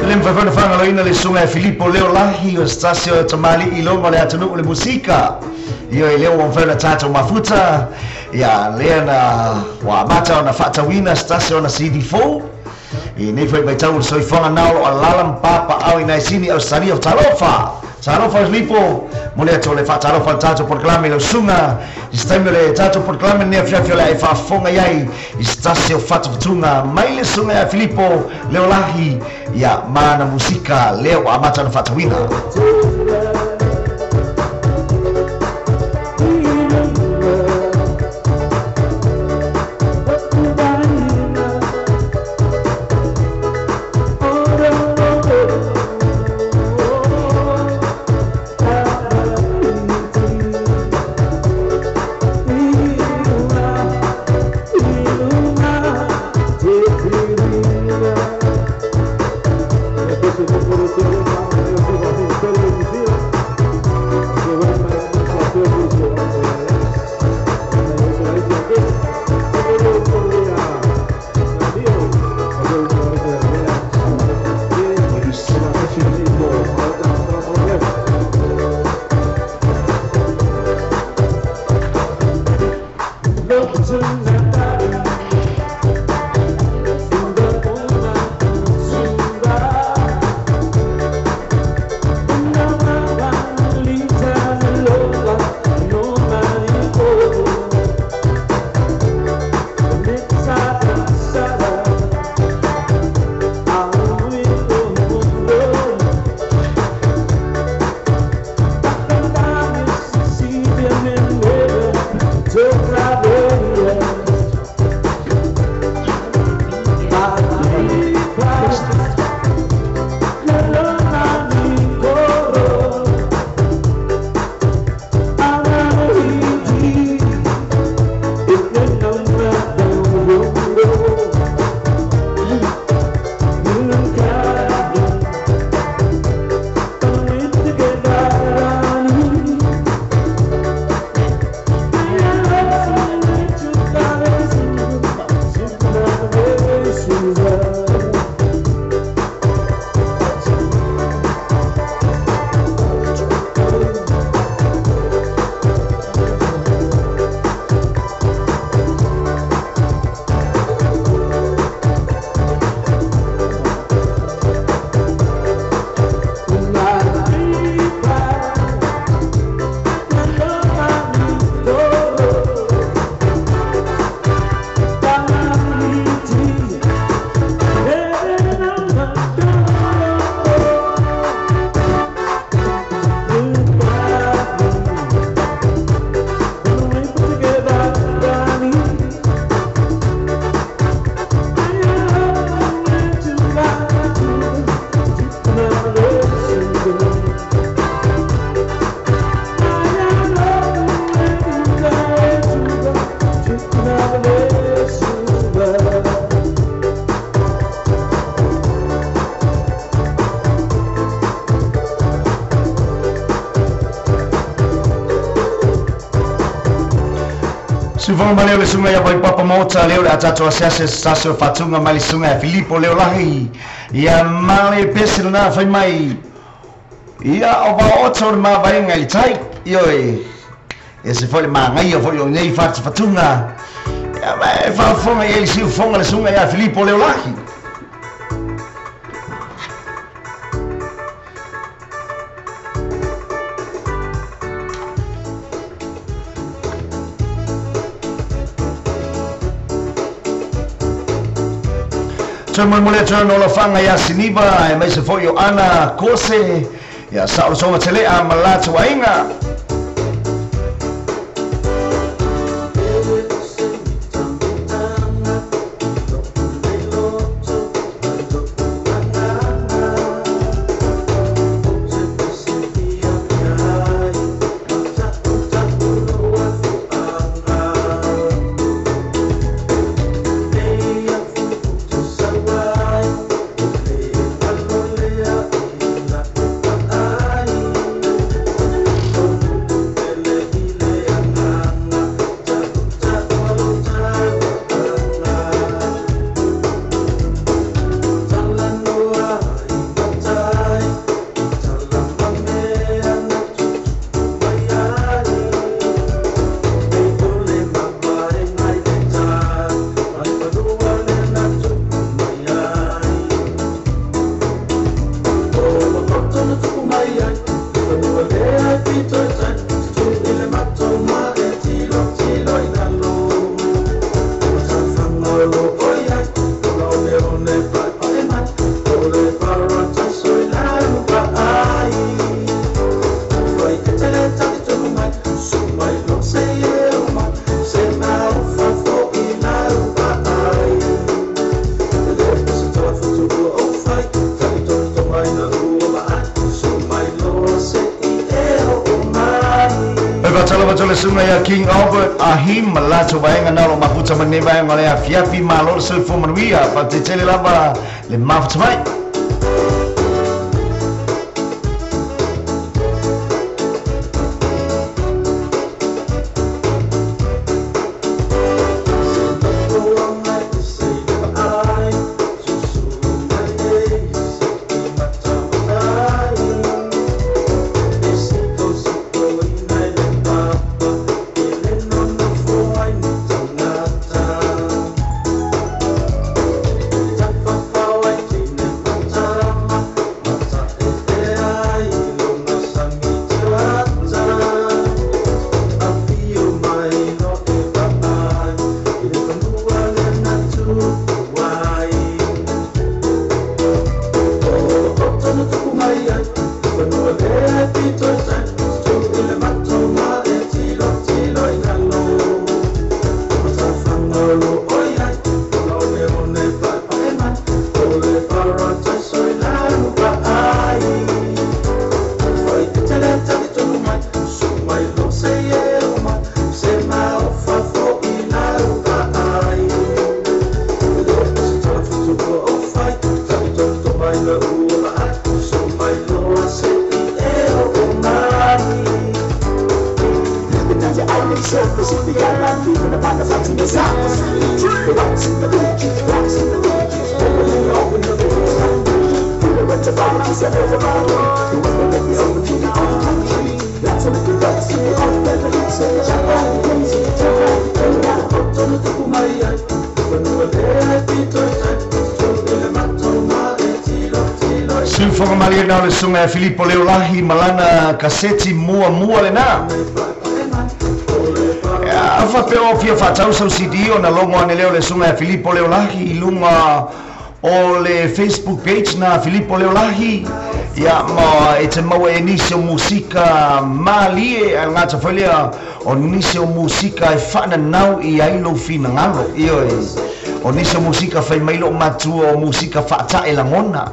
Le mawhaiwhana whangaloina le suga e Filipo Leo Lahi o se tasi o tamali'i logo o le atunuu le musika. Ia e leo ua mafai ona tatou mafuta. Ia lea na ua amata ona faatauina se tasi ona CD fou i nei foi vaitau o le soifuaga na o loo alala ma papaao i nai Sini Ausetalia. O talofa, talofa Filipo, mo le atu o le faatalofa le tatou polokalame i lau susuga i se taimi o le tatou polokalame lenei afiafi o le a e faafofoga i ai i se tasi o fatufatuga mai le susuga ia Filipo Leolahi ia ma ana musika lea ua amata ona faatauina. Sufoga ma leo le suga ia Vaipapa Maota leo le a tatou asiasi se tasi o faatuga mai le suga ia Filipo Leolahi ia ma le pese lena fai mai ia o vaoto o le mavaega i le tai ioe e se foi le magaia foi o nei fatufatuga ia ma e faafofoga i ai le siufoga le suga ia Filipo Leolahi. Toe molemole atu ona alofaga iā Siniva e maise foi o Ana Kose ia saolosoga tele'a ma latou aiga. Suga ia King Albert Ahim ma le latou vaega na o lo o mafuta mai lenei vaega o le afiafi. Malo le soifua manuia, faatetele lava le mafuta mai. Siufoga malie na o le susuga ia Filipo Leolahi ma lana kaseti muamua lena. A faapea o fia faatau sau CD ona logo ane lea o le susuga ia Filipo Leolahi i luga o le Facebook page na Filipo Leolahi ia ma e te maua e nisi o musika malie ae le gata foi lea o nisi o musika e faananau i ai lou finagalo. Ioe, o nisi o musika fai mai lou matua o musika faatae lagona.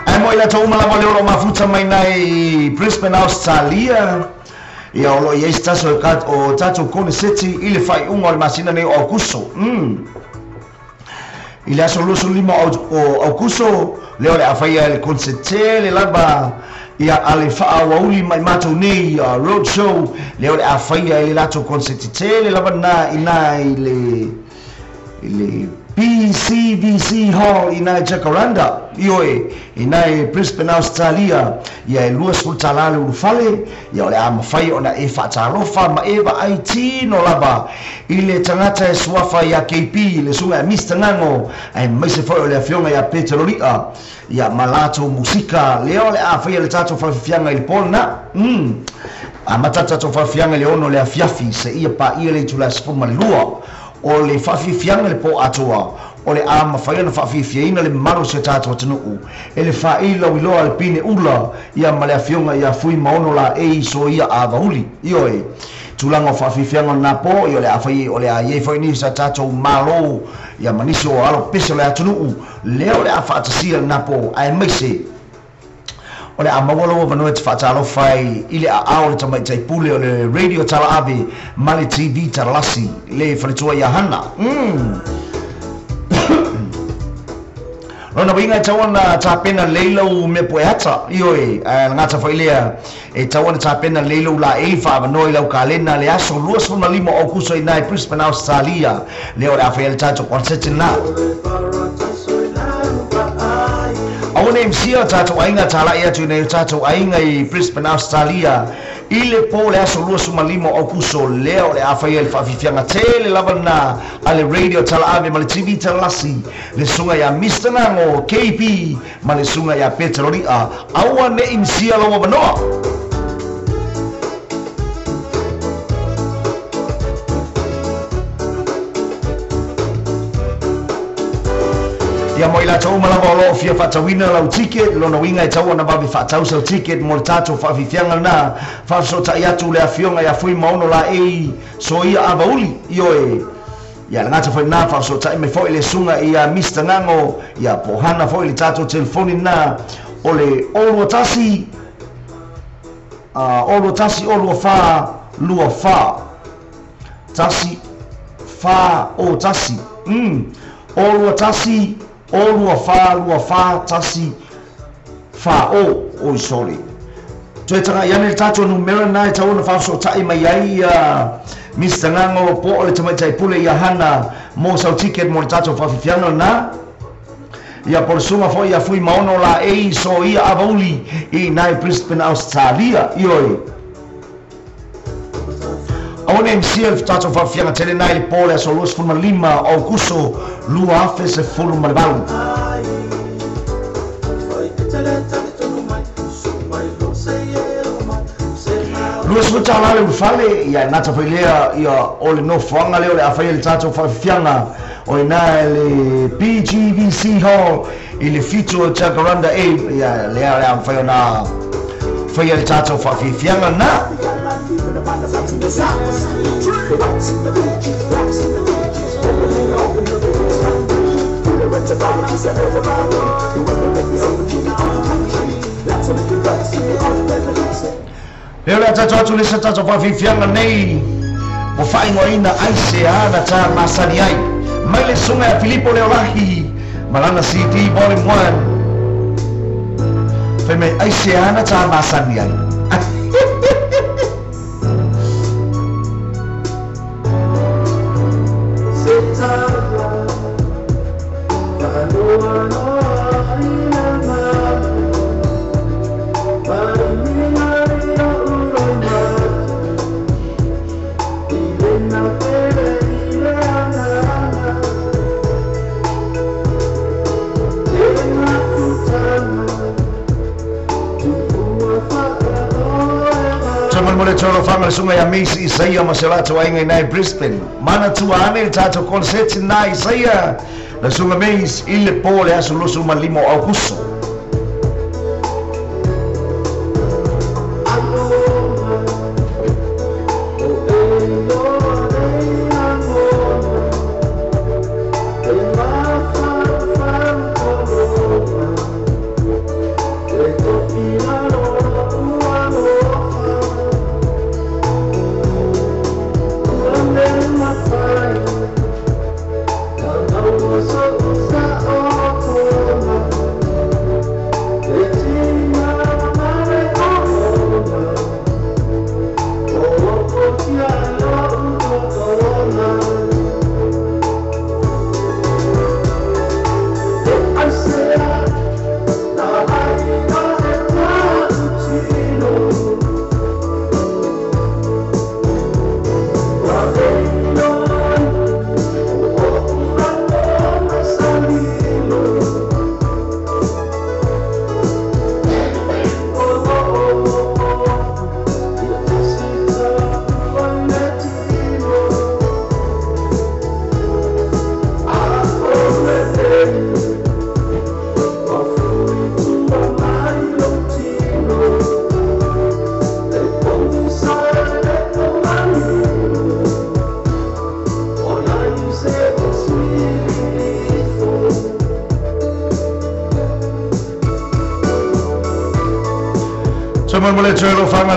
Ae mo i latou uma lava o lea o lo o mafuta mai nai Brisbane, Australia, ia o lo o i ai se tasi o tatou koneseti i le faaiuga o le masina nei o Aukuso. Mm. I le aso 25 o Aukuso, lea o le a faia le concert tele lava ia a le faaauauli mai matou nei road show, lea o le a faia e le latou concert tele lava na ina i le i le PCVC Hall ina i Jacaranda, ioe, ina i Brisbane, Australia, ia e 20 tala le ulufale, ia o le a mafai ona e faatalofa ma e vaai tino lava i le tagata e suafa ia KP, le susuga ia Mister Gago, aemaise foi o le afioga ia Petero Li'a, ia ma latou musika, lea o le a faia le tatou faafiafiaga i le po lena. Umm. Amata le tatou faafiafiaga i le 6 o le afiafi seia paia le itula 12. O le faafiafiaga i le po atoa, o le a mafai ona faafiafiaina le mamalu o si o tatou atunuu e le faailauiloa a le pine ula ia ma le afioga ia Fuimaono Laei Soia Avauli. Ioe, tulaga o faafiafiaga o lena po, ia o le a fai, o le a i ai foi nisi a tatou Malo ia ma nisi o alo pese o le atunuu lea o le a faatasia lena po, aemaise O le a maua lou avanoa e te faatalofa ai i le aao o le tamaitai pule o le Radio Talaave ma le TV Talalasi, le faletua ia Hana. Umm. Lona uiga e tau ona tapena lelei lau mea pueata, ioe, ae gata foi lea, e tau ona tapena lelei lou laei faaavanoa i lau kalena le aso 25 o Aukuso i ina i Brisbane, Ausetalia, lea o le a faia le tatou konseti lena. Aua ne i misia o tatou aiga talai atu i nai o tatou aiga i Brisbane, Australia i le po le aso 25 o Aukuso lea o le a faia le faafiafiaga tele lava lena a le Radio Talaave ma le TV Talalasi, le susuga ia Mister Gago, KB, ma le susuga ia Petero Li'a. Aua ne i misia lou avanoa! Ia mo i latou uma lava o lo o fia faatauina lau ticket, lona uiga e tau ona vave faatau sau ticket mo le tatou faafiafiaga lena, faafesootai atu le afioga ia Fuimaono Laei Soia Avauli, ioe, ia le gata foi lena, faafesootai mai foi le susuga ia Mister Gago, ia po o Hana foi le tatou telefoni lena o le 021. O 2 1 O 2 4 2 4 1 4 O 1 O 2 1 O 2 4 2 4 1 4 O o sorry. Toe tanga ia le tatou numera na e tau ona faasotai mai ai Mr. Ngango po o le tamaitai pule ia Hana mo sau ticket mo le tatou faafifiaga na ia po le suga foi ia Fui Maono la ei so ia avauli i nai Brisbane Australia ioi. Aone MC le tatou faafifiaga tele nai le po le aso 25 o Aukuso 2018. Lua suta la le ufale ia nata failea ia o le nofoaga lea o le afai le tatou faafifiaga o ina le PGVC Hall i le 7 o Jacaranda A ia lea le amfai ona faia le tatou faafifiaga na. Leo le tatou atu le sa tatou faafifiaga nei o faaigoaina ai se ana ta masani ai mai le suga ia Filipo Leolahi malana CD Volume 1 fai mai ai se ana ta masani ai. Sunga ia Miss Isaia ma se latou aiga i nai Brisbane. Mana tua ane le tatou konseti na Isaia le sunga Miss i le po le aso 25 o Aukuso.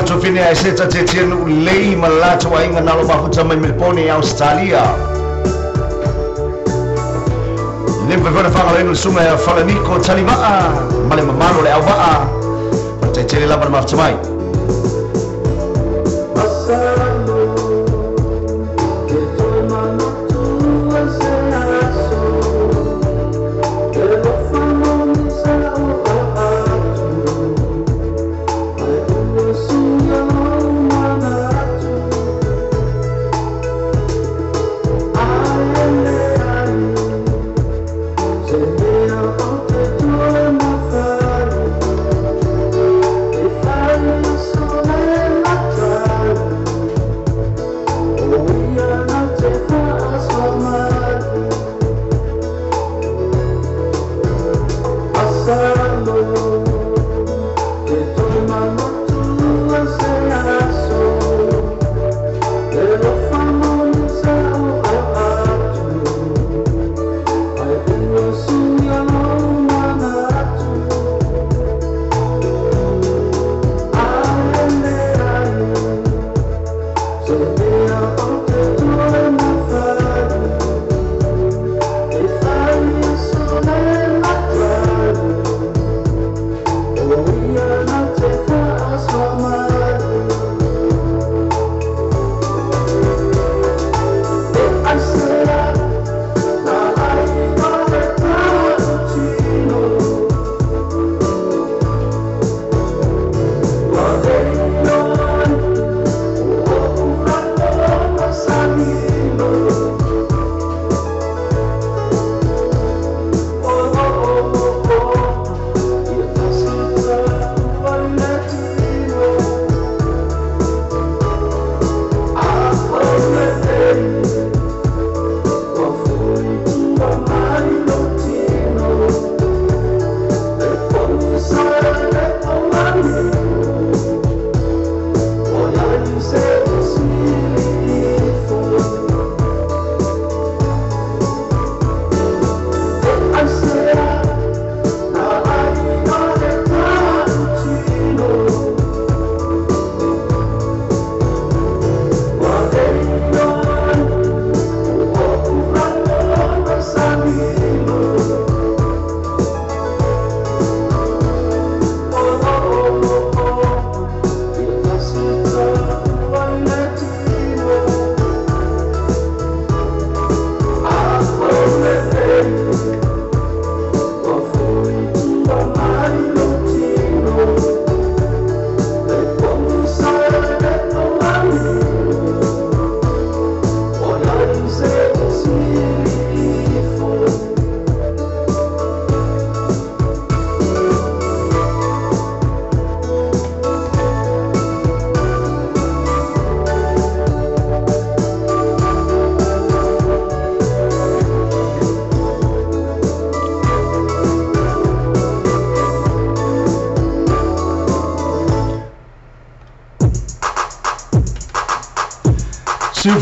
Tofine ai se tate tienu lei malato ainga nalo mafuta mai Melbourne Australia. Lempa fana fanga leno sunga ya Falaniko Talimaa male mamalo le auvaa. Patetele lava le mafuta mai. If I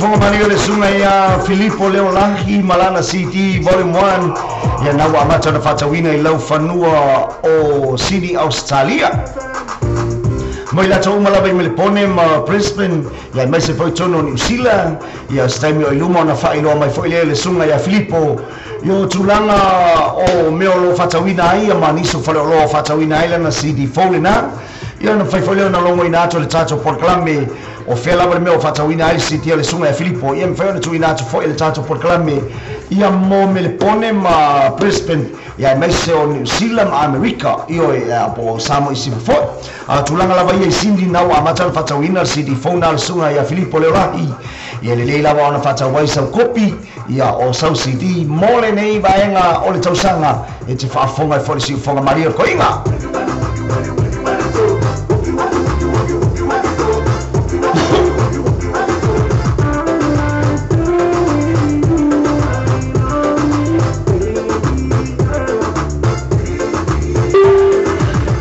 siufofoga malie o le suga ia Filipo Leolahi ma lana CD Volume 1 ia na ua amata ona faatauina i laufanua o Sydney, Australia. Mo i latou uma lava i Melepone ma Brisbane, ia aemaise foi tonu o Niu Sila, ia se taimi o i luma ona faailoa mai foi lea le suga ia Filipo i o tulaga o mea o loo faatauina ai ia ma nisi o faleoloa o faatauina ai lana CD fou lena. Ia ona fai foi lea ona logoina atu le tatou polokalame o fea lava le mea o faatauina ai le CD a le suga ia Filipo, ia mafai ona tuuina atu foi le tatou polokalame ia mo Melepone ma Brisbane, ia aemaise o Niu Sila ma Amerika, ioe po o Samoa i sifo foi. A tulaga lava ia i Sydney na ua amata ona faatauina le CD fou na le suga ia Filipo Leolahi, ia lelei lava ona faatau ai sau kopi ia o sau CD mo lenei vaega o le tausaga e te faafofoga ai foi le siufofoga malie o le koiga.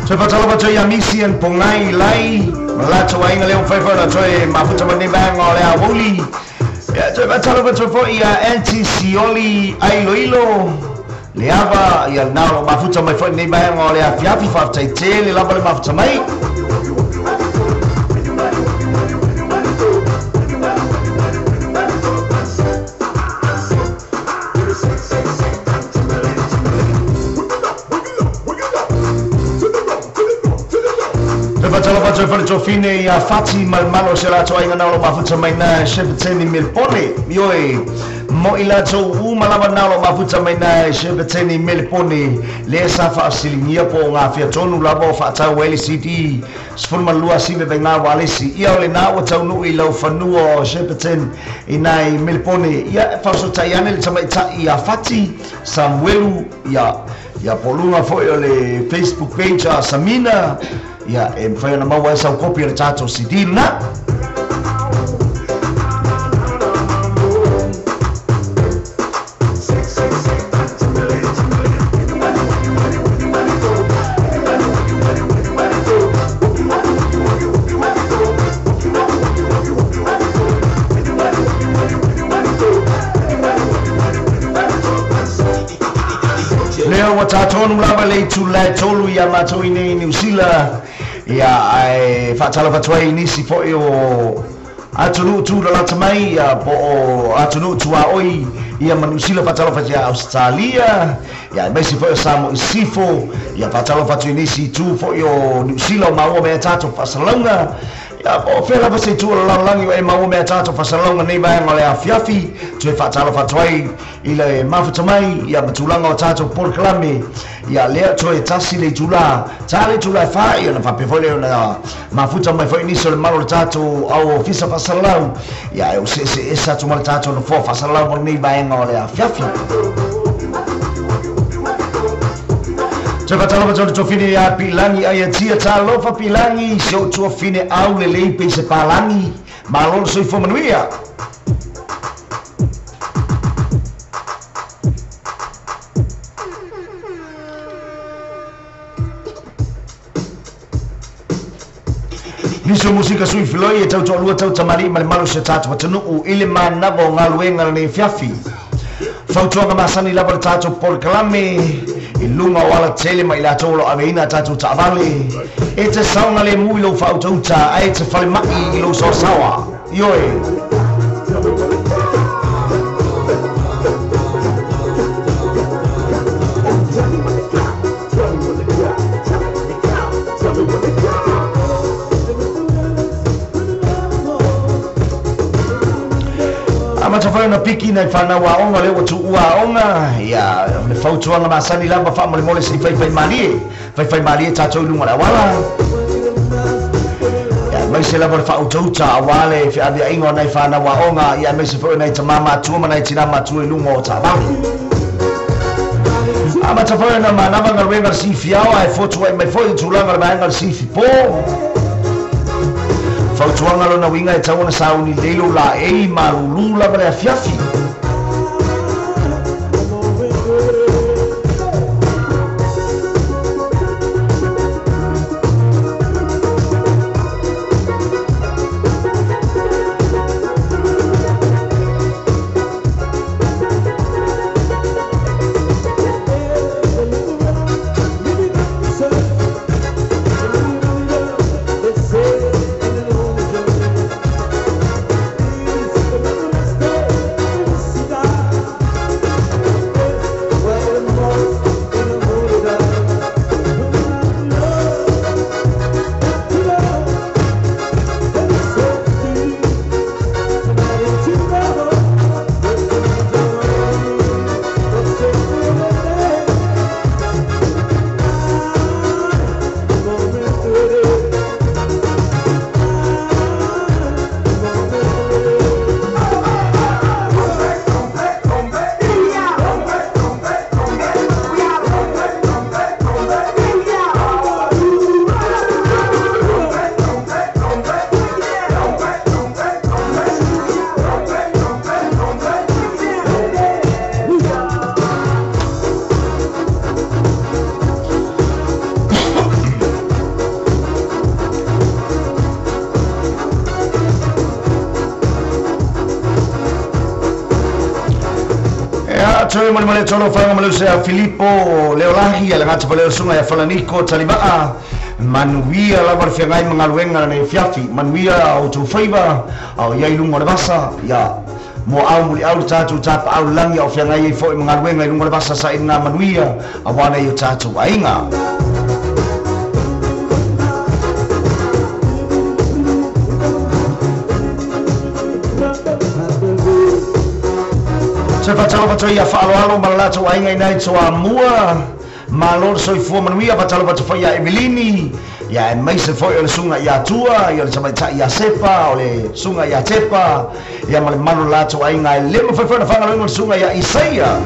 Toe faatalofa atu ia Misi and Pongai Lai ma latou aiga lea ua fai foi ona toe mafuta mai lenei vaega o le aoauli. Ia toe faatalofa atu foi ia Aunty Sioli Ailoilo le ava ia lena o loo mafuta mai foi lenei vaega o le afiafi. Faafetai tele lava le mafuta mai. Toe faatalofa atu ai foi le tofine ia Fati ma le malo o se latou aiga na o loo mafuta mai na Shepateni Melepone. Ioe, mo i latou uma lava na o loo mafuta mai na Shepateni Melepone lea sa faasiligia po o gafea tonu lava o faatau ai le CD 12 sive vaiga ualesi. Ia o lena ua taunuu i laufanua o Shepparton i nai Melepone. Ia faasotai ane le tamaitai ia Fati Samuelu ia ia po o luga foi o le Facebook page a Samina, ia e mafai ona maua ai sau kopi o le tatou CD lena. Lea ua tatonu lava le itula e 3 ia matou i nei i Niu Sila, ia ae faatalofa atu ai i nisi foi o atunuu tulalata mai, ia po o atunuu tuaoi ia ma Niu Sila. Faatalofa atu ia Australia, ia aemaise foi o Samoa i Sisifo, ia faatalofa atu i nisi itu foi o Niu Sila o maua mai ai tatou faasalalauga, ia po o fea lava se itu o le lalolagi o e maua mai ai tatou faasalalauga nei vaega o le afiafi. Toe faatalofa atu ai i le mafuta mai ia ma tulaga o tatou polokalame, ia lea toe tasi le itula ta le itula e 4, ia ona faapea foi lea ona mafuta mai foi nisi o le malo o le tatou au ofisa faasalalau, ia e oseeseese atu ma le tatou nofoa faasalalau mo lenei vaega o le afiafi. Toe faatalofa atu le tofine ia Pilangi Aiatia. Talofa Pilangi, si ou tuafine au lelei pei se palagi. Malo le soifua manuia. Nisi o musika sui filoi e tautoalua tautamali'i ma le malu o se tatou atunuu i le manava o galuega lenei afiafi. Fautuaga masani lava le tatou polokalame i luga o alatele ma i latou o loo aveina a tatou taavale. E te saogalemu i lou faautauta ae te falemai i lou saoasaoa. Ioe. Amata foi ona piki nai whanau aoga lea ua tuua aoga, ia le fautuaga masani lava faamolemole se i faifai malie, faifai malie tatou i luga o le auala. Ia aemaise lava le faautauta auā le feaveaiga o nai whanau aoga, ia aemaise foi o nai tamā matua ma nai tinā matua i luga o taavale. Amata foi ona manava galuega le sifiao ae fotuai mai foi i tulaga o le vaega o le sifipō. Fautuaga lona uiga e tau ona sauni lelei lou laei malūlū lava le afiafi. Toe mo le male tolo fanga ma le Filipo Leolahi le gata pale sunga ya Falaniko Talivaa manuia lava le feagai ma galuega nei fiafi manuia o tou faiva ao iai luga o le vasa ia mo au muli au le tatou tapaau lagi ao feagai ai fo'i ma galuega i luga o le vasa sa ina manuia auā nei o tatou aiga. Se fatalo fato ia whaaloalo ma le latou aiga i nai toamua malo le soifua manuia fatalo fato foi ia Emelini ia e maise foi o le suga ia Tua ia o le tamaitai ia Sepa o le suga ia Tepa ia ma le malu le latou aiga e le mafai foi ona fagaloina le suga ia Isaia.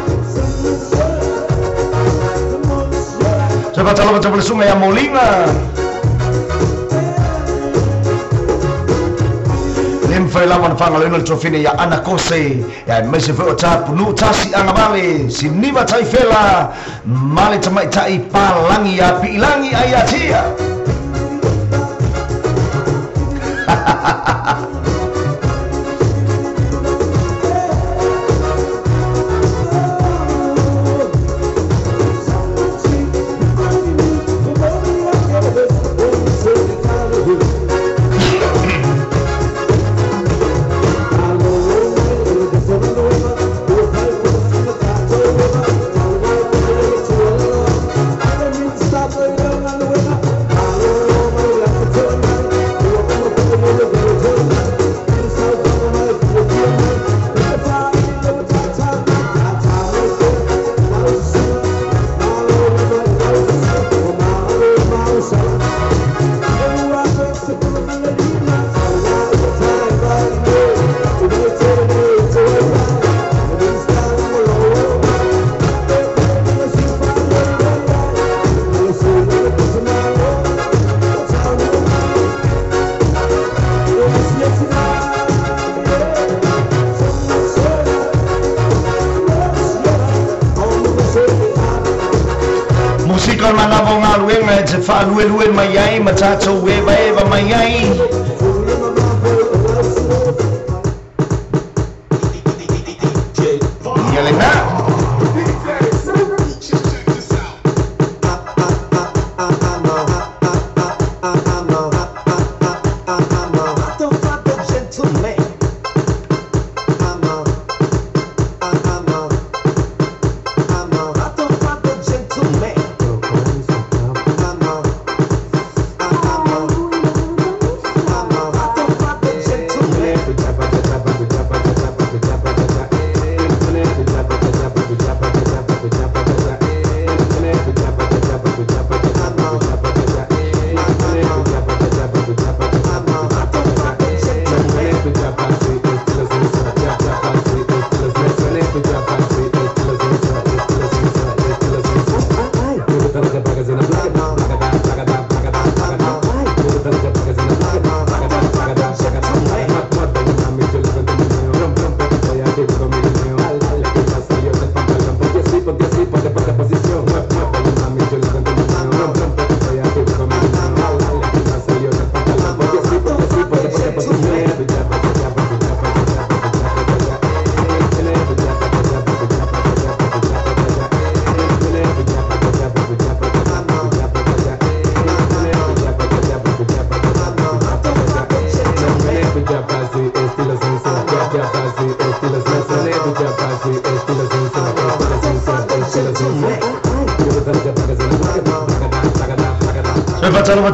Se fatalo fato foi le suga ia Moliga le mafai lava ona fagaloina le tofine ia Anakose ia maise foi o tapunu tasi agavale siniva taifela ma le tamaitai palangi ia piilangi ai atia. Musika o manava o galuega e te faaluelue mai ai ma tatou evaeva mai ai. Ia lena.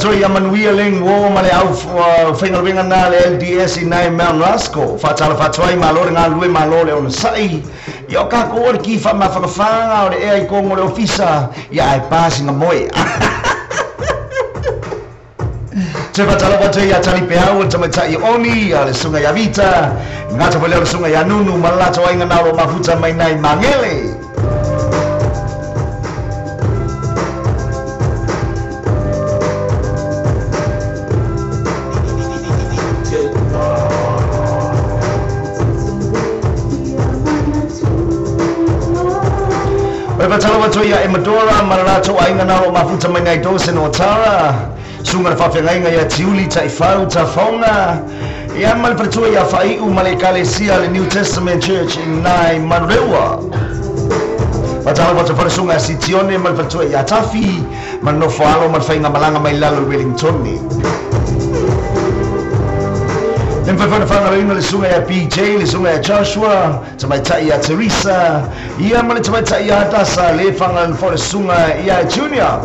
Ia manuia leng wo ma le au whaingaluenga na le LDS i nai Mount Rasco. Whaatala whaatuai malo le ngā lue malo le ona sai. Ia o kako o le ki wha mawhakawhanga o le ea i kongo le ofisa. Ia ai pāsinga moe. Te whaatala whaatuai ia tali peau o le tamaitai oni, ia le sunga ia Vita. Ngata pole o le sunga ia Nunu, malato ainga nā ro mafuta mai nai Mangele. Ia e Madora, malalato ainga nā ro mafuta mai nai Dawson o Tara. Sunga le whawhengainga ia Tiuli, Taifau, Tafaunga. Ia ma le whatua ia Whaiu ma le Ekalesia le New Testament Church i nai Manurewa. Faatalofa atu foi le susuga ia Sitione ma le faletua ia Tafi ma le nofo alo ma le faigamalaga mai lalo i Wellingtone. Le mafai foi ona faagaloina le susuga ia BJ, le susuga ia Joshua, tamaitai ia Teresa, ia ma le tamaitai ia Hadasa, le faagaloina foi le susuga ia Junior.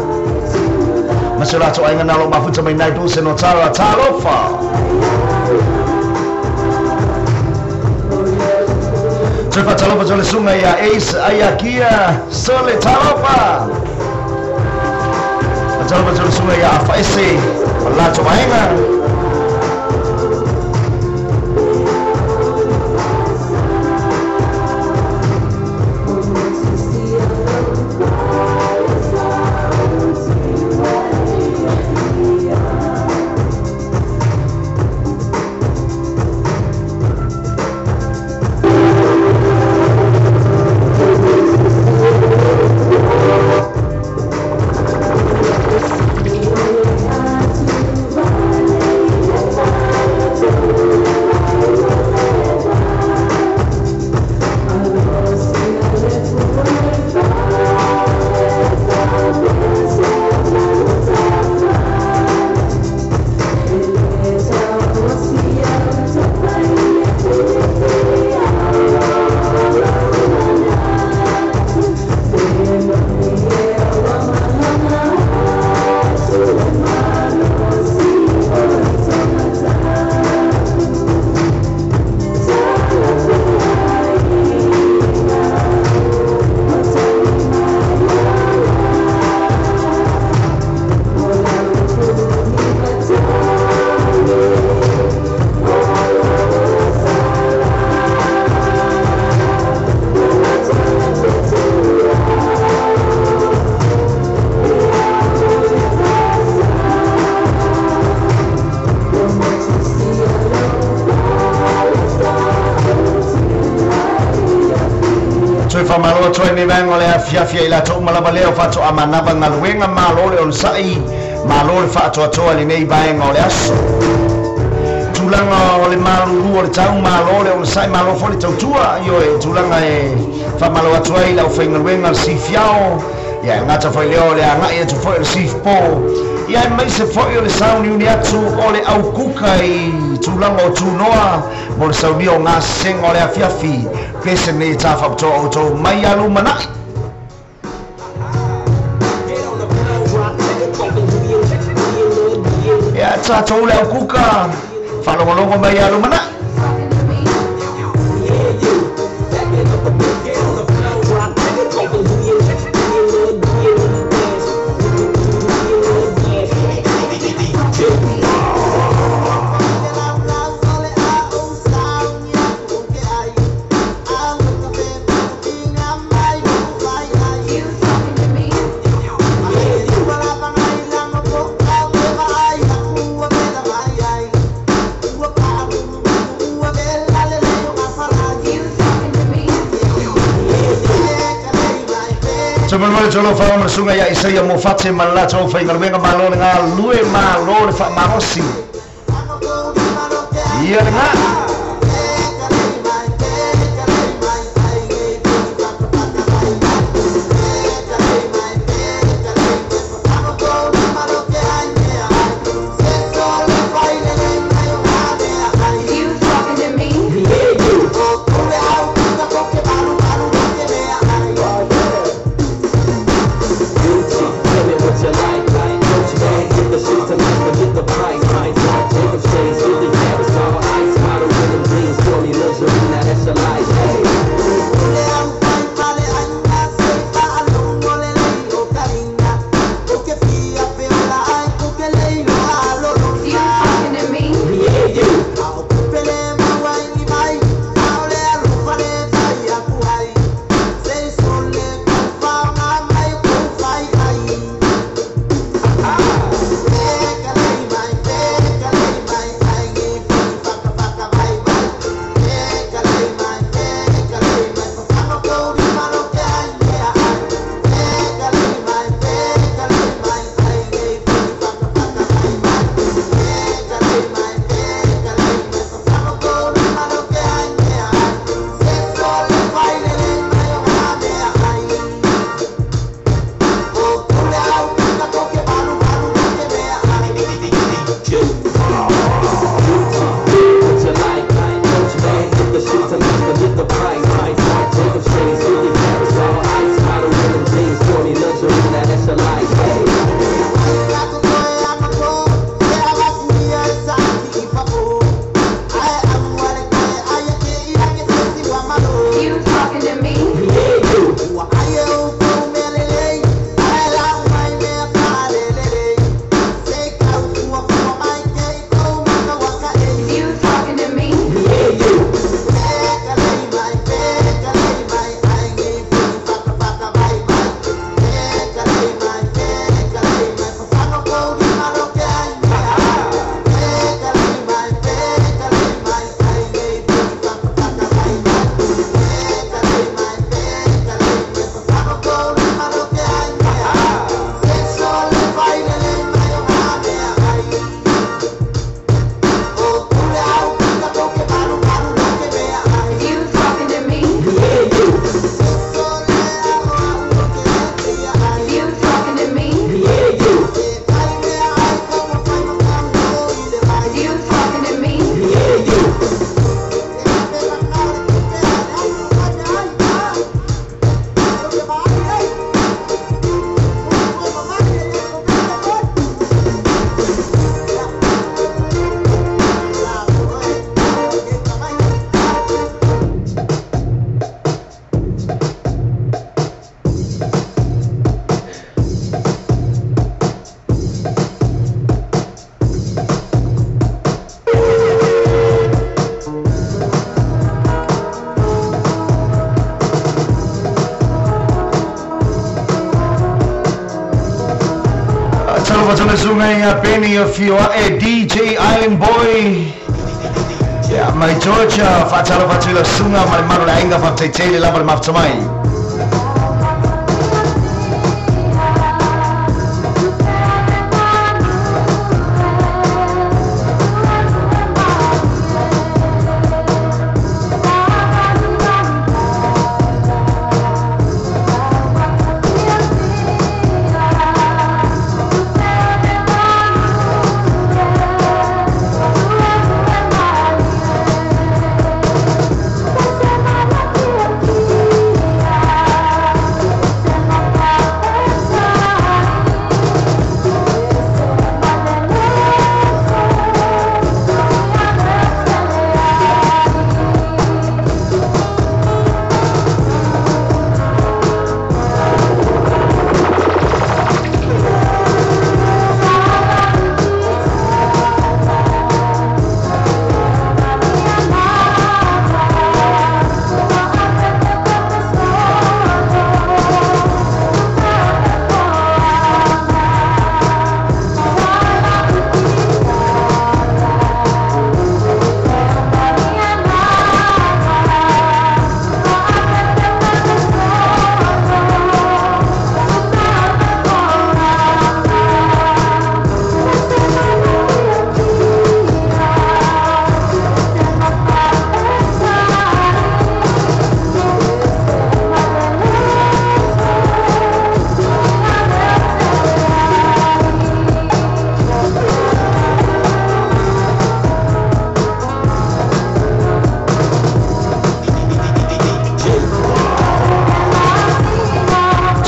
Ma si o latou aiga na o lo o mafuta mai nai Dawson o Tara, talofa! Toe faatalofa atu le susuga ia Ace Aiakia Sole, talofa! Faatalofa atu le susuga ia Afaese ma le latou aiga. Toe faamalo atu ai nei vaega o le afiafi ai latou uma lava lea o faatoa manava galuega malo le onosai malo le faatoatoa i lenei vaega o le aso. Tulaga o le malulu o le tau malo le onosai malo foi le tautua ioe tulaga e faamalo atu ai i le aufaigaluega le sifiao ia e gata foi lea o le agai atu foi o le sifpo ia aemaise foi o le sauniuni atu o le aukuka i tulaga o tunoa mo le saunia o gasega o le afiafi pese nei e tafaapitoa outou mai ia lumanai. Ia tatou le aukuka faalogologo mai ia lumanai. Toe molemole atu lau faalogo ma le susuga ia Isaia Mofate ma le latou faigaluega malo le galulue malo le faamalosi. Ia lena. Faatalofa atu le susuga ia Peni Afioae DJ Island Boy. Ia mai Georgia, faatalofa atu i lau susuga ma le mamalu o le aiga faafetai tele lava le mafuta mai.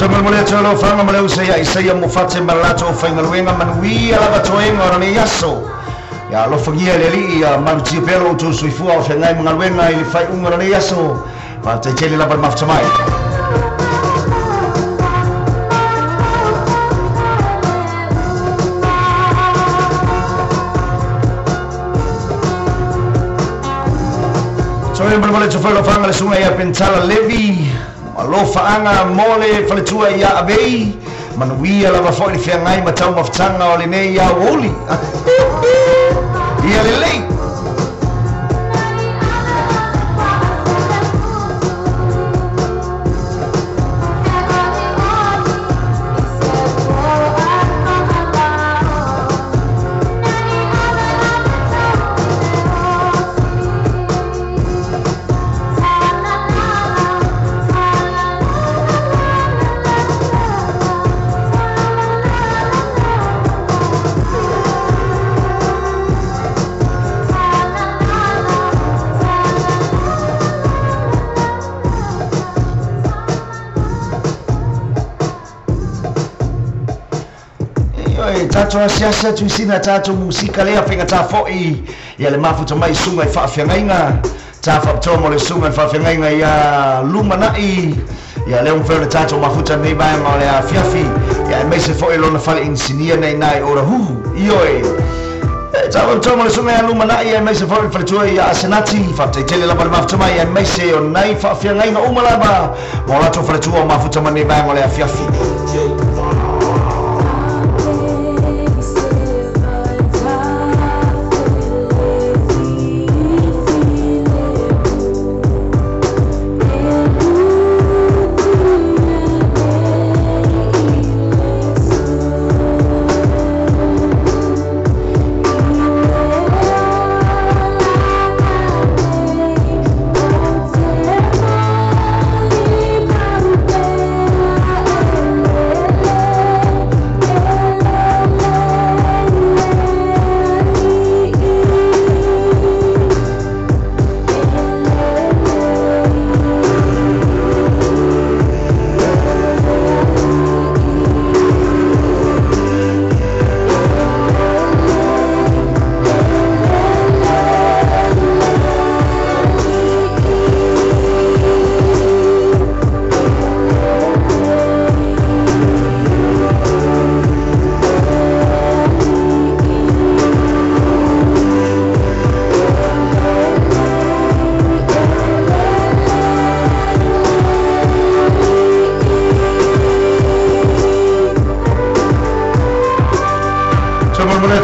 Taumolemole atu alofaga ma le usa ia Isaia Mofate ma le latou aufaigaluega manuia lava toega o lenei aso. Ia alofagia e le Alii ia malutia pea lo outou soifua o feagai ma galuega i le faaiuga o lenei aso. Faafetai tele lava le mafuta mai. Taumolemole atu foi alofaga le susuga ia Pentala Levi. Alofaaga mo le faletua ia Avei, manuia lava foi le feagai ma taumafataga o lenei aoauli. Ia lelei! Ioe, tatou asiasi atu i sina tatou musika lea faigata foi ia le mafuta mai susuga i faafeagaiga ta faapitoa mo le susuga i faafeagaiga ia lumanai ia lea ua mafai ona tatou mafuta lenei vaega o le afiafi ia aemaise foi lona fale inisinia nei na i Otahuhu. Ioe, ta faapitoa mo le susuga ia lumanai aemaise foi le faletua ia Asenati faafetai tele lava le mafuta mai aemaise o nai faafeagaiga uma lava ma o latou faletua o mafuta mai lenei vaega o le afiafi.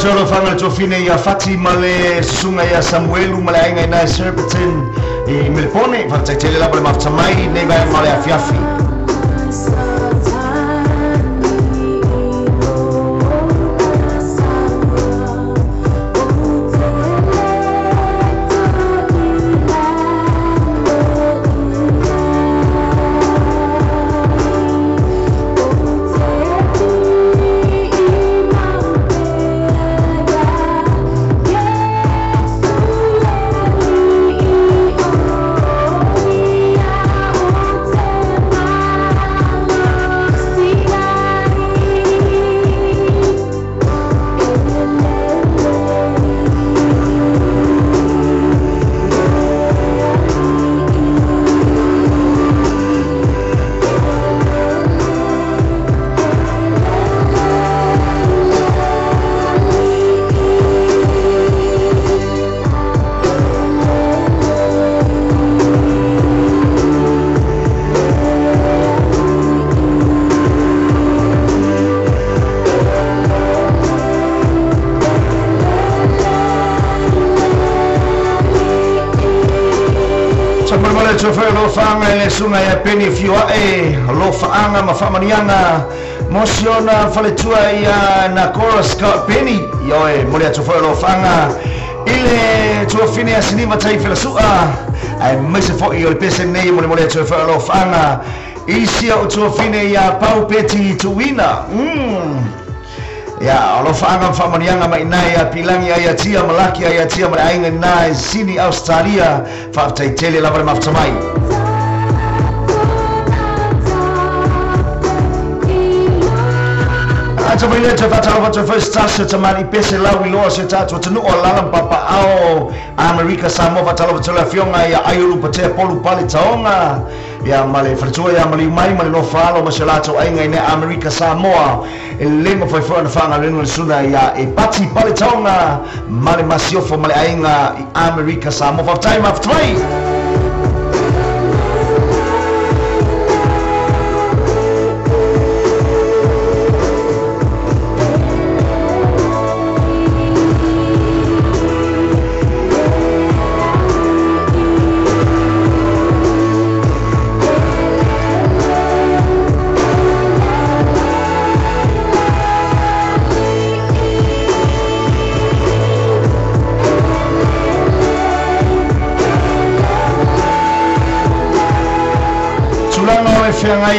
atu alofaga le tuafine ia Fati ma le susuga ia Samuelu ma le aiga ina e Surbiton i Melepone. Faafetai tele lava le mafuta mai nei vaega o le afiafi. Suga ia Peni Fiuae, alofaʻaga ma faamaniaga mo siona faletua ia na Cora Scott Penny. Ioe mole atu foi alofaʻaga i le tuafine asilima taifelasuʻa ae maise foʻi o le pese nei molemole atu foi alofaʻaga i sia o tuafine ia Pau Peti Tuina. Ia alofaʻaga ma faamaniaga maʻinā ia pilangi ai atia malaki ai atia ma le aiga ina e Sini Australia. Faafetaitele lava le mafuta mai. Ata mai le whatalofa te first tasa te mani pese lau iloa se tātua tanu o lala papa ao Amerika Samoa. Whatalofa te le afioga ia Aiulu Patea Polu Pale Taonga ia ma le faletua ia maliu mai ma le nofoalo ma se latou aiga ina Amerika Samoa. E lē mafai foi ona faagaluega le suna ia e Pati Pale Taonga ma le masiofo ma le aiga i Amerika Samoa. Faafetai mafuta mai.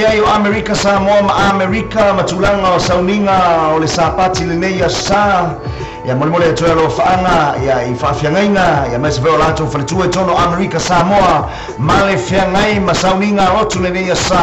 Ai o Amerika Samoa ma Amerika ma tulaga o sauniga o le sapati lenei aso ia molemole atu ai alofaaga ia i faafiagaiga ia maise foi o latou faletua i tonu o Amerika Samoa ma le feagai ma sauniga lotu lenei aso.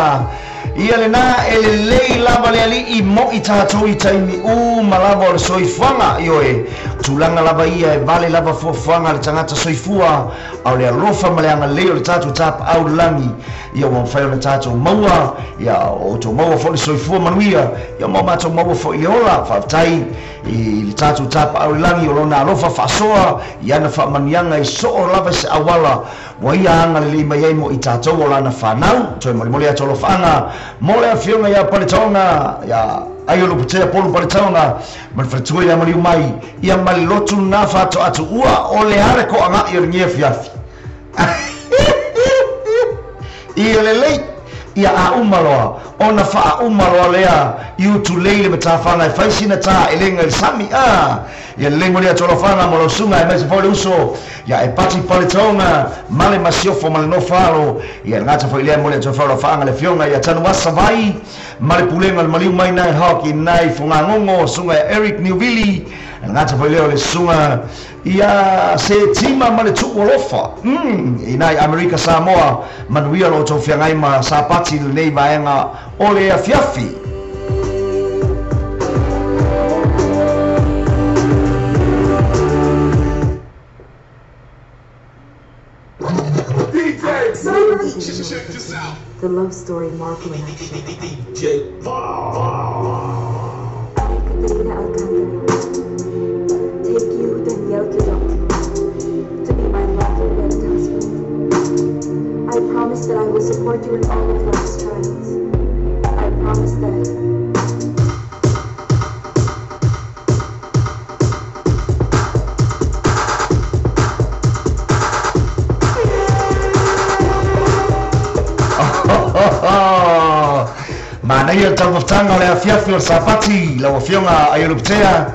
Ia lena e lelei lava le aliʻi moʻi tatou i taimi uma lava o le soifuaga. Ioe tulaga lava ia e vale lava fuafuaga le tagata soifua ao le alofa ma le agalei o le tatou tapaau lagi ia ua mafai ona tatou maua ia o outou maua foi le soifua manuia ia ma matou maua foi le ola. Faafetai i le tatou tapaau le lagi o lona alofa faasoa i ana faamaniaga i soo lava se auala ua ia agalelei mai ai mo i tatou o lana fanau. Toe molemole atu alofaaga mo le afioga ia Paletaoga ia Aiolo Patea Polu Paletaoga ma le faletua ia maliu mai ia ma le lotu na faatoatu ua o le ale koʻagaʻi o legia fiafi. Ia lelei ia auma loa ona faauma loa lea i utulei le matafaga e fai sina tā elega i le sami. Ia lelei mo lea tolofaga mo lau suga e maise foi le uso ia e Pati Paletaoga ma le masiofo ma le nofalo. Ia le gata foi lea mo lea tofalofaaga le fioga ia Tanuasa Vai ma le pulega le maliu mai nai hoki nai fogagogo suga ia Eric Newvili. Le gata foi lea o le suga ia se tima ma le tuualofa i nai Amerika Samoa. Manuia lo outou feagai ma sapati lenei vaega o le afiafi. The love story Marco and I share. DJ I, Katerina Alcantara, take you, Daniel Quidort, to be my lawful wedded husband. I promise that I will support you in all of life's trials. I promise that Manaia le taumafataga o le afiafi o le Sapati lau Afioga Aiolupetea,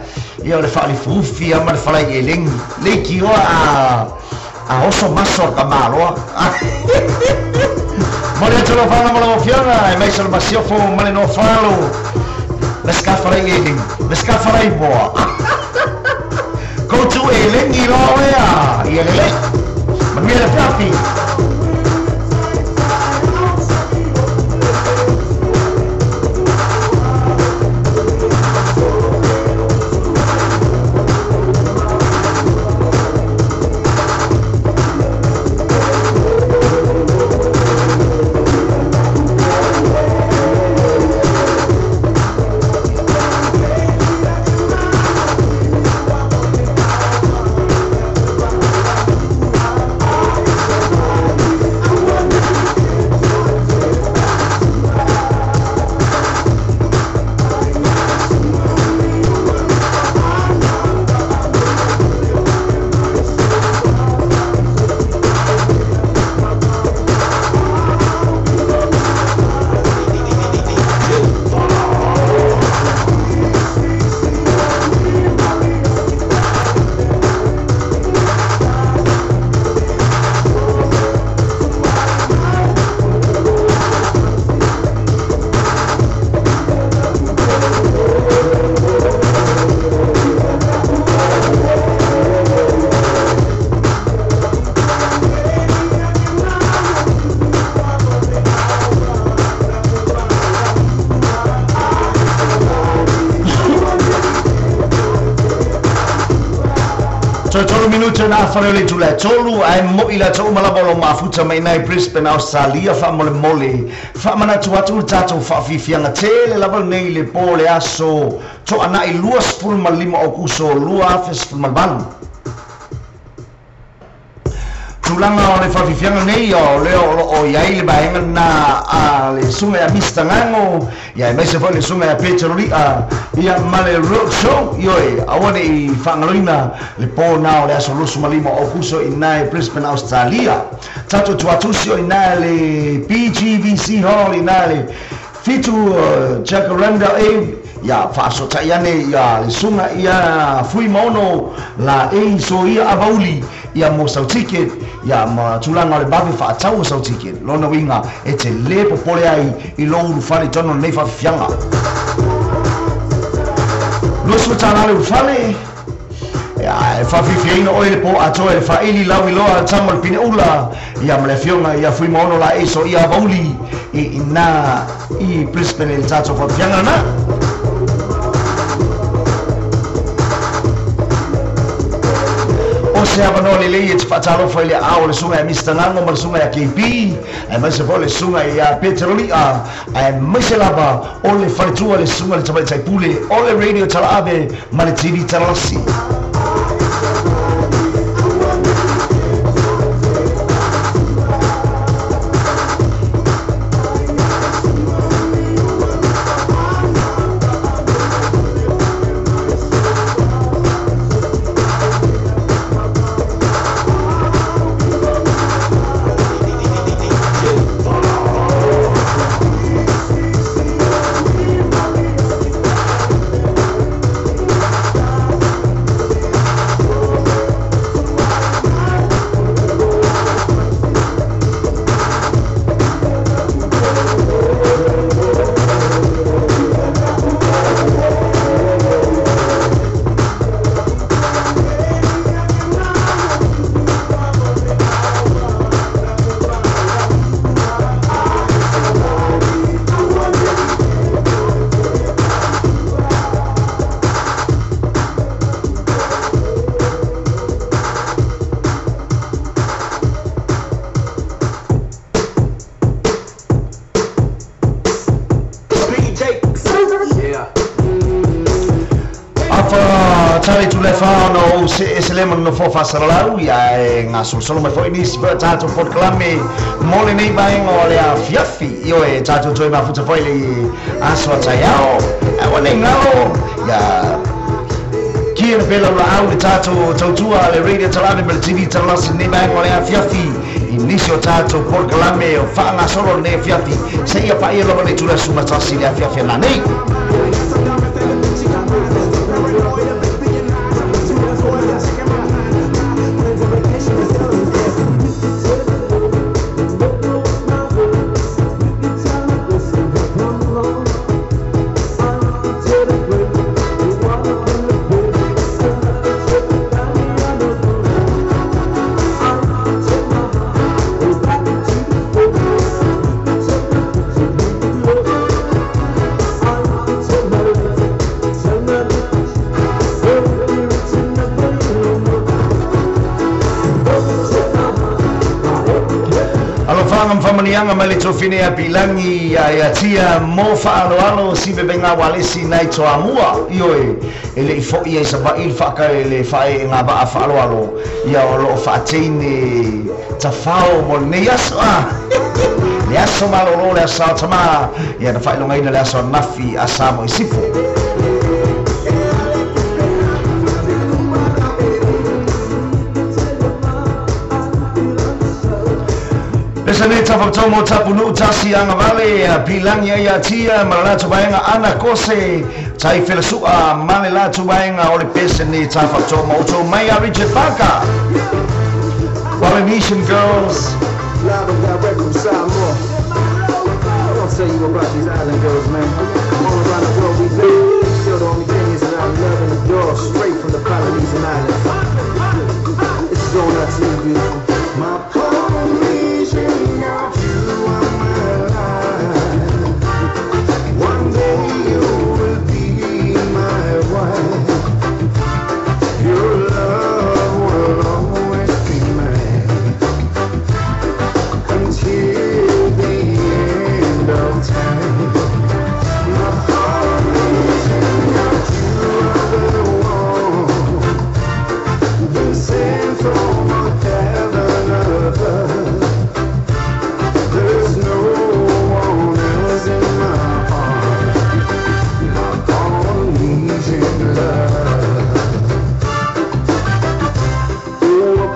ia o le faalifuufi ama le falai elegi leikioa a a oso maso le tamaloa. Mo le atu lau mo lau Afioga e maise o le masiofo ma le nofalo le skafalai elegi le skafalai moa. Koutu elegi loa ea ia lelei. Manuia le afiafi. Toe 3 minuti na afale le tula tolu ai mo ila to malaba lo mafuta mai nai Brisbane Australia fa mole mole fa mana tu atu tatou fa fifianga tele lava nei le po le aso to anai 25 o kuso 2018. Tulaga o le faafifiaga nei o lea o loo iai le vaega na a le suga ia Mr Gago ia e maise foi le suga ia Peteroli'a ia ma le road show ioe aua nei faagaloina le po na o le aso 25 o Kuso i nai Brisbane Australia. Tatou tuatusi o i nai le PGVC Hall i nai le 7 Jacaranda Ave ia faasotai ane ia le suga ia Fui Maono la e so ia avauli ia mo sau ticket ia ma tulaga o le vave faatau o sau ticket lona uiga e te lē popole ai i lou ulufale i tonu o lenei faafifiaga. 20 tala le ulufale ia e faafifiaina oe le po atoa e le faaili lau iloa tama o le pineula ia ma le afioga ia Fui Maono la e so ia avauli i ina i Brisbane i le tatou faafifiaga lena. O se avanoa lelei e te faatalofa i le ao le suga ia Mr Gago ma le suga ia KB ae maise foi le suga ia Peteroli'a ae maise lava o le faletua le suga le tamaitai pule o le radio talaave ma le TV talalasi. Afa tale tu le whaona o se SLM no fo fasalalau ia e ngā solosolo mai foi nisi foi tātou porokalame mo lenei vaega o le afiafi io e tātou toe mafuta foi le aso a taiao e ua nei galo ia kia na pela ula au le tātou tautua le radio talave ma le TV talalasi lenei vaega o le afiafi I nisi o tātou polokalame o faagasolo lenei afiafi seia paia lava le itula 11 le afiafi ananei. Alofaga ma faamanuiaga mai le tofine a pilangi ia tia mo faaaloalo si pepega ualesi nai toamua ioe e leʻi foʻi ai savaʻi le faaka le faaeega vaa faaloalo ia o loo faateine tafao mo lenei aso a le aso malōlō le aso aotamā ia na faailogaina le aso anafi a sa mo i sifo. Pesa nei tafautou mo tapunuu tasi agavale pilangi ai atia ma le latou vaega ana kose tai felasuʻa ma le latou vaega o le pese nei tafautou ma outou mai a Richard Parker Polynesian Girls. Live and direct from Samoa. I'm gonna tell you about these island girls, man. All around the world we been. Still the only thing is that I love and adore straight from the Polynesian Islands. This is going out to you, beautiful. My Polynesian girl, you are my life. One day you will be my wife. Your love will always be mine until the end of time. My Polynesian girl, you are the one been sent from heaven above. There's no one else in my heart. My Polynesian love. Oh,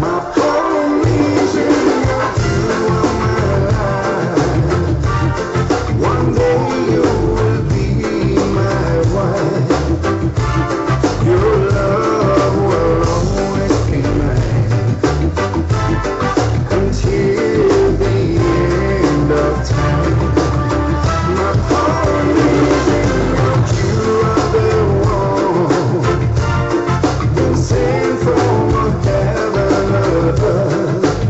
My Polynesian girl, you are my life. One day you will be my wife. Your love will always be mine until the end of time. My Polynesian girl, you are the one been sent from heaven above.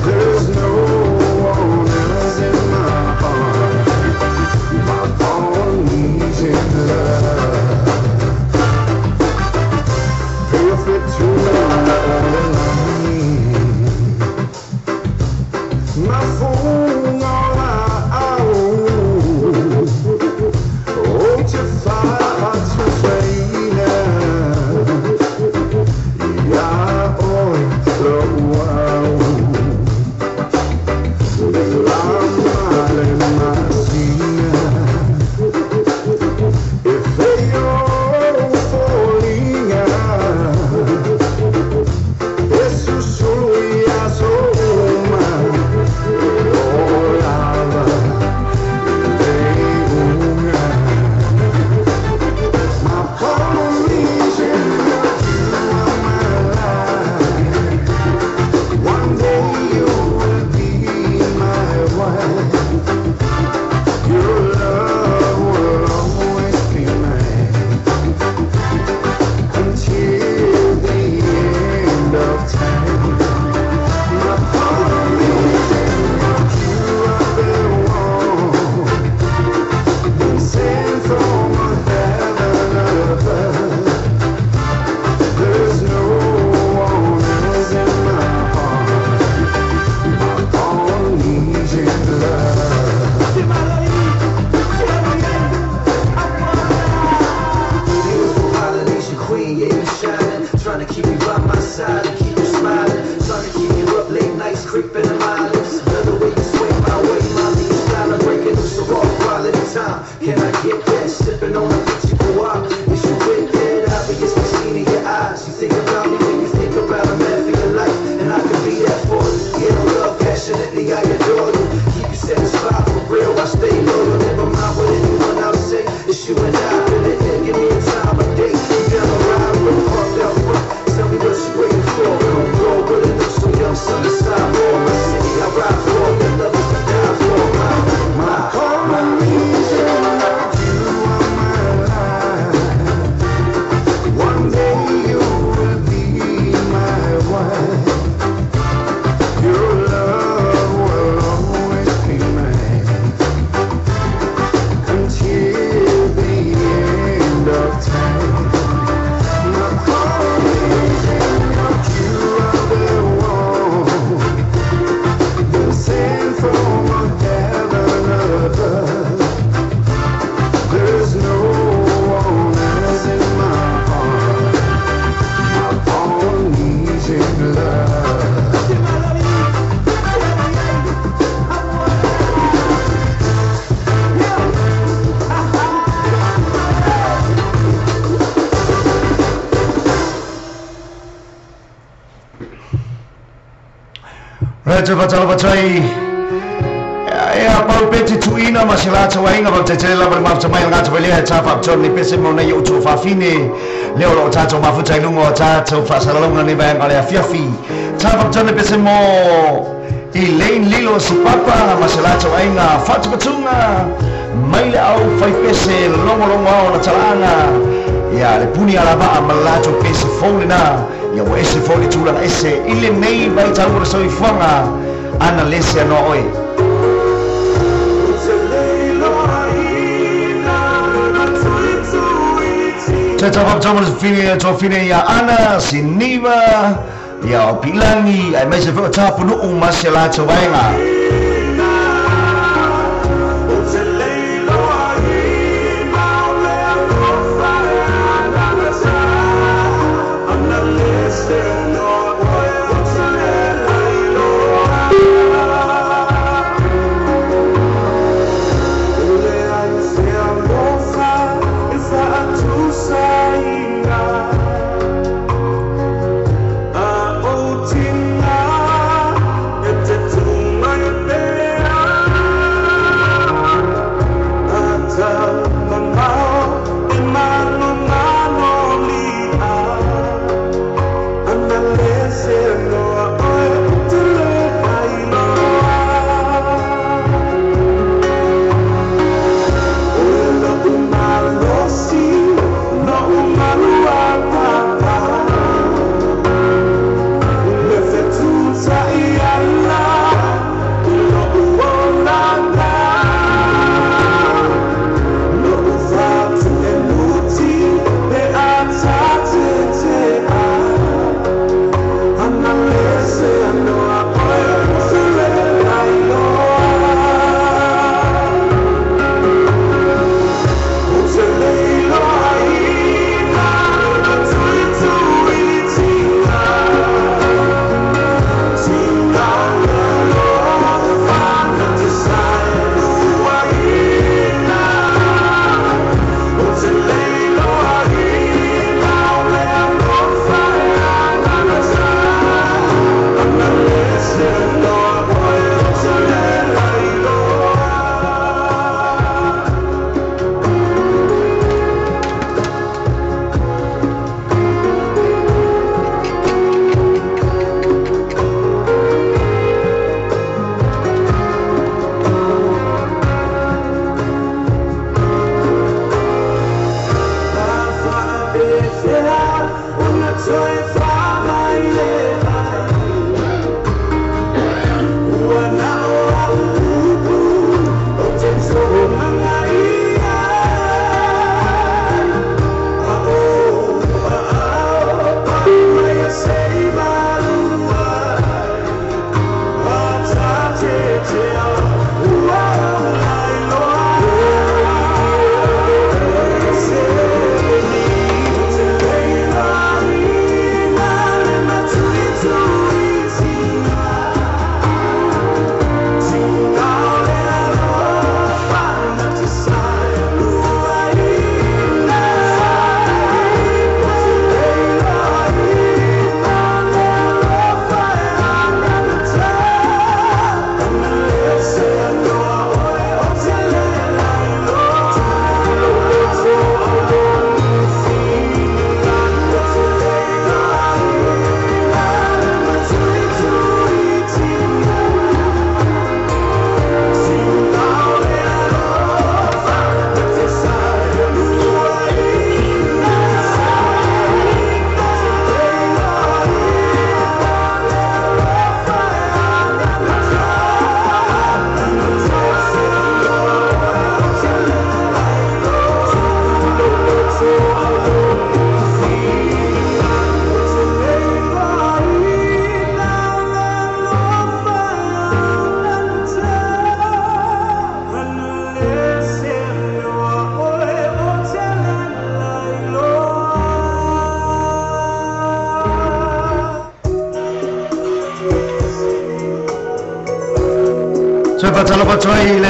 There's no one else in my heart. My Polynesian love. Perfect to my phone all out. Oh, to fight to train. Yeah, oh, wow. If they all falling out, It's you and I in the air, give me a time of day. You down the ride with a parked out front. Tell me what you waiting for. Come roll with it, I'm so young, son of Samoa. My city I ride for, that love is to die for. My, One day you will be my wife. Your love will always be mine until the end of time. My Polynesian, you are the one, the sent from heaven above. There's no one else in my heart, my Polynesian love. Rata patala patai. Ea pau peti tuina ma se lata wainga pa tetele lava le mafuta mai ngata pele ha tapa ptoni ni pese mo nei utu fafine leo lo tato mafuta i lunga o tato fasalalonga ni vaenga le afiafi tapa ptoni pese mo Elaine Lilo si papa ma se lata wainga fatu patunga mai le au fai pese longo longo ao na talanga ia le puni ala vaa ma lato pese fou lena ia ua ese foi le tulaga ese i lenei vaitau o le soifuaga ana lese anoa oe. Tata fapatau le fine tofine ia Ana Siniva ia o Pilangi ai mai se foi o tapunuu ma se latou vaega. Te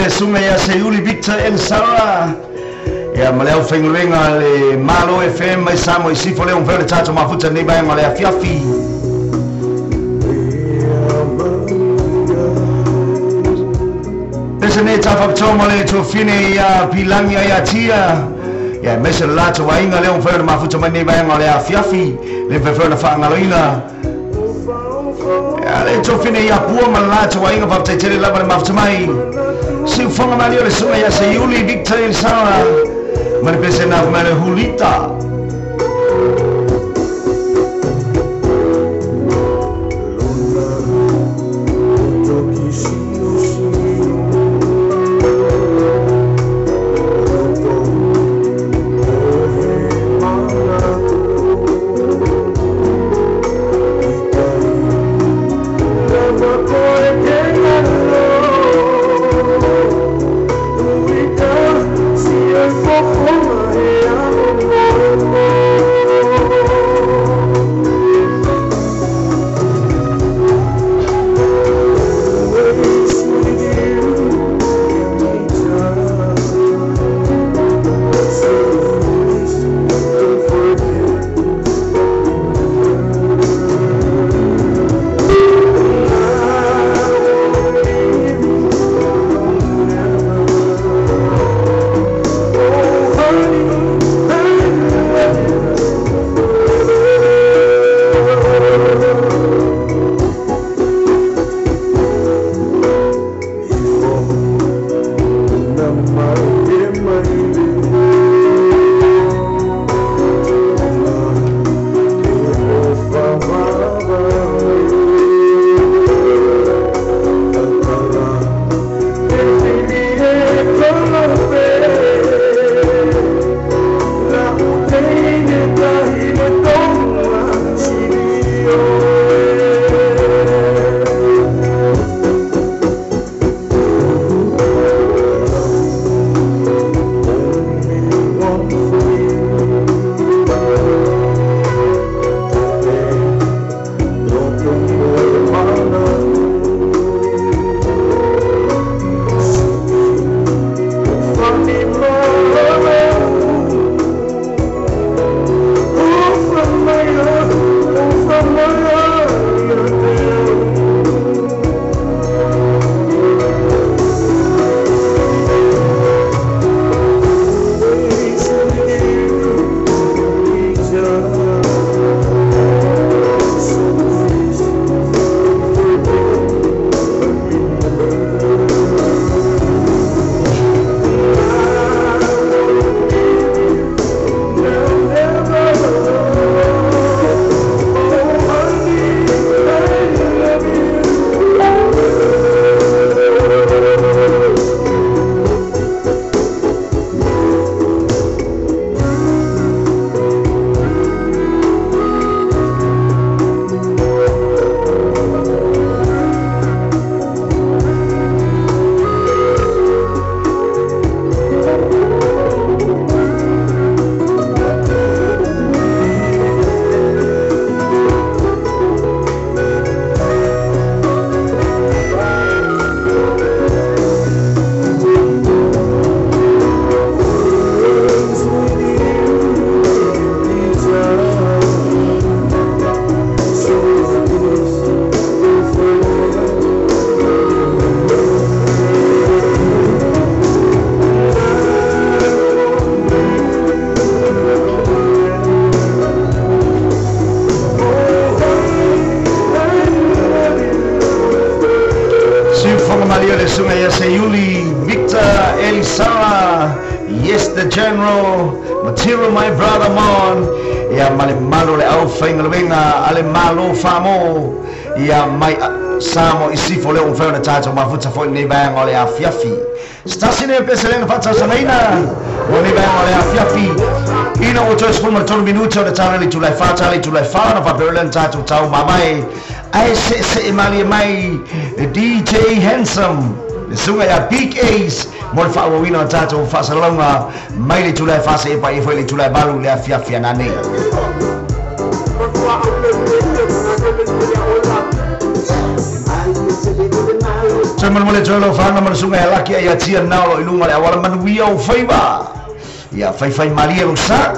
le suga ia Seiuli Victor Elisara. Ia ma le aufaigaluega le Malo FM mai Samoa i Sifo lea ua mafai ona tatou mafuta lenei vaega o le afiafi. Pese nei tafapitoa ma le tuafine ia Pilangi ai Atia. Ia aemaise le latou aiga lea ua mafai ona mafuta mai lenei vaega o le afiafi, le mafai foi ona faagaloina. Ia le tuafine ia Pua ma le latou aiga, faafetai tele lava le mafuta mai. Siufoga malie o le susuga ia Seiuli Victor Elisara ma le pese na mai le Hulita. Seiuli, Victor, Elisara, yes the general, Material my brother mon, ia ma le malo le aufaigaluega a le Malo Famo, ia mai Samoa i Sifo lea ua mafai ona tatou mafuta foi lenei vaega o le afiafi. Se tasi nei o peselena faatausagaina mo lenei vaega o le afiafi. Ina ua toe 13 minuta o le tala le itula e 4 tala itula e 4 ona faapea lea ona tatou tau mamae ae seesee malie mai le DJ Handsome, le susuga ia Big Ace mo le faaauauina o tatou faasalalauga mai le itula e 4 seia paia foi le itula e 8 le afiafi ananei. Toe molemole atu ai lau faaga ma le susuga ia Laki Aiatia lena o lo o i luga o le auala manuia o ou faiva. Ia faifaimalie lou sa.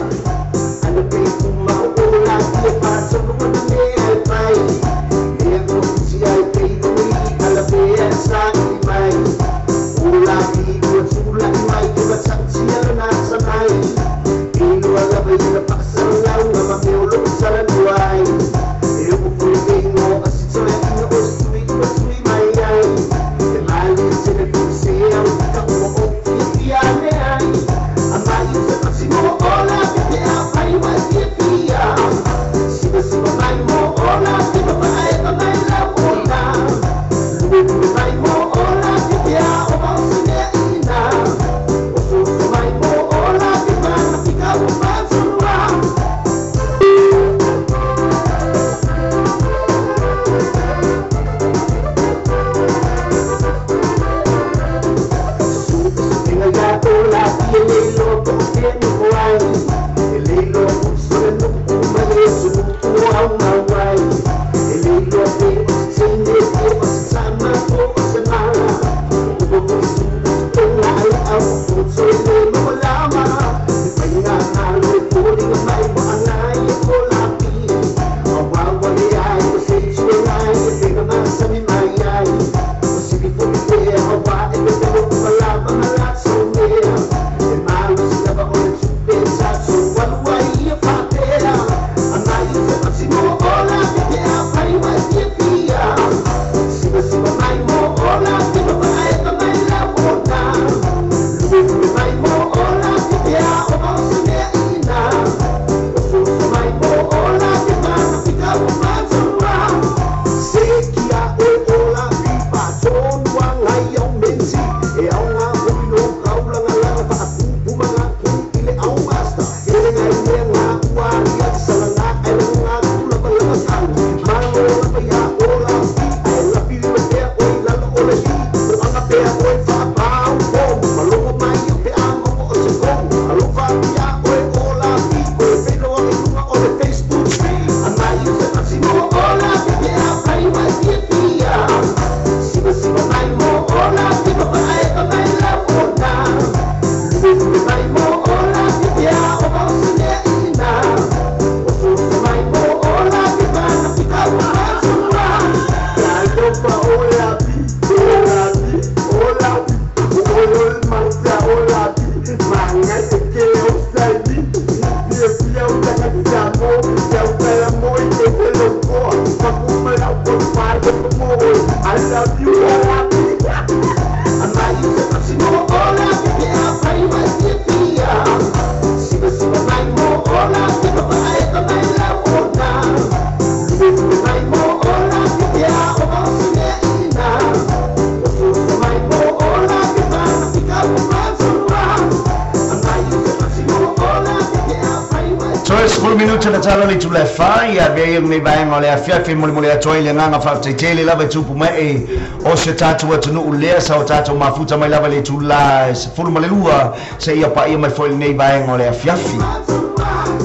Toe 10 minute na tala le itula e fa, ia avea ia lenei vaega o le afiafi e molemole atu ai le agaga faafetai tele lava i tupu mae o si o tatou atunuu lea sa o tatou mafuta mai lava i le itula e 12 seia paia mai foi i lenei vaega o le afiafi.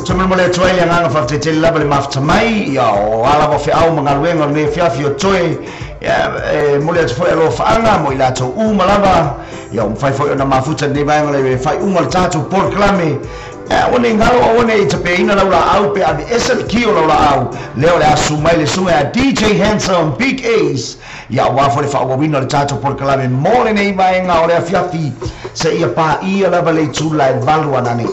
Toe molemole atu ai le agaga faafetai tele lava i le mafuta mai, ia o a lava feau ma galuega o lenei afiafi o toe e momoli atu foi alofaaga mo i latou uma lava, ia ua mafai foi ona mafuta i lenei vaega o le faaiuga o le tatou polokalame. Aua ne i galo, aua ne i tapeina lau laau pe aveese le ki o lau laau. Lea o le a susu mai le susuga ia DJ Handsome Big Ace ia aua foi le faaauauina o le tatou polokalame mo lenei vaega o le afiafi seia paia lava le itula e 8 anane.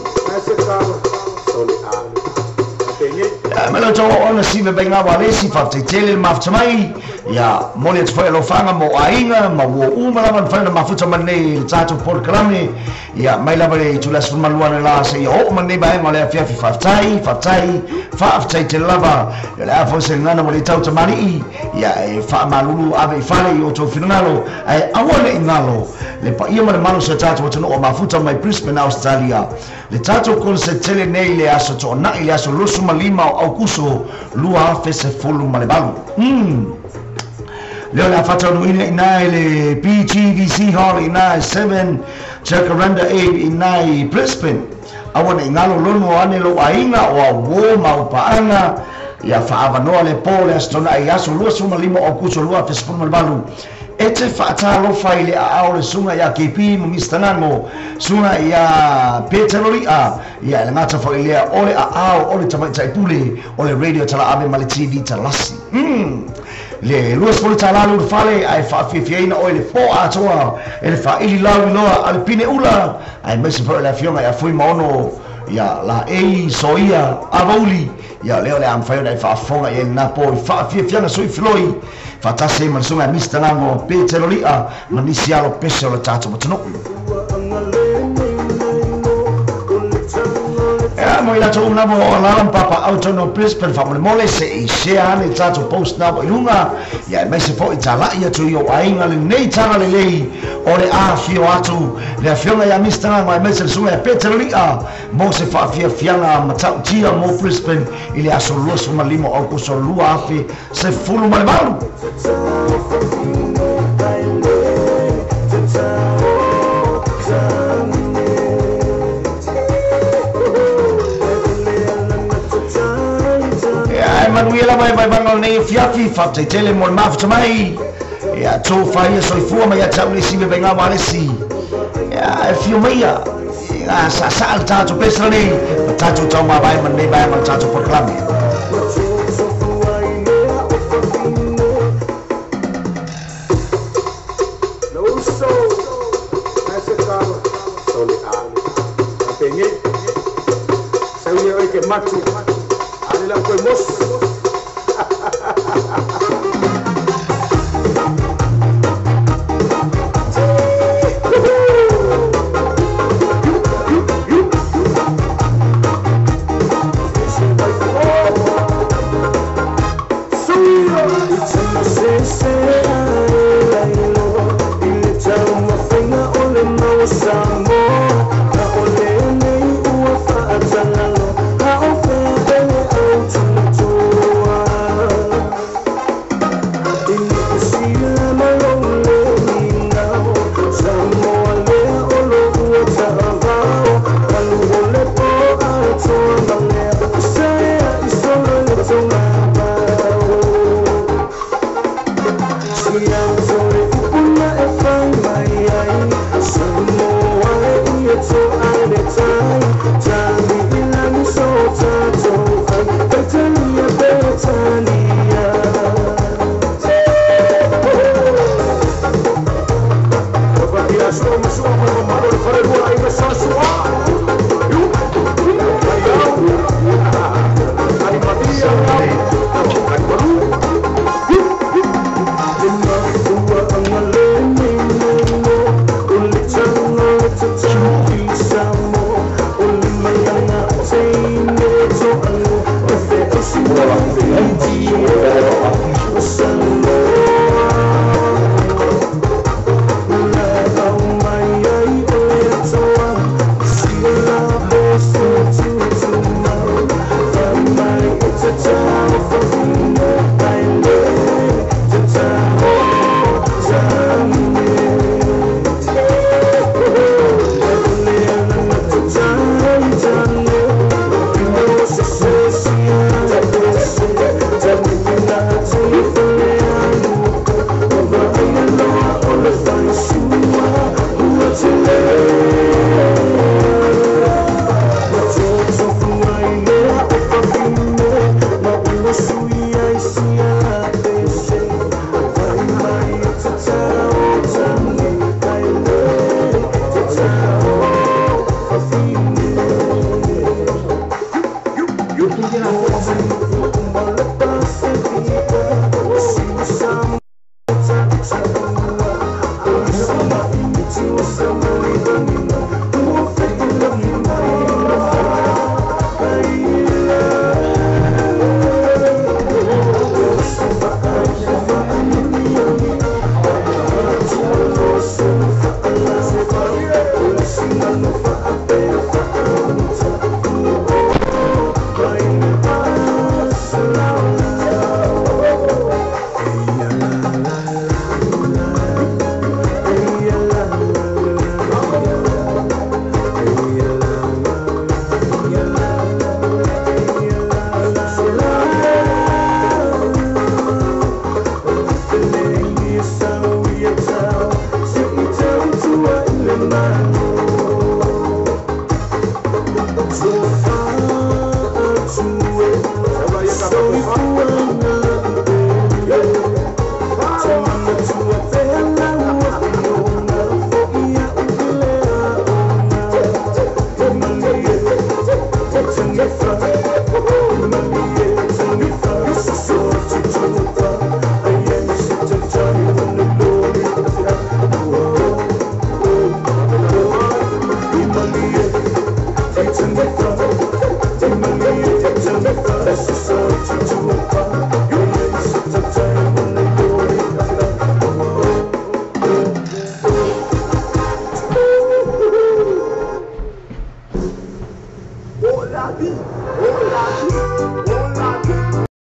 Mai lau tau aoaoga sive mai ngā walesi, faafetai tele le mafuta mai, ia momoli atu foi alofaga mo aiga ma uo uma lava na fai ona mafuta mai nei le tatou polokalame, ia mai lava le itula 12 ana la seia oo mai lenei vaega o le afiafi, faafetai, faafetai, faafetai tele lava, ia o le a foi se gagana ua le tau tamalii, ia e faamalulu ave i fale i outou finagalo, ae aua ne i galo le paia ma le malosi o tatou atunuu o mafuta mai Brisbane, Australia. Le tatou concert tele nei le aso Toonai le aso 25 o Aukuso 2018. Umm. Lea o le a faataunuuina i ina i le BGVC Hall i ina i 7 Jacaranda Ave i ina i Brisbane. Aua ne i galo lono ane lou aiga o au uo ma au paaga. Ia fa'avanoa le pō le aso tona'i aso 25 o Aukuso 2018 e te fa'atalofa i le aao le suga iā KP ma Mr. Nago suga iā Peteloli'a ia e le gata fo'i lea o le aao o le tamaita'i pule o le radio talaave ma le TV talasi. Le 20 tālā le ulufale ae fa'afiafiaina oe le pō atoa e le fa'aili lauiloa a le pine ula ae maise fo'i o le afioga ia fui maono ia la ei soia avauli ia lea o le a mafai ona e faafofoga i ai lenā pō i faafiafiaga soifiloi faatasi ai ma le suga e Mr. Nago Peteloli'a ma nisi alo pese o le tatou atunuu. Ia mo i latou uma lava o alala ma papaau tonu o Brisbane faamolemole seʻi share ane i tatou post na ua i luga ia e maise foʻi talaʻi atu i ou aiga lenei tagalelei o le afio atu le afioga iā Mr. Nago aemaise le suga ia Peteloli'a mo se faafiafiaga matautia mo Brisbane i le aso 25 o Aukuso 2018. Ia e manuia lava e vaevaega o lenei afiafi faafetaitele mo le mafuta mai ia tou faia soifua ma ia te au le isi vevaiga malesi ia e fio maia ia saasaa le tatou pesa lenei ma tatou taumavae ma lenei vaega o le tatou polokalame. O lagi, o lagi.